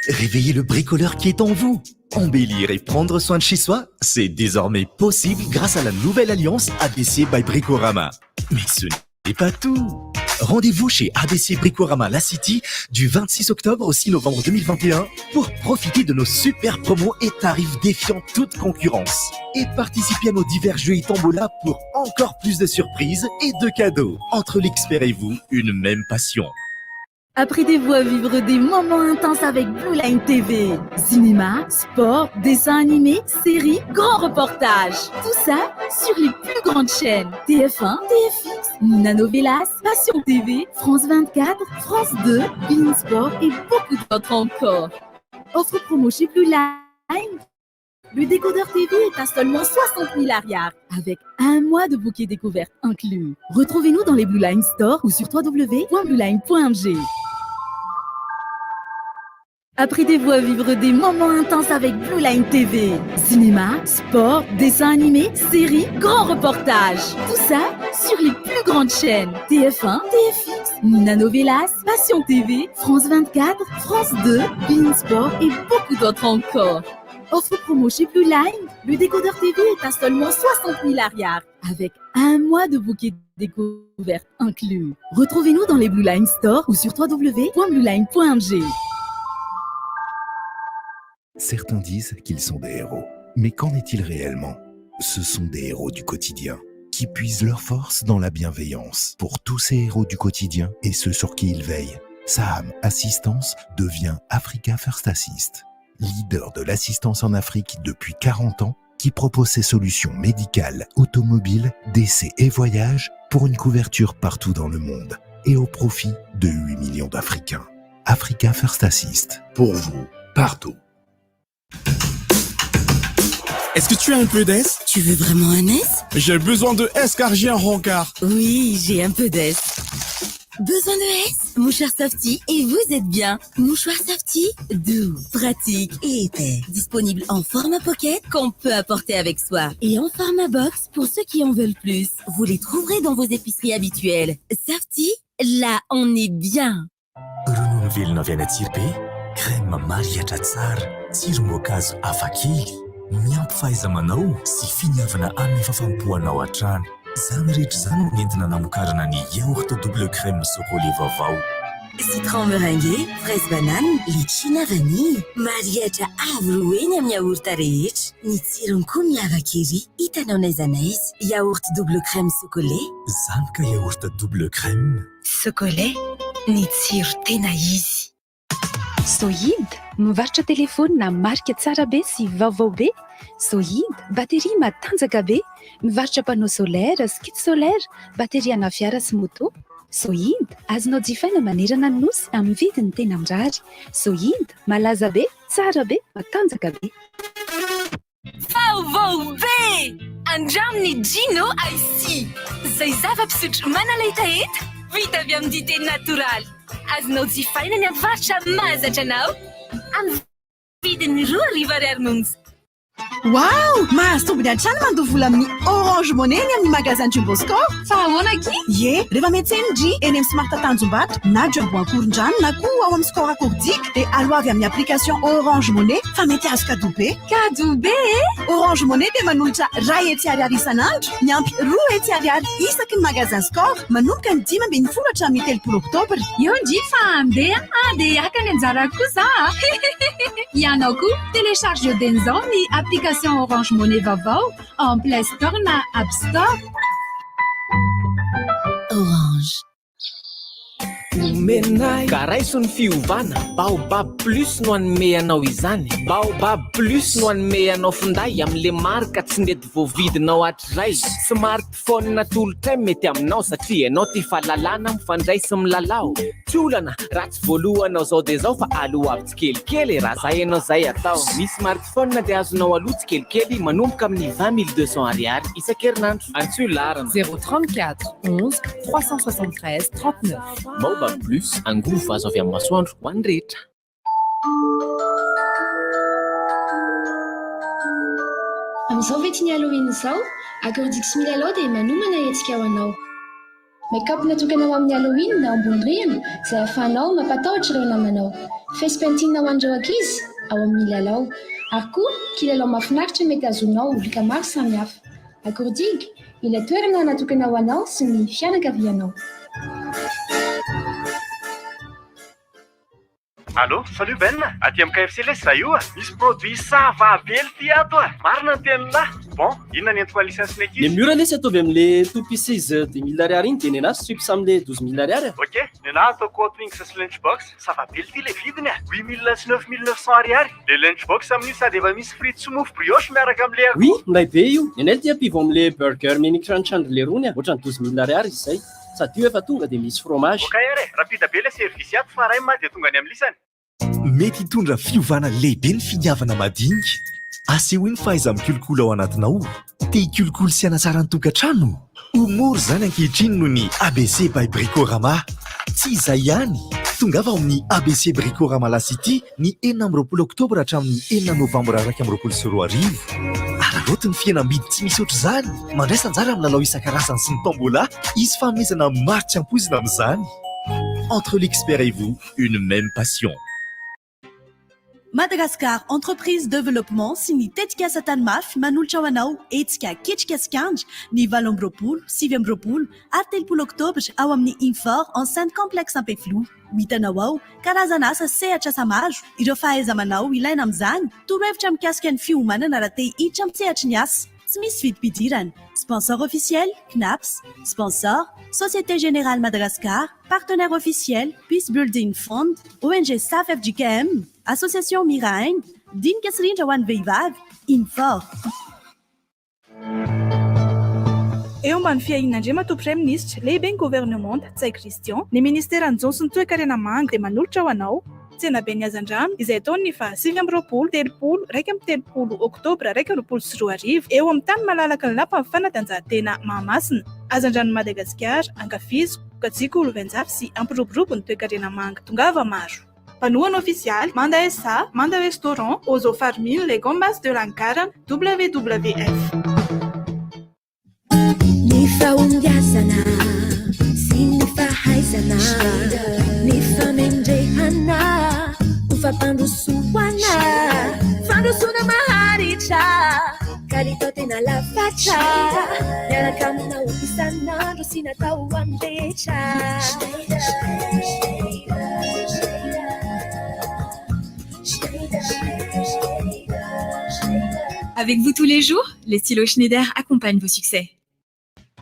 Réveillez le bricoleur qui est en vous. Embellir et prendre soin de chez soi, c'est désormais possible grâce à la nouvelle alliance ABC by Bricorama. Mais ce n'est pas tout. Rendez-vous chez ABC Bricorama La City du 26 octobre au 6 novembre 2021 pour profiter de nos super promos et tarifs défiant toute concurrence. Et participer à nos divers jeux et tombolas pour encore plus de surprises et de cadeaux. Entre l'expert et vous, une même passion. Apprêtez-vous à vivre des moments intenses avec Blue Line TV. Cinéma, sport, dessins animés, séries, grands reportages. Tout ça sur les plus grandes chaînes. TF1, TFX, Nina Novelas, Passion TV, France 24, France 2, beIN Sport et beaucoup d'autres encore. Offre promo chez Blue Line. Le décodeur TV est à seulement 60 000 ariary avec un mois de bouquet découverte inclus. Retrouvez-nous dans les Blue Line Store ou sur www.blueline.mg. Apprêtez-vous à vivre des moments intenses avec Blue Line TV. Cinéma, sport, dessins animés, séries, grands reportages. Tout ça sur les plus grandes chaînes. TF1, TFX, Nina Novelas, Passion TV, France 24, France 2, beIN Sport et beaucoup d'autres encore. Offre promo chez Blue Line, le décodeur TV est à seulement 60 000 ariary avec un mois de bouquet découverte inclus. Retrouvez-nous dans les Blue Line Store ou sur www.blueline.mg. Certains disent qu'ils sont des héros. Mais qu'en est-il réellement? Ce sont des héros du quotidien qui puisent leur force dans la bienveillance. Pour tous ces héros du quotidien et ceux sur qui ils veillent, Saham Assistance devient Africa First Assist, leader de l'assistance en Afrique depuis 40 ans, qui propose ses solutions médicales, automobiles, décès et voyages pour une couverture partout dans le monde et au profit de 8 millions d'Africains. Africa First Assist. Pour vous, partout. Est-ce que tu as un peu d'S? Tu veux vraiment un S? J'ai besoin de S car j'ai un rencard. Oui, j'ai un peu d'S. Besoin de S? Mouchoir Softy et vous êtes bien. Mouchoir Softy, doux, pratique et épais. Disponible en format pocket qu'on peut apporter avec soi. Et en format box pour ceux qui en veulent plus. Vous les trouverez dans vos épiceries habituelles. Softy, là on est bien. Ronono velona avy any Antsirabe, crème marihatra tsara, tsirom-boankazo hafakely, miampy fahaiza-manao sy finiavana amin'ny fafampoanao hatrany. Izany rehetra izany no nentina namokarana ny yaourt double crème Socolait vaovao. Citron meringué, fraise banane, litchi na vanille. Marihatra avo roa eny amin'ny yaourt rehetra. Ny tsirony koa miavaka ery, hitanao n'aiza n'aiza. Yaourt double crème Socolait. Izany ka yaourt double crème. Socolait, ny tsiro tena izy. Sohid, mivarotra telefônina marika tsara be sy vaovao be. Sohid, bateria matanjaka be. Mivarotra panneau solaire sy kit solaire, bateria ana fiara sy moto. Sohid, azonao jifaina manerana ny nosy amin'ny vidiny tena mirary. Sohid, malaza be, tsara be, matanjaka be. Vaovao be! Andramo ny Gino Ice izay zava-pisotro manala hetaheta vita avy amin'ny dite natoraly. Azonao jifaina ny mpivarotra mahazatra anao amin'ny vidiny 2000 ariary monja. Wow! Mahazo tombony hatrany mandoa vola amin'ny Orange Money eny amin'ny magasin Jumbo Score. Fa ahoana aky? Ie, rehefa miantsena ndry eny amin'ny Smart Tanjombato na Jumbo Ankorondrano na koa ao amin'ny Score Akorodika dia aloavy amin'ny application Orange Money fa mety azo cadeau be. Cadeau be e? Orange Money dia manolotra 100 ariary isan'andro miampy 200 ariary isaky ny magasin Score manomboka ny 15 hatramin'ny 30 oktobra. Eo ndry fa andeha dia haka ny anjara koa za. Ianao koa télécharge dieny izao ny application Orange Money vaovao ao amin'ny Play Store na App Store. Orange. Omenay ka raiso ny fiovana. Baobab Plus no anome anao izany. Baobab Plus no anome anao finday amin'le marika tsy nety voavidinao hatrizay. Smartphone natolotray mety aminao satria ianao tia fahalalana mifandray sy milalao. Tsy olana raha tsy voalohanao zao dia zao fa aloavy tsikelikely raha zay ianao zay atao. Ny smartphone dia azonao aloha tsikelikely manomboka amin'ny 20 200 ariary isan-kerinandro. Antsoy laharana 034 11 373 39. Baobab Plus, angovo azo avy amin'ny masoandro ho an'ny rehetra. Amin'izao fetin'ny Halloween izao, Akorodika sy Milalao dia manomana hetsika ho anao. Make-up natokana ho amin'ny Halloween ambony rihana izay ahafahanao mampatahotra ireo namanao. Face painting ho an'ireo ankizy ao amin'ny Milalao. Ary koa kilalao mahafinaritra mety hahazoanao loka maro samihafa. Akorodika, ilay toerana natokana ho anao sy ny fianakavianao. Allô, salut Ben, aty amin'ny KFC lesy za io a. Misy produit ça va be ty ato a. Marina ny tenin'lahy. Bon, inona ny entiko anisan'ny sy ny ankizy? Le miora lesy ataovy amin'le two pieces 10 000 ariary iny dia ny anazy chips amin'le 12 000 ariary. Ok, ny anahy ataoko hot wings sy lunch box. Ça va be ty le vidiny a. 8000 sy 9900 ariary. Le lunch box amin'io sady efa misy frites sy mofo brioche miaraka amin'le akoho. Oui, milay be io. Ny anay ty ampivo amin'le burger mini crunch andry le rony a. Ohatran'ny 12 000 ariary izy zay. Sady io efa tonga dia misy fromage. Ok ary, rapide be le service ato fa ray ma dia tonga any amin'ny lisany. Mety hitondra fiovana lehibe ny finiavana madinika. Asehoy ny fahaiza-mikolokolo ao anatinao. Te hikolokolo sy hanatsara ny tokantrano? Ho mora izany ankehitriny noho ny ABC by Bricorama. Tsy izay ihany! Tongava ao amin'ny ABC Bricorama La City ny 26 oktobra hatramin'ny 6 novambra 2021. Araraoty ny fihenam-bidy tsy misy ohatr'izany! Mandraisa anjara amin'ny lalao isan-karazany sy ny tombola, hisy fanomezana maro tsy ampoizina amin'izany. Entre l'expert et vous, une même passion. Madagascar Entreprise Developpement sy ny tetikasa Tany Mafy manolotra ho anao hetsika Ketrika sy Kandra ny 28, 29 ary 30 oktobra ao amin'ny Infor Enceinte Complexe Ampefiloha. Ho hitanao ao, karazana asa sy sehatr'asa maro, ireo fahaiza-manao ilaina amin'izany, torohevitra mikasika ny fiomanana raha te hiditra amin'ny sehatry ny asa. Tsy misy vidim-pidirana. Sponsor officiel, Cnaps. Sponsor, Société Générale Madagascar. Partenaire officiel, Peace Building Fund, ONG Saf fjkm, Association Mira Aina, Dinika sy rindra ho an'ny vehivavy, Infor. Eo ambany fiahian'Andriamatoa Praiminisitra, Lehiben'ny Governemanta, Ntsay Christian, ny Ministeran'ny Jono sy ny Toekarena Manga dia manolotra ho anao, Tsenaben'ny Hazandrano, izay atao ny faha 29, 30, 31 Oktobra 2021, eo amin'ny tany malalaky ny Lapan'ny Fanatanjahantena Mahamasina. Hazandranon'i Madagasikara, ankafizo, kajiko ho lovainjafy sy hampiroborobo ny toekarena manga. Tongava maro! Mpanohana ofisialy, Manda SA, Manda Restaurant, Ozo Farming, Les Gambas de l'Ankarana, WWF. Ny fahombiazana sy ny fahaizana, ny famendrehana ho fampandrosoana, fandrosoana maharitra, kalitao tena lafatra, miaraka aminao isan'andro sy natao ho an'ny rehetra. Avec vous tous les jours, les stylos Schneider accompagnent vos succès.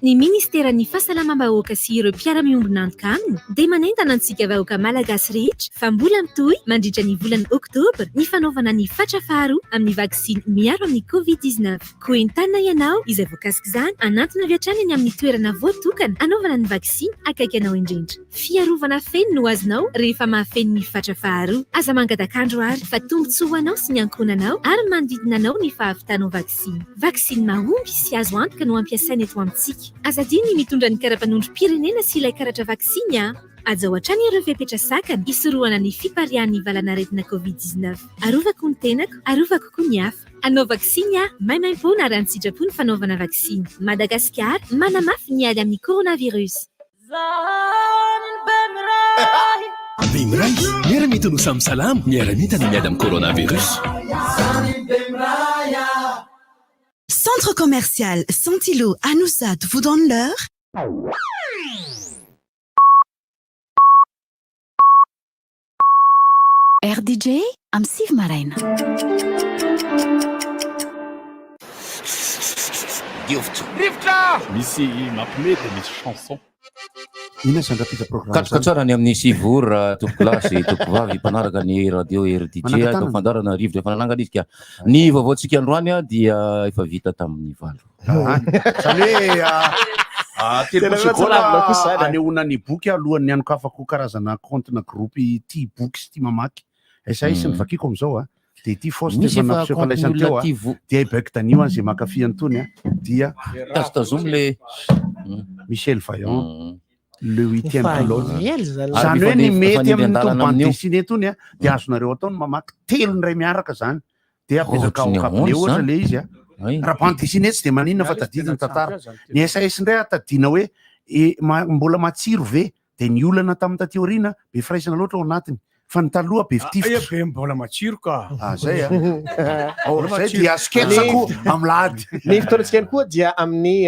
Ny Ministeran'ny Fahasalamam-bahoaka sy ireo mpiara-miombon'antoka aminy dia manentana antsika vahoaka Malagasy rehetra fa mbola mitohy mandritra ny volana oktobra ny fanaovana ny fatra faharoa amin'ny vaksiny miaro amin'ny Covid 19. Koa entanina ianao izay voakasik'izany hanantona avy hatrany eny amin'ny toerana voatokana hanaovana ny vaksiny akaiky anao indrindra. Fiarovana feno no azonao rehefa mahafeno ny fatra faharoa. Aza mangatak'andro ary fa tombontsoa ho anao sy ny ankohonanao ary ny manodidina anao ny fahavitanao vaksiny. Vaksiny mahomby sy azo antoka no ampiasaina eto amintsika. Aza adino ny mitondra ny kara-panondrom-pirenena sy ilay karatra vaksiny a! Hajao hatrany ireo fepetra sakana hisorohana ny fipariahan'ny valanaretina Covid 19. Arovako ny tenako, arovako koa ny hafa. Hanao vaksiny aho, maimaimpoana ary an-tsitrapo ny fanaovana vaksiny. Madagasikara, manamafy ny ady amin'ny coronavirus. Bemiray, miara-mientana ho samy salama, miara-mientana miady amin'ny coronavirus. Centre commercial Santilo Anosizato vous donne l'heure. RDJ amin'ny 9 maraina. Diovitra. Rivotra! Misy mampime dia misy chanson. Inona izany rapida programme Katroka tsara ny amin'ny 9 ora tompokolahy sy tompokovavy mpanaraka ny radio RDJ Manangan-tanana. atao fandaharana rivotra efa nanangana izy ka ny vaovaontsika androany dia efa vita tamin'ny valo. Zany hoe Tena 30 hoe tsy lavina kosa segonda zany, ah. anehoana ny boky alohan'ny hanokafako karazana compte na groupe tia boky sy tia mamaky. SAS ny vakiko amin'izao a. Dia ity Faust Misy efa efa nampiseho fandraisany compte-n'olona teo a. tia vo- Dia i Buck Danio an izay mankafy an'itony a. Dia Tazotazomy le Michel Vaillant. Le huitième Efa pilote. ela zany. Zany hoe ny Ary mety mifanindry amin'ny an-dalana tony bande amin'io. dessinée tony a dia azonareo atao ny mamaky telo indray miaraka zany. Dia apetraka ao Ohatry ny cabinet ahoana ohatra izany? le izy a. Ay. Raha bande dessinée tsy dia maninona fa tadidy ny tantara. Ny SAS indray atadiana hoe e, ma- mbola matsiro ve? Dia ny olana tamin'ny taty aoriana be firaisana loatra ao anatiny. Fa ny taloha be fitifitra. Be mbola matsiro ka. Ah, zay a. Ao zay dia sketch-ko amin'ny lahady. Ny fotoanantsika ihany koa dia amin'ny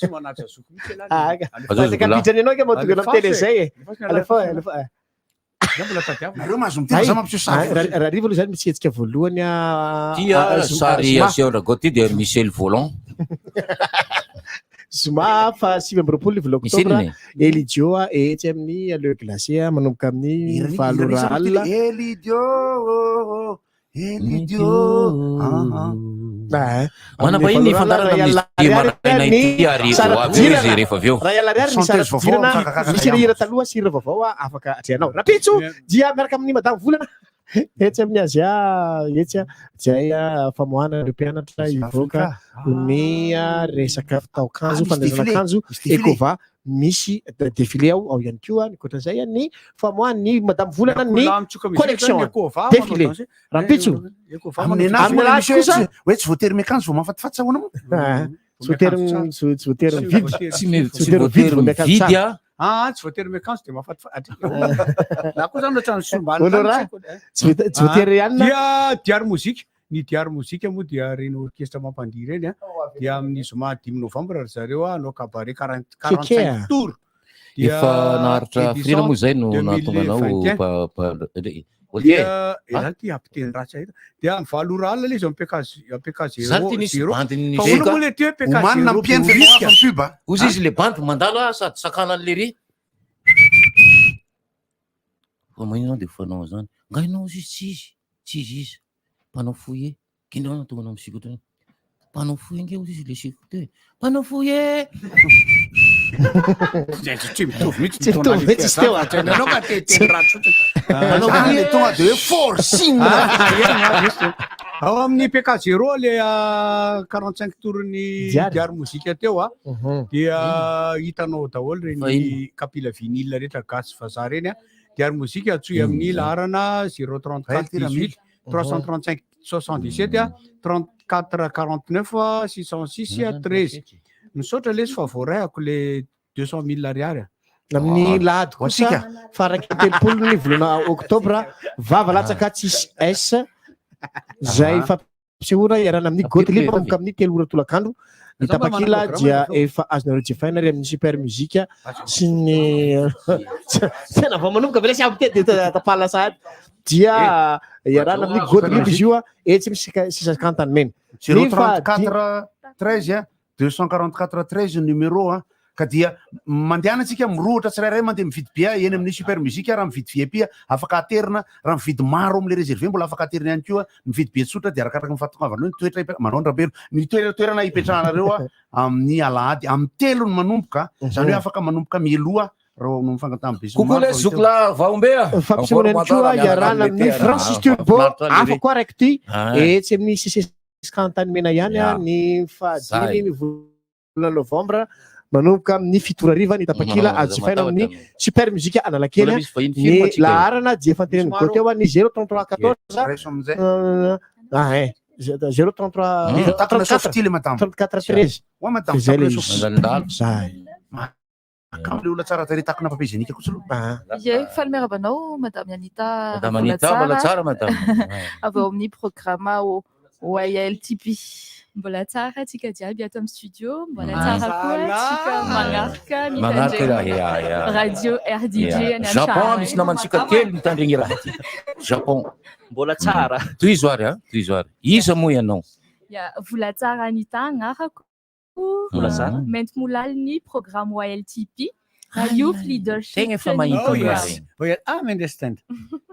Tsy manaja zoky mihitsy ialahy. Ah, Azo Fa kapitany ianao ka mahatonga anao miteny an'izay e. Alefa, alefa. Za mbola tadiavina. Nareo mahazo miteny, za mampiseho sary. Ay, raha hariva aloha zany misy hetsika voalohany a Ty a sary zoma. asehon-dRagoa ty dia Michel Volant. Zoma fa 29 ny volana Misy oktobra inona e? Elidio a etsy amin'ny Le Glacier manomboka amin'ny valo ora alina. Elidio, Elidio. Ah, ah. Manam-pahiny ny fandaharana amin'izy ity maraina ity ary ho avy eo izy rehefa avy eo. Ray alina ariary ny Chanteuse vaovao sara fidirana mikakakaka misy ihany. hira taloha sy hira vaovao a, afaka atrehanao. Rapitso dia miaraka amin'ny Madame Volana. Etsy amin'ny Azia etsy izay famoahana ireo mpianatra hivoaka ny resaka fitaokanjo, Ah, misy fandraisana défilé. akanjo, Misy défilé. Ecova, misy défilé ao, ao ihany koa ny ankoatran'izay ny famoahan'ny Madame Volana ny Akoho lahy mitsoka mizika collection zany, Ecova manao défilé. danse. Rahampitso. Ecova Amin'ny manao anazy Amin'ny moa misy alahady hoe kosa tsy hoe tsy voatery miakanjo vao mahafatifaty sa ahoana moa? Ah, tsy voatery tsy voatery Tsy mividy. voatery- Tsy mi- Tsy voatery mividy vao miakanjo mividy tsara. a. Ah, tsy voatery miakanjo dia mahafatifaty. Na koa zany ohatran'ny sombany. Honorat, tsy voatery ihany na- Dia diary mozika. Ny diary mozika moa dia reny orkestra mampandihy ireny a. Dia amin'ny zoma 5 novambra ry zareo a hanao cabaret 40 45 tours. Dia Efa naharitra édition firy moa izay no nahatonga anao 2021. pa- pa- Olivier, Dia ah? zany ty ampiteny ratsy ahita. Dia amin'ny 8 ora alina ilay izy amin'ny PK PK Zany 0 ty nisy 0. bandin'ny Fa ahoana moa le ty hoe PK Omanina 0 ampiany fa Behoririka? efa pub a. Ozy izy le bandy mandalo a sady sakanan'le ry. Fa maninona dia fanao an'izany? Nga ianao ozy izy tsy izy, tsy izy izy. Mpanao foyer. Kindra anao tonga anao amin'ny sikoto. Mpanao foyer nge ozy izy le sikoto e. Mpanao foyer. Zay tsy mitovy mihitsy Tsy mitovy mihitsy izy teo a. Ianao ka te teny ratsy fotsiny. Mpanao Ah, foyer tonga de hoe forcing. Ah, eny, juste. Ao amin'ny PK 0 le 45 tours-n'ny Diary. diary mozika teo a. Dia hitanao daholo Fa reny inona? kapila vinyle rehetra gasy vazaha reny a. Diary mozika antsoy amin'ny laharana 034 18 335 77 a 34 49 606 13. Misaotra lesy fa voarayako le 200 000 ariary a. Amin'ny lahady kosa Hoantsika. faha 31 ny volana oktobra vava latsaka tsisy S izay fampisehoana iarahana amin'ny Gottlieb manomboka amin'ny 3 ora tolakandro. Ny Za mba tapakila manana dia programme efa azonareo jifaina ary amin'ny super musique sy ny tena vao manomboka ve le sy ampy tety dia tapahana sahady dia iarahana amin'ny Gottlieb izy io a etsy amin'ny sisakantany mena. Ny faha- 034 13 a 244 13 numéro a ka dia mandehana antsika mirohotra tsirairay mandeha mividy bia eny amin'ny super musique raha mividy VIP afaka aterina raha mividy maro amin'le réservé mbola afaka aterina ihany koa mividy bia tsotra dia arakaraka ny fahatongavana eo ny toetra ipe- manao ny rabelo ny toera- toerana hipetrahanareo a amin'ny alahady amin'ny telo ny manomboka zany hoe afaka manomboka mialoha raha no mifangatahana be sy Coucou maro les zoukla vaombe a. fampisehoana ihany koa iarahana amin'ny Francis Turbo hafa koa araiky ity etsy amin'ny sisesy mena ihany a Ya. ny fahadimy Zay. ny volana novambra manomboka amin'ny 7 ora hariva ny tapakila Mm, azo jifaina matahotra amin'ny super musique Analakely Mbola a. misy vahiny firy ny moa tsika io? laharana dia efa notenenin'i Misy maro. Gauthier ny 033 14 Raiso amin'izay. ah eh 033 Mm. Takona softy le madame. 34 13 Oa madame, Zay le takona izy. softy. Mandalondalo. Zay. Kamo le olona tsara tarehy takona papier hygiénique kosa aloha. Ah. Ie, faly miarahaba anao Madame Anita Madame Anita, mbola tsara, madame. Avy ao amin'ny programme OYLTP. Mbola tsara atsika jiaby ato amin'ny studio, mbola Ah. tsara koa atsika magnaraka Magnaraka raha, mitandregny ya, ya. radio RDJ Ya. any Japon an-trano. misy namantsika kely mitandregny raha ty. Japon. Mbola tsara. Tohizo ary a, tohizo ary. Iza moa ianao? Ya, vola tsara Anita agnarako. Vola tsara. Mainty molaly ny programme YLTP. Youth Leadership. Tegna efa mahita Oh io yes. regny. Oh yes. Ah, I understand.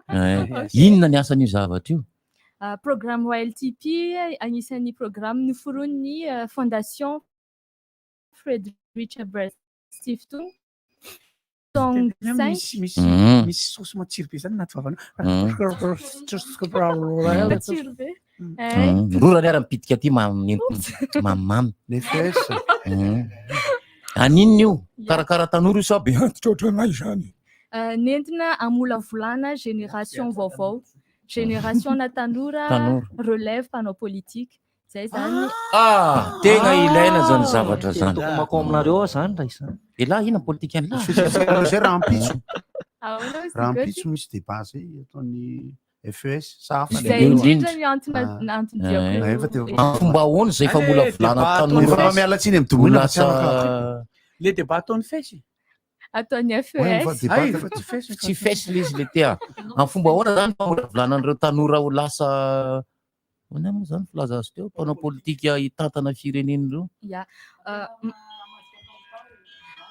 Eh, Inona ny asan'io zavatra io? Programme YLTP anisan'ny programme noforonin'ny Fondation Friedrich Ebert Stiftung. Tong Misy misy Mm. misy saosy matsiro be zany anaty vavanao. Matsiro be. Eh. Rorany ary mipitika aty mamimamy. Mamimamy. Les fesses. Aninona io? Karakara tanora io sa be antitra ohatranay zany? Nentina hamolavolana génération vaovao. Génération na tanora Tanora. relève mpanao politique. Zay zany. Ah, tegna ilaina zany zavatra zany. Tokony makao aminareo aho zany raha izany. Elah ina politika an'lah. Fihetsikeranao zay rahampitso. Ahoana izy Rahampitso misy débat zay ataon'ny FES sa hafa le Zay indrindra ny antony antony diako. Ah, efa teo- Fomba ahoana zay famolavolana tanora? Efa miala tsiny amin'ny domoina fa tsy Ho afaka. lasa Le débat ataon'ny fesy. Ataon'ny Ouais, FES. débat Ay, fa tsy fesy. Tsy fesy le izy le tea. Amin'ny fomba ahoana zany famolavolana an'ireo tanora ho lasa ahoana moa zany filaza azy teo mpanao politika hitantana firenena ireo? Ya.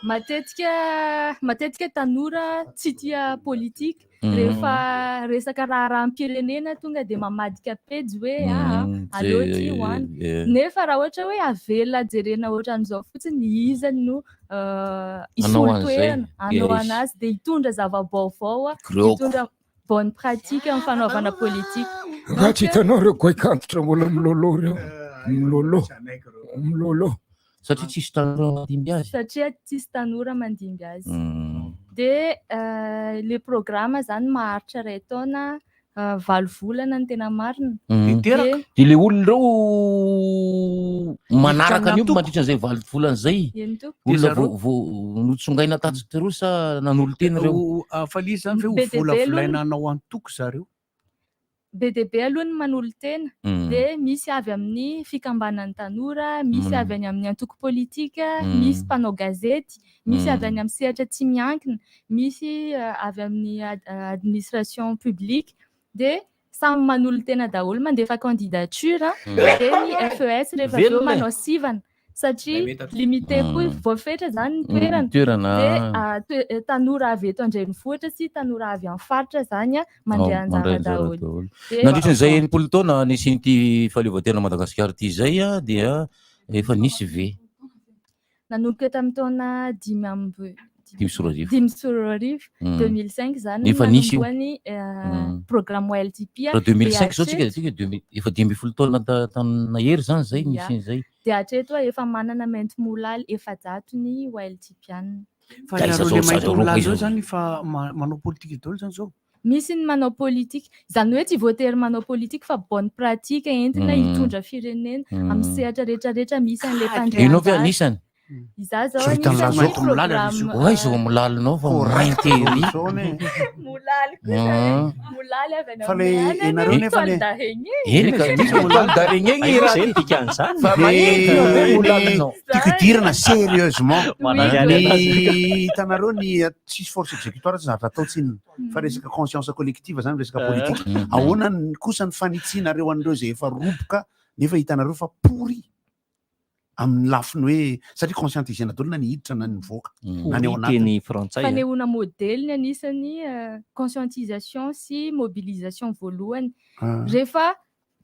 Matetika matetika tanora tsy tia politika rehefa resaka raharaham-pirenena tonga dia mamadika pejy hoe ah aleo ty ho any. Nefa raha ohatra hoe avela jerena ohatran'izao fotsiny iza no Hanao hisolo an'izay. toerana hanao Yes. anazy dia hitondra zava-baovao a, Greoko. hitondra bonne pratique amin'ny fanaovana politique. Raha tsy hitanao ireo goaikantitra mbola milôlô ireo, milôlô, milôlô. Satria tsisy tanora mandimby azy. Satria tsisy tanora mandimby azy. Dia le programme zany maharitra iray taona, valo volana ny tena marina. Dia le olona ireo manaraka an'io mandritra an'izay valo volana izay. Eny tompoko. Olona vao notsongaina tatsy teroa sa nanolo-tena ireo? Fa le izy zany ve ho Be dia be aloha volavolaina hanao antoko zareo? Be dia be aloha ny manolo-tena, dia misy avy amin'ny fikambanan'ny tanora, misy avy any amin'ny antoko politika, misy mpanao gazety, misy avy any amin'ny sehatra tsy miankina, misy avy amin'ny administration publique, dia samy manolo-tena daholo mandefa candidature, dia ny FES rehefa avy eo Velona e! manao sivana. satria limité koa voafetra zany ny toerana toerana. dia tanora avy eto an-drenivohitra sy tanora avy amin'ny faritra zany mandray anjara daholo. Dia- Nandritra izay 60 taona nisian'ity fahaleovantena Madagasikara ity izay dia efa nisy ve? Nanomboka tamin'ny taona dimy amby 2005. 2005, 2005 zany Efa nisy io. nanombohan'ny programme YLTP. Raha 2005 zao Dia tsika tsika deux mille- efa 15 taona nahery zany zay Ya. nisy an'izay. Dia hatreto efa manana maintimolaly 400 ny YLTP anina. Fa Aiza nareo zao le zareo maintimolaly aiza zao zao? zany fa manao politika daholo zany zao? Misy ny manao politika, izany hoe tsy voatery manao politika fa bonne pratique entina hitondra firenena amin'ny sehatra rehetrarehetra misy an'ilay mpandray Ianao ve anjara. anisany? Izaho zao Tsy hitan'ny anisan'ny lazaiko programme, Oay zao milalinao fa mainty ery. Molaly kosa e. Molaly avy any Fa le amin'ny any ianareo any nefa étoile ne- d'araignée. Eny ka, Misy étoile d'araignée Aiza ny raha zay ny dikan'izany? Fa mainty eo ve molalinao? Tiako hidirana sérieusement. Manary Ny azy. hitanareo ny tsisy force exécutoire tsy zavatra atao tsinona fa resaka conscience collective zany resaka politique. Ahoana kosa ny fanitsianareo an'ireo izay efa roboka nefa hitanareo fa pourri amin'ny lafiny hoe satria conscientisena daholo na ny hiditra na ny mivoaka na ny ao anatiny. Teny frantsay. Fanehoana modely ny anisan'ny conscientisation sy mobilisation voalohany. Rehefa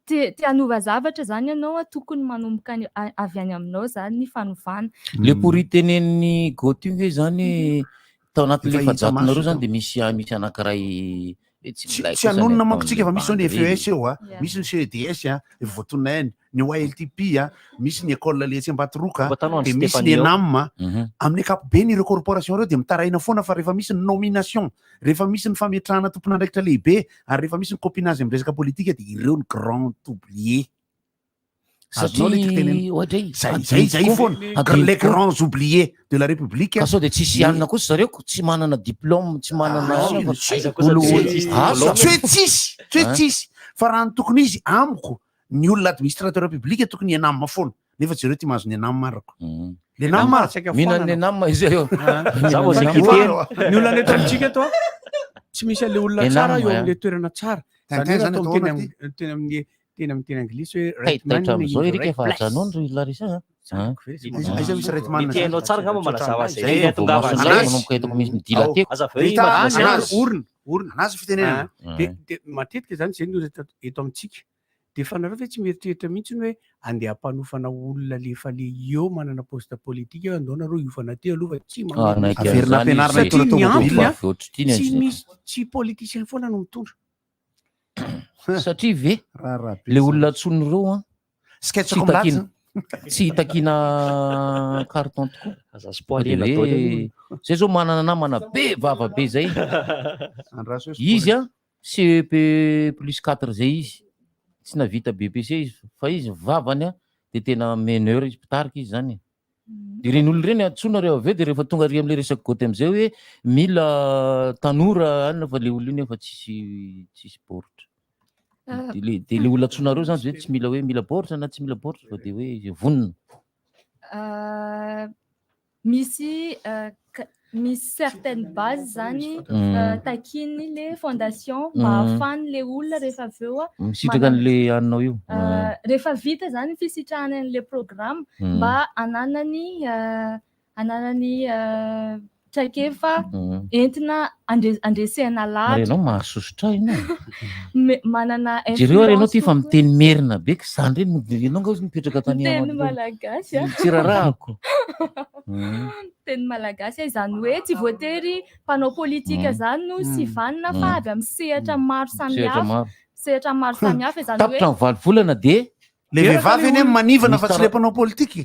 te hanova zavatra zany ianao a, tokony manomboka avy any aminao zany ny fanovana. Le pourri tenenin'ny Goty io nge zany tao anatin'le Efa hita efajatonareo maso zany tao. dia misy anankiray hoe tsy Tsy milay tsy kosa ny hanonona manko tsika fa ataon'le misy zao ny bandy ireny. FES eo a, misy ny CEDS a, efa voatonona ihany, ny YLTP a, misy ny école le etsy Ambatoroka, Mba tano an'i dia misy ny Stéphanie ao. ENAM a. Amin'ny ankapobeny ireo corporation ireo dia mitaraina foana fa rehefa misy ny nomination, rehefa misy ny fametrahana tompon'andraikitra lehibe ary rehefa misy ny copinage amin'ny resaka politika dia ireo ny grand oublié. Azonao le tiako tenenina? Satria ohatray, Zay, zay, zay adino foana. koa, adino Les koa. grands oubliés de la République. Ka sao dia tsisy hanina kosa zareo ko, tsy manana diplôme, tsy manana Ah, anona fa tsy, aiza kosa olo- tsy olo- tsisy asa. diplôme. Tsy hoe tsisy, tsy hoe Hein? tsisy. Fa raha ny tokony izy, amiko, ny olona administrateur public tokony ENAM foana. Nefa jereo ty mahazo ny ENAM arako. Le ENAM ENAM saika Mihinana foanana. ny ENAM izy eo. Za vao Mihinana saika ny ENAM. hiteny. Ny olona eto amintsika eto a, tsy misy an'le olona ENAM, tsara eo ya. amin'le toerana tsara. Zany Tintin hoe zany atao atao miteny ahoana ty? amin'ny teny amin'ny teny amin'ny teny anglisy hoe right man Taitaitra in amin'izao the Eric right efa place. ajanony ry Larissa a. Hein? Aiza aiza misy right man Ny tianao tsara angamba manazava zay. Zay Ny vao ahatongavana mason'ilay zay. manomboka hitako misy midilateko. Aza avy eo Rita, imagination. anazy. Orona, orona. Anazy fitenenana. Ah, de matetika zany zay ny olona eto amintsika. De fa nareo ve tsy mieritreritra mihitsy ny hoe andeha hampanofana olona le efa le eo manana poste politique eo andao nareo hiofana aty aloha fa tsy Ah, manomboka. naiky Averina an'izany ampianarina izy. hitondra Satria ny tomobile. antony a, Avy ohatry ity ny tsy an'izy. misy tsy politicien foana no mitondra. Satria ve Raharaha be le zany. olona antsoin'ireo an Sketch tsy komlaty takiana tsy takiana carton tokoa. Aza Fa spoiler de daholo hoe aloha. zay zao manana namana be vava be zay. Andraso hoe Izy a CEP plus 4 zay izy. Tsy navita BPC izy fa izy vavany a de tena meneur izy mpitarika izy zany. De ireny olona ireny antsoina reo avy eo de rehefa tonga ary amin'le resaka goty am'izay hoe mila tanora anina fa le olona io nefa tsisy tsisy baoritra. De le olona antsoinareo zany zay tsy mila hoe mila baoritra na tsy mila baoritra fa de hoe izy vonona. Misy misy certaines bases zany, takiany le fondation mba ahafahany le olona rehefa avy eo a, Misitraka manana an'le aninao io. Rehefa vita zany ny fisitrahany an'le programme mba ananany ananany traikefa entina andresena Ary lahatra ianao mahasosotra ahy ianao. Manana Jereo ary ianao influence ty fa kokoa. miteny merina be ka zany reny no ianao nga ozy mipetraka tany Teny Amadou. malagasy a. Tsy rarahako. Teny malagasy a, izany hoe tsy voatery mpanao politika zany no sivanina fa avy amin'ny sehatra maro Sehatra samihafa. maro. Sehatra maro samihafa izany hoe Tapitra ny valo volana de Le vehivavy anie manivana fa tsy le mpanao politika.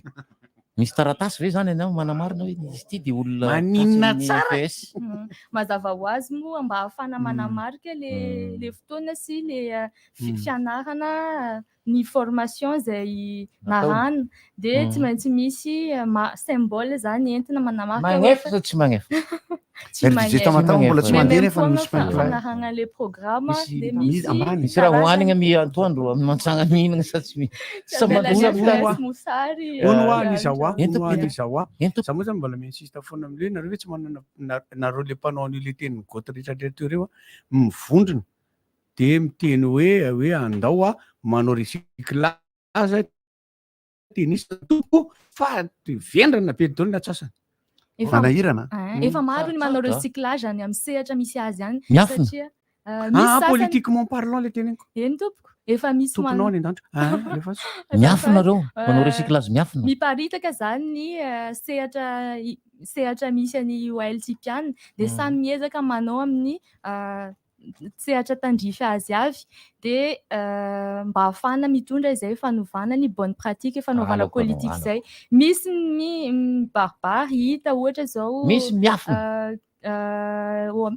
Misy taratasy ve zany ianao manamarina hoe izy ity de olona Maninona tratry ny tsara? FPS? Mazava ho azy moa mba ahafahana manamarika le fotoana sy le fianarana ny formation izay Natao. narahana dia tsy maintsy misy symbole zany entina manamarika hoe Magnefa sa tsy magnefa? Tsy RDJ magnefa. Tamatave mbola tsy mandeha nefa Maimaimpoana misy fa pipelines. fanarahana le programme dia misy ambany. Misy raha hohanigna mi antoandro amin'ny mantsagna mihinagna sa tsy mi Tsy sa avela mandoza ny mitany. FS mosary. Hono hoa an'iza hoa, Ento, hono hoa ento. an'iza hoa. Za moa zany mbola mi-insiste foana amin'ilay hoe nareo ve tsy manana nareo le mpanao an'io le tenin'ny goty rehetra rehetra teo ireo a, mivondrona de miteny hoe hoe andao a manao recyclage tennis tompoko fa vendrana be daholo ny atsasany. Efa- Manahirana. Ah, efa maro ny manao recyclage any amin'ny sehatra misy azy any. Miafina. Satria, misy Ah, sasany- politiquement parlant le teneniko. Eny tompoko, efa misy Tomponao manao any an-danitra. Ah, alefa azy. Miafina reo, manao Eh, recyclage miafina. Miparitaka zany ny sehatra sehatra misy any OLTP any dia samy miezaka manao amin'ny sehatra tandrify azy avy dia mba ahafahana mitondra izay fanovana ny bonne pratique fanaovana Alako anao, politique alako. izay. Misy ny mibaribary hita ohatra izao Misy miafina.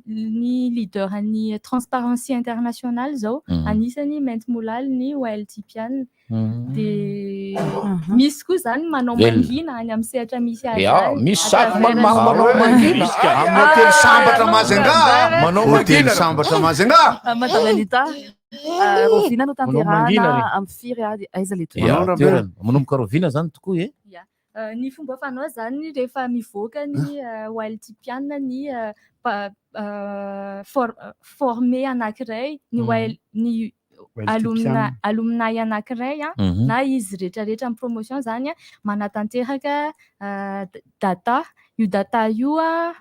ny leader ny Transparency International zao anisany maintimolaly ny OLTP any. Dia misy koa zany manao Velona. mangina any amin'ny sehatra misy azy Ya, any. misy saky Atravers manao ny- mangina. Amin'ny hôtely sambatra Majunga. Manao Hôtely mangina. sambatra Majunga. Madame Anita, Rovina no Manao mangina tanterahana re. amin'ny firy ary aiza le Ya, toerana? toerana. Manomboka rovina zany tokoa e. Ya. Ny fomba fanao zany rehefa mivoaka ny OLTP ny formé anankiray ny OL ny alumna alumni anankiray a, na izy rehetrarehetra amin'ny promotion zany a, manatanteraka data. Io data io a,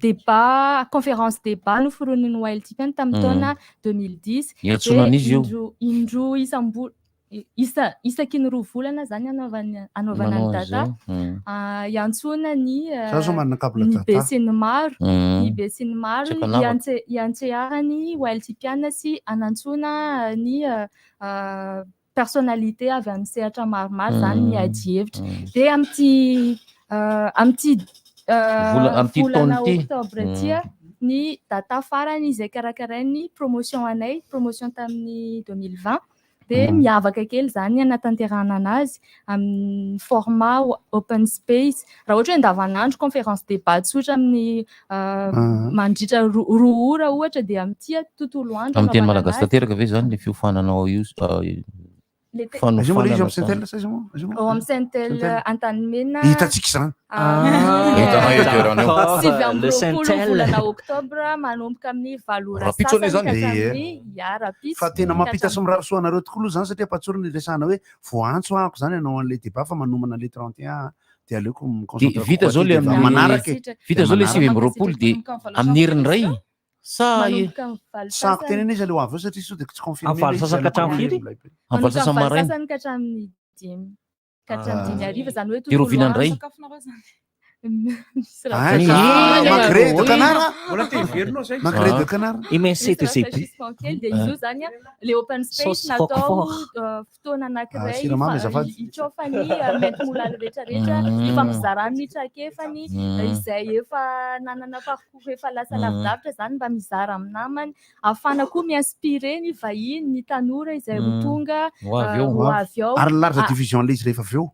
débat, conférence débat no foronin'ny OLTP tamin'ny taona 2010. Niantsoana Dia an'izy io. indroa isam-bo-, isa, isaky ny 2 volana zany anaovana Manao ny data. an'izay. Iantsoana ny, Za zao manana câble ny data. be sy ny maro, ny be sy ny maro Tsy ankanavaka. iantseharany OLTP sy anantsoana ny personnalité avy amin'ny sehatra maromaro zany miady hevitra. Dia amin'ity Vola- amin'ity volana taona ity. octobre ity a, ny data farany izay karakarain'ny promotion anay, promotion tamin'ny 2020, dia miavaka kely zany anatanterahana anazy amin'ny format open space. Raha ohatra hoe andavanandro conférence débat tsotra amin'ny mandritra 2 ora ohatra, dia amin'ity a, tontolo andro Amin'ny teny anaovana malagasy anazy. tanteraka ve zany le fiofananao io, Le te- Aiza moa le izy ao amin'ny fanofanana Sentel sa aiza moa? Aiza moa? Ao amin'ny Sentel Sentel. Antanimena. Hitantsika izany. Hitanao io toerana io. Sivy amby Le roapolo Sentel. volana oktobra manomboka amin'ny 8 ora Rahampitso anie sasany zany. ka Ie. hatramin'ny ya rahampitso. Fa tena Ka mampita sy hatramin'ny- mirary soa anareo tokoa aloha zany satria ampatsorina resahana hoe voaantso ahako zany ianao an'le débat fa manomana le 31 dia aleoko De mi-concentre vita kokoa zao aty le de amin'ny manaraka e. Vita zao le Manaraka. 29 de amin'ny herin'ny ray sa Manomboka amin'ny valo Sahako sasany. tenena izy aloha avy eo satria sao de tsy confirmé Amin'ny valo ilay izy, sasany ka aleoko hatramin'ny firy? milay be. Amin'ny valo Manomboka sasany amin'ny valo maraina. sasany ka hatramin'ny 5 ka hatramin'ny 5 hariva zany hoe De tontolo rovina indray. andro. Misy Ah, raha- ka Magret de Canard. Mbola te hiverinao zay. Magret de Canard. MNC de Misy Zébu. rafraîchissement kely dia izy io zany a, le open space Sauce natao roquefort. fotoana anankiray Ah, siramamy azafady. hitraofany maintimolaly rehetrarehetra, ifampizarany ny traikefany, izay efa nanana parcours efa lasa lavidavitra zany mba mizara amin'ny namany, ahafahana koa mi-inspiré ny vahiny, ny tanora izay ho tonga, Ho avy eo. ho avy ao. Ary ny large Ah, diffusion le izy rehefa avy eo.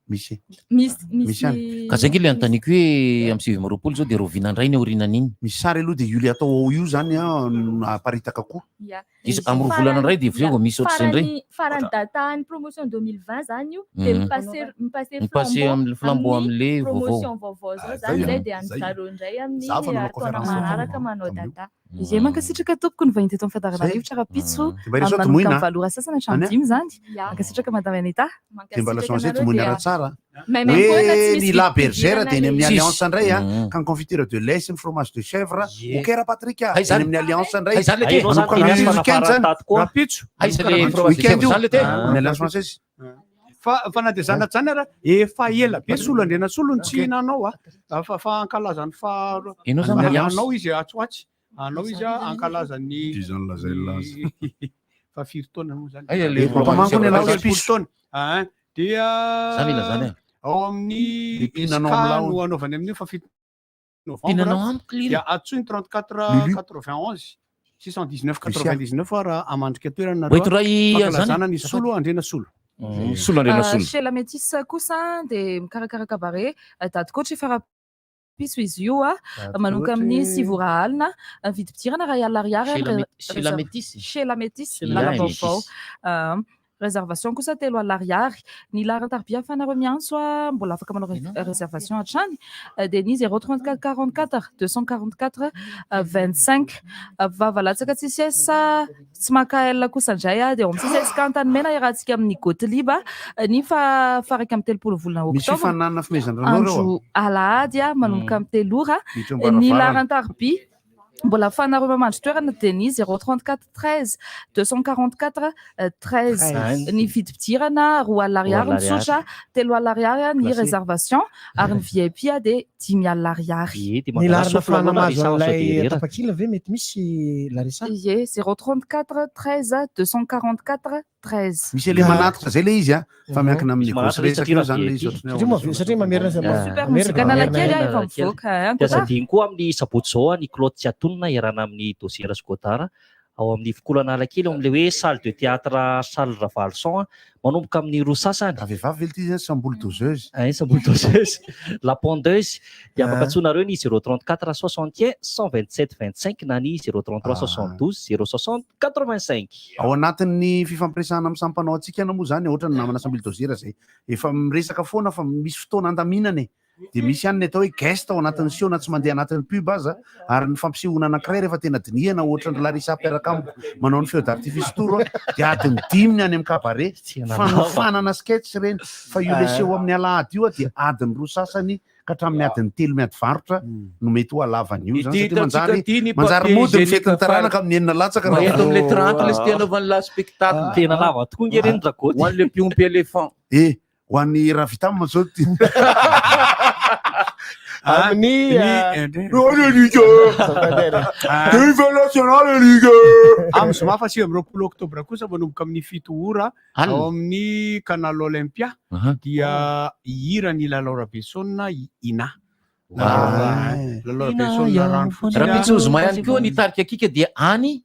Misy. Misy, Misy misy any. Ka zay nge le anontaniako hoe amin'ny 29 zao de rovina indray ny aorianan'iny. Misy sary aloha de io le atao ao io zany a no aparitaka koa. Ya. Izy amin'ny 2 volana indray de avy eo vao misy ohatr'izay indray. Farany data ny promotion 2020 zany io de mi-passer Mi-passer flambeau amin'ny flambeau amin'ny amin'le vaovao. promotion vaovao zao Ah, zany zay zay a, de any zay. zareo indray amin'ny Za fa nanao taona conférence manaraka tao manao tamin'io. data. Ie, mankasitraka tompoko ny vahiny teto amin'ny fandaharana Zay. rivotra rahampitso Dia mba iresaho manomboka domoina, amin'ny 8 ora sasany hatramin'ny Any a? 5 izany. Mankasitraka Madame Anita. Dia mba lazao an'izay domoina ratsara. Maimaim-poana, tsy Hoe misy ny La Bergère dia eny amin'ny Tsisy. Alliance indray a, ka ny confiture de lait sy ny fromage de chèvre. Ok Rapatrick a, Hay eny zany. amin'ny Alliance indray. Hay zany le ty. Manomboka Hay amin'ny zany weekend zany. Rahampitso. Aiza le fromage de Weekend chèvre io. zany le ty? Amin'ny Alliance française. Fa fa na dia zana zany ara efa ela be solo andriana solo ny tsy hinanao a fa fa ankalazany fa Ianao zany Alliance. anao izy atsy ho atsy anao izy a ankalazany fa firy taona moa zany Aiza le fromage de chèvre Telopolo taona Ah, dia Zany ila zany a. ao amin'ny Dia mpihinanao SK amin'ny laona. no anaovany amin'io fa 7 novembre Mpihinanao amiko lila. dia antsoiny 34 Lulu. 91 619 99 raha amandrika toerana Mba hitoray fankalazana zany? ny solo andriana solo Solo andriana solo. Chez la Métisse kosa dia mikarakara cabaret daty koatra efa rahampitso izy io a manomboka amin'ny 9 ora alina vidim-pidirana 1 000 ariary Chez la Mé- chez la Métisse? Chez la Métisse Chez la lalam-baovao Métisse. Ah, réservation kosa 3 000 ariary ny laharan-tarobia ahafahanareo miantso a mbola afaka manao réservation hatrany dia ny 034 44 244 25 vava latsaka tsisy S tsy maka L kosa indray a dia ao amin'ny CCSK Antanimena iarahantsika amin'ny Gottlieb ny fa 31 volana Misy oktobra fifaninanana fimezan-dranao reo a. andro alahady a manomboka amin'ny 3 ora Miditra ny am-baravarana. laharan-tarobia mbola ahafahanareo mamandry toerana dia ny 034 13 244 13 ny vidim-pidirana 2 000 ariary ny 2 000 ariary. tsotra 3 000 ariary ny Placé. réservation ary ny VIP a dia 5 000 ariary Ie, dia Ny mangala laharana sofla afahana aloha mahazo Larissa, sao dia an'ilay reraka. tapakila ve mety misy Larissa? Ie, 034 13 244 13 Misy ele manatitra zay le izy a, fa miankina amin'ny Misy négoce manatitra izy resaka satria io zany le raha izy VIP. ohatran'ny Satria moa- satria mamerina Super mamerina Musique Analakely a efa Analakely. mivoaka eh, Dia ankoatra. aza koa amin'ny sabotsy izao a, ny Claude Tsiatonina iarahana amin'ny Dosiera sy Godard ao amin'ny Fikola Analakely ao amin'ilay hoe salle de théâtre Charles Ravalson a, manomboka amin'ny roa sasany. Raha vehivavy ve ity zany samboly doseuse? Ein samboly doseuse, la pondeuse dia afaka Ah. antsoinareo ny 034 61 127 25 na ny 033 72 060 85. Ao anatin'ny fifampiresahana amin'ny samy mpanao antsika moa zany ohatra ny namana samboly dosiera zay efa miresaka foana fa misy fotoana andaminana e. Dia misy ihany ny atao hoe guest ao anatin'ny seho na tsy mandeha anatin'ny pub aza ary ny fampisehoana anankiray rehefa tena dinihana ohatra ny Larissa mpiaraka amiko manao ny feu d'artifice tour a, dia adiny dimy ny any amin'ny cabaret fanofanana sketch ireny fa io le seho amin'ny alahady io a dia adiny roa sasany ka hatramin'ny adiny telo miady varotra no mety ho halavany io zany Ity satria hitantsika manjary ity ny manjary papier mody ny hygiénique fetin'ny taranaka amin'ny enina latsaka raha Eto amin'le vao- 30 le sy te anaovan'ny la spectacle. Tena lava tokoa nge reny Ragoty. Ho an'le mpiompy éléphant. Eh, ho an'ny Ravitam zao ty. Amin'ny nationale ligue. Amin'ny zoma faha 29 oktobra kosa manomboka amin'ny 7 ora Alina. ao amin'ny Canal Olympia dia hihira ny Lalao Rabeson i Ina. Lalao Rabeson rano fotsiny. Rahampitso zoma ihany koa ny tarika kika dia any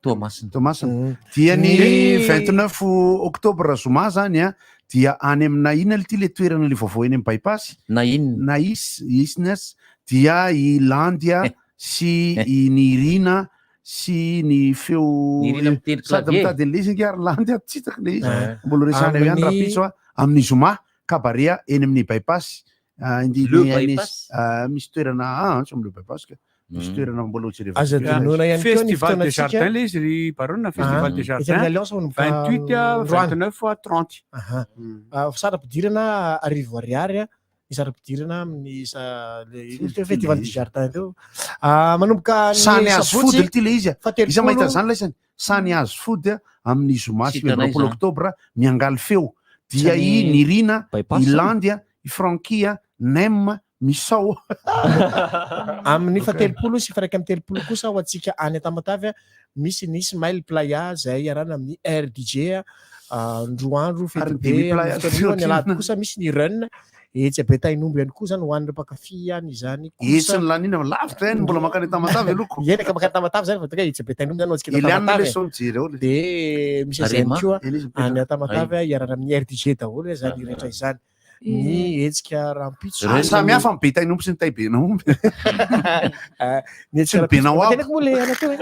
Toamasina. Toamasina. Dia ny 29 octobre zoma zany a dia any amina inona ity le toerana le vaovao eny amin'ny bypass na inona na is isnes dia i Landia sy i Nirina sy ny feo Nirina mitendry sady clavier. mitady an'le izy ange ary Landia tsy hitako le izy Eh. mbola resahana eo ihany Amin'ny- rahampitso a amin'ny zoma cabaret eny amin'ny bypass Ah, indi- Le ny- any- bypass? ah, misy toerana ah, tsy amin'ny le bypass ka misy toerana mbola ho jerevana. Aza adinoina ihany koa ny Festival des fotoanantsika. Jardins le izy ry Baronne, Festival Ah. des Etsy amin'ny Jardins. Alliance manomboka 28 à androany. 29 à 30. Aha. Ah, Sara-pidirana 1000 ariary a, ny sara-pidirana amin'ny sa- le ino teo festival du jardin teo. Ah, manomboka ny Sany azo sabotsy fody ity le izy a. fa telopolo- Iza mahita zany laisany? Sany azo fody a amin'ny zoma Tsy 29 hitanay zany. oktobra miangaly feo. Dia Tsy i ny Nirina, bypass i zany. Landia, i Frankia, Nem, Misao. Amin'ny faha-30 sy faha-31 kosa ho antsika any Tamatave a, misy ny Smile Playa izay iarahana amin'ny RDJ a, androandro Ary fety ny be Demi Playa amin'ny fotoana io. Ny alahady ohatrinona? kosa misy ny run etsy Abetainomby ihany koa zany ho an'ireo mpankafy any izany kosa. Etsy ny lanina lavitra ihany mbola mankany Tamatave aloha. Eny ka mankany Tamatave zany fa tonga etsy Abetainomby zany ho antsika eto Eliane Tamatave. le sao mijery ao le. Dia misy izay ihany Arema. koa Eny izy mipetraka. any Tamatave a, iarahana amin'ny RDJ daholo zany rehetra izany. Ny hetsika rahampitso. Ah, Samy hafa ny Betainomby sy ny Taibenaomby. Ah, Ny Sy hetsika ny Benaoabo. Efa teneniko moa le ana teo e.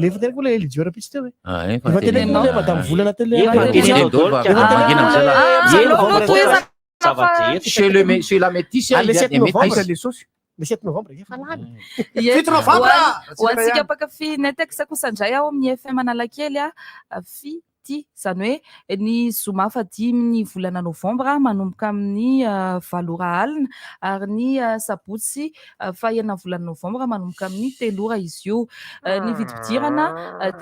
Le efa teneniko moa le Elidio rahampitso teo e. Ah, eh, Efa teneniko moa le Madame Volana teo le. Efa teneniko daholo ka. Efa Mangina am'zay lah. Ah, Eny, aleo vao aloha tohizana fa- Zava-drehetra. Chez le mé- chez la métisse, Ah, il le y a 7 des novembre. métis. Aiza le saosy? Le 7 novembre efa lany. Ie. 7 novembre! Ho antsika mpankafy Netex kosa indray ao amin'ny FM Analakely a fity izany hoe ny zoma fahadimy ny volana novambra manomboka amin'ny 8 ora alina ary ny sabotsy fahenina volana novambra manomboka amin'ny 3 ora izy io. Ny vidim-pidirana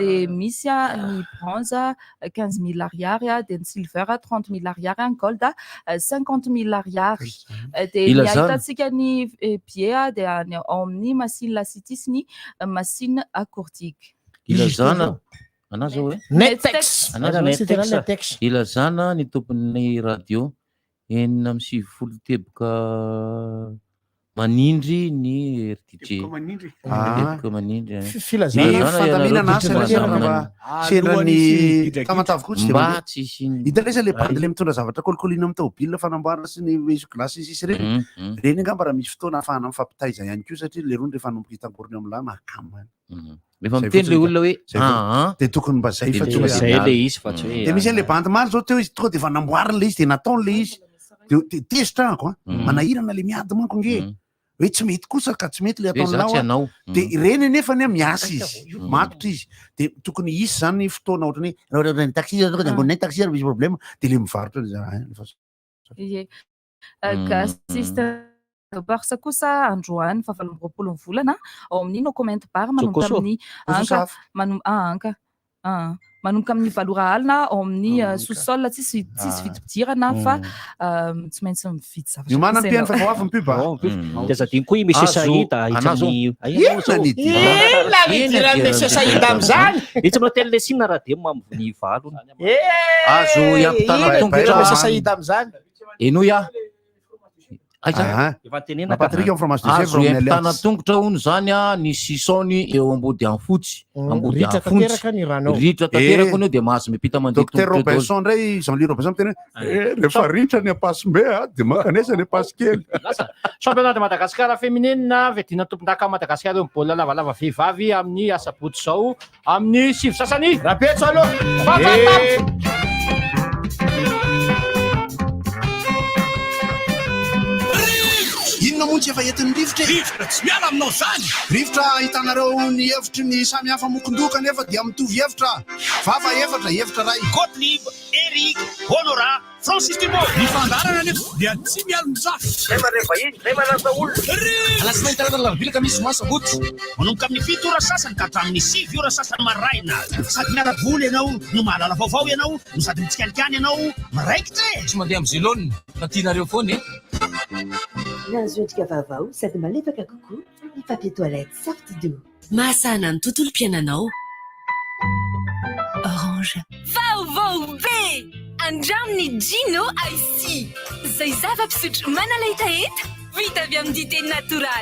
dia misy ny bronze 15 mille ariary, dia ny silver 30 mille ariary, ny gold 50 mille ariary. Dia ny Ilazana. ahitantsika ny billet dia any ao amin'ny Masina La City sy ny Masina Akourdigue. Ilazana Anà zao hoe Netex. Anà zao hoe Netex. Netex. Ilazana ny tompon'ny radio 96 teboka manindry ny RDJ. Teboka manindry. Ah. Teboka manindry. eh. Filazana. Ny fandaminana asa Ilazana ilay ianareo mba sendra ny Tamatave koa tsy dia Mba mandeha. tsy hisian'ny- Hitanao iza le bandy le mitondra zavatra kolikoly amin'ny tômôbila fanamboarana sy ny essuie-glace sy ny sisa ireny. Ireny angamba raha misy fotoana ahafahana mifampitaiza ihany koa satria le rony rehefa hanomboka hitangorona eo amin'ny lahy mahakamo ihany. Rehefa Zay miteny le fotsiny olona hoe ka. Zay fotsiny. ah, ah. Dia tokony mba zay fa Dia tsy hoe zay ah. le izy fa tsy hoe Dia misy ah. an'le bandy maro zao teo izy tonga dia efa namboariny le izy dia nataony le izy. Dia dia tezitra ahako an. Manahirana le miady manko ange. Hoe tsy mety kosa ka tsy mety le Hoe za ataonao tsy a. hanao. Dia ireny anefa anie miasa izy, matotra izy. Dia tokony hisy zany fotoana ohatran'ny hoe raha ohatra ny taxi zao tonga dia amboninay taxi raha misy problème dia le mivarotra le za- ah, efa- Ie. Gasy Stand-Up kosa androany faha 28 ny volana ao amin'ny No Comment Bar manomboka Jokoso. amin'ny Jokoso anka sahafa. manom- ah, anka Ah, manomboka amin'ny 8 ora alina ao amin'ny sous-sol tsisy tsisy Ah. vidim-pidirana fa tsy maintsy mividy zavatra Miomàna kosa ny mpihaino fa ianao. vao avy ny pub a. Oh, pub. Dia aza adino koa i Monsieur Azo- Saïd, ah, etsy Anazo. amin'ny- Ah, ianao Inona zao. ny idiran'i- Inona ny idiran'i Monsieur Saïd amin'izany? Etsy amin'ny hôtel Lesina raha dia maminy valo. Azo iampitana Inona tongotra. Monsieur Saïd amin'izany? Henoy aho. Aiza? Ah. Efa tenenina ka. Patrick amin'ny fromage de chèvre Azo amin'ny iampitana Alliance. tongotra hono zany a ny sisony eo ambody anfotsy. Ambody Ritra anfontsy. tanteraka ny ranao. Ritra tanteraka Eh. hono eo dia mahazo miampita mandeha Docteur tongotra daholo. Robinson indray, Jean-Louis Robinson miteny hoe "Eh, rehefa ritra ny ampasimbe a dia mankanesa ny ampasikely. Lasa. Championnat de Madagascar féminine fiadiana tompondaka Madagascar eo amin'ny baolina lavalava vehivavy amin'ny asabotsy izao amin'ny 9 sasany. Rapetso aloha. Fatatap. Inona moa tsy efa entin'ny rivotra e? Rivotra tsy miala aminao zany! Rivotra ahitanareo ny hevitry ny samy hafa mokondoka nefa dia mitovy hevitra. Vava efatra, hevitra ray. Gottlieb, Eric, Honora, Francis Dumont. Ny fandaharana anefa dia tsy mialon-jafy. Zay mandray vahiny, zay manasa olona. Alatsinainy talata alarobia alakamisy zoma sabotsy. Manomboka amin'ny 7 ora sasany ka hatramin'ny 9 ora sasany maraina. Sady miala voly ianao, no mahalala vaovao ianao, no sady mitsikalikany ianao, miraikitra e! Tsy mandeha amin'ny zelone fa tianareo foana e. Nahazo endrika vaovao sady malefaka kokoa ny papier toilette Saftido. Mahasahana ny tontolom-piainanao. Orange. Vaovao be! Andramo ny Gino Icy. Izay zava-pisotro manala hetaheta vita avy amin'ny dite natoraly.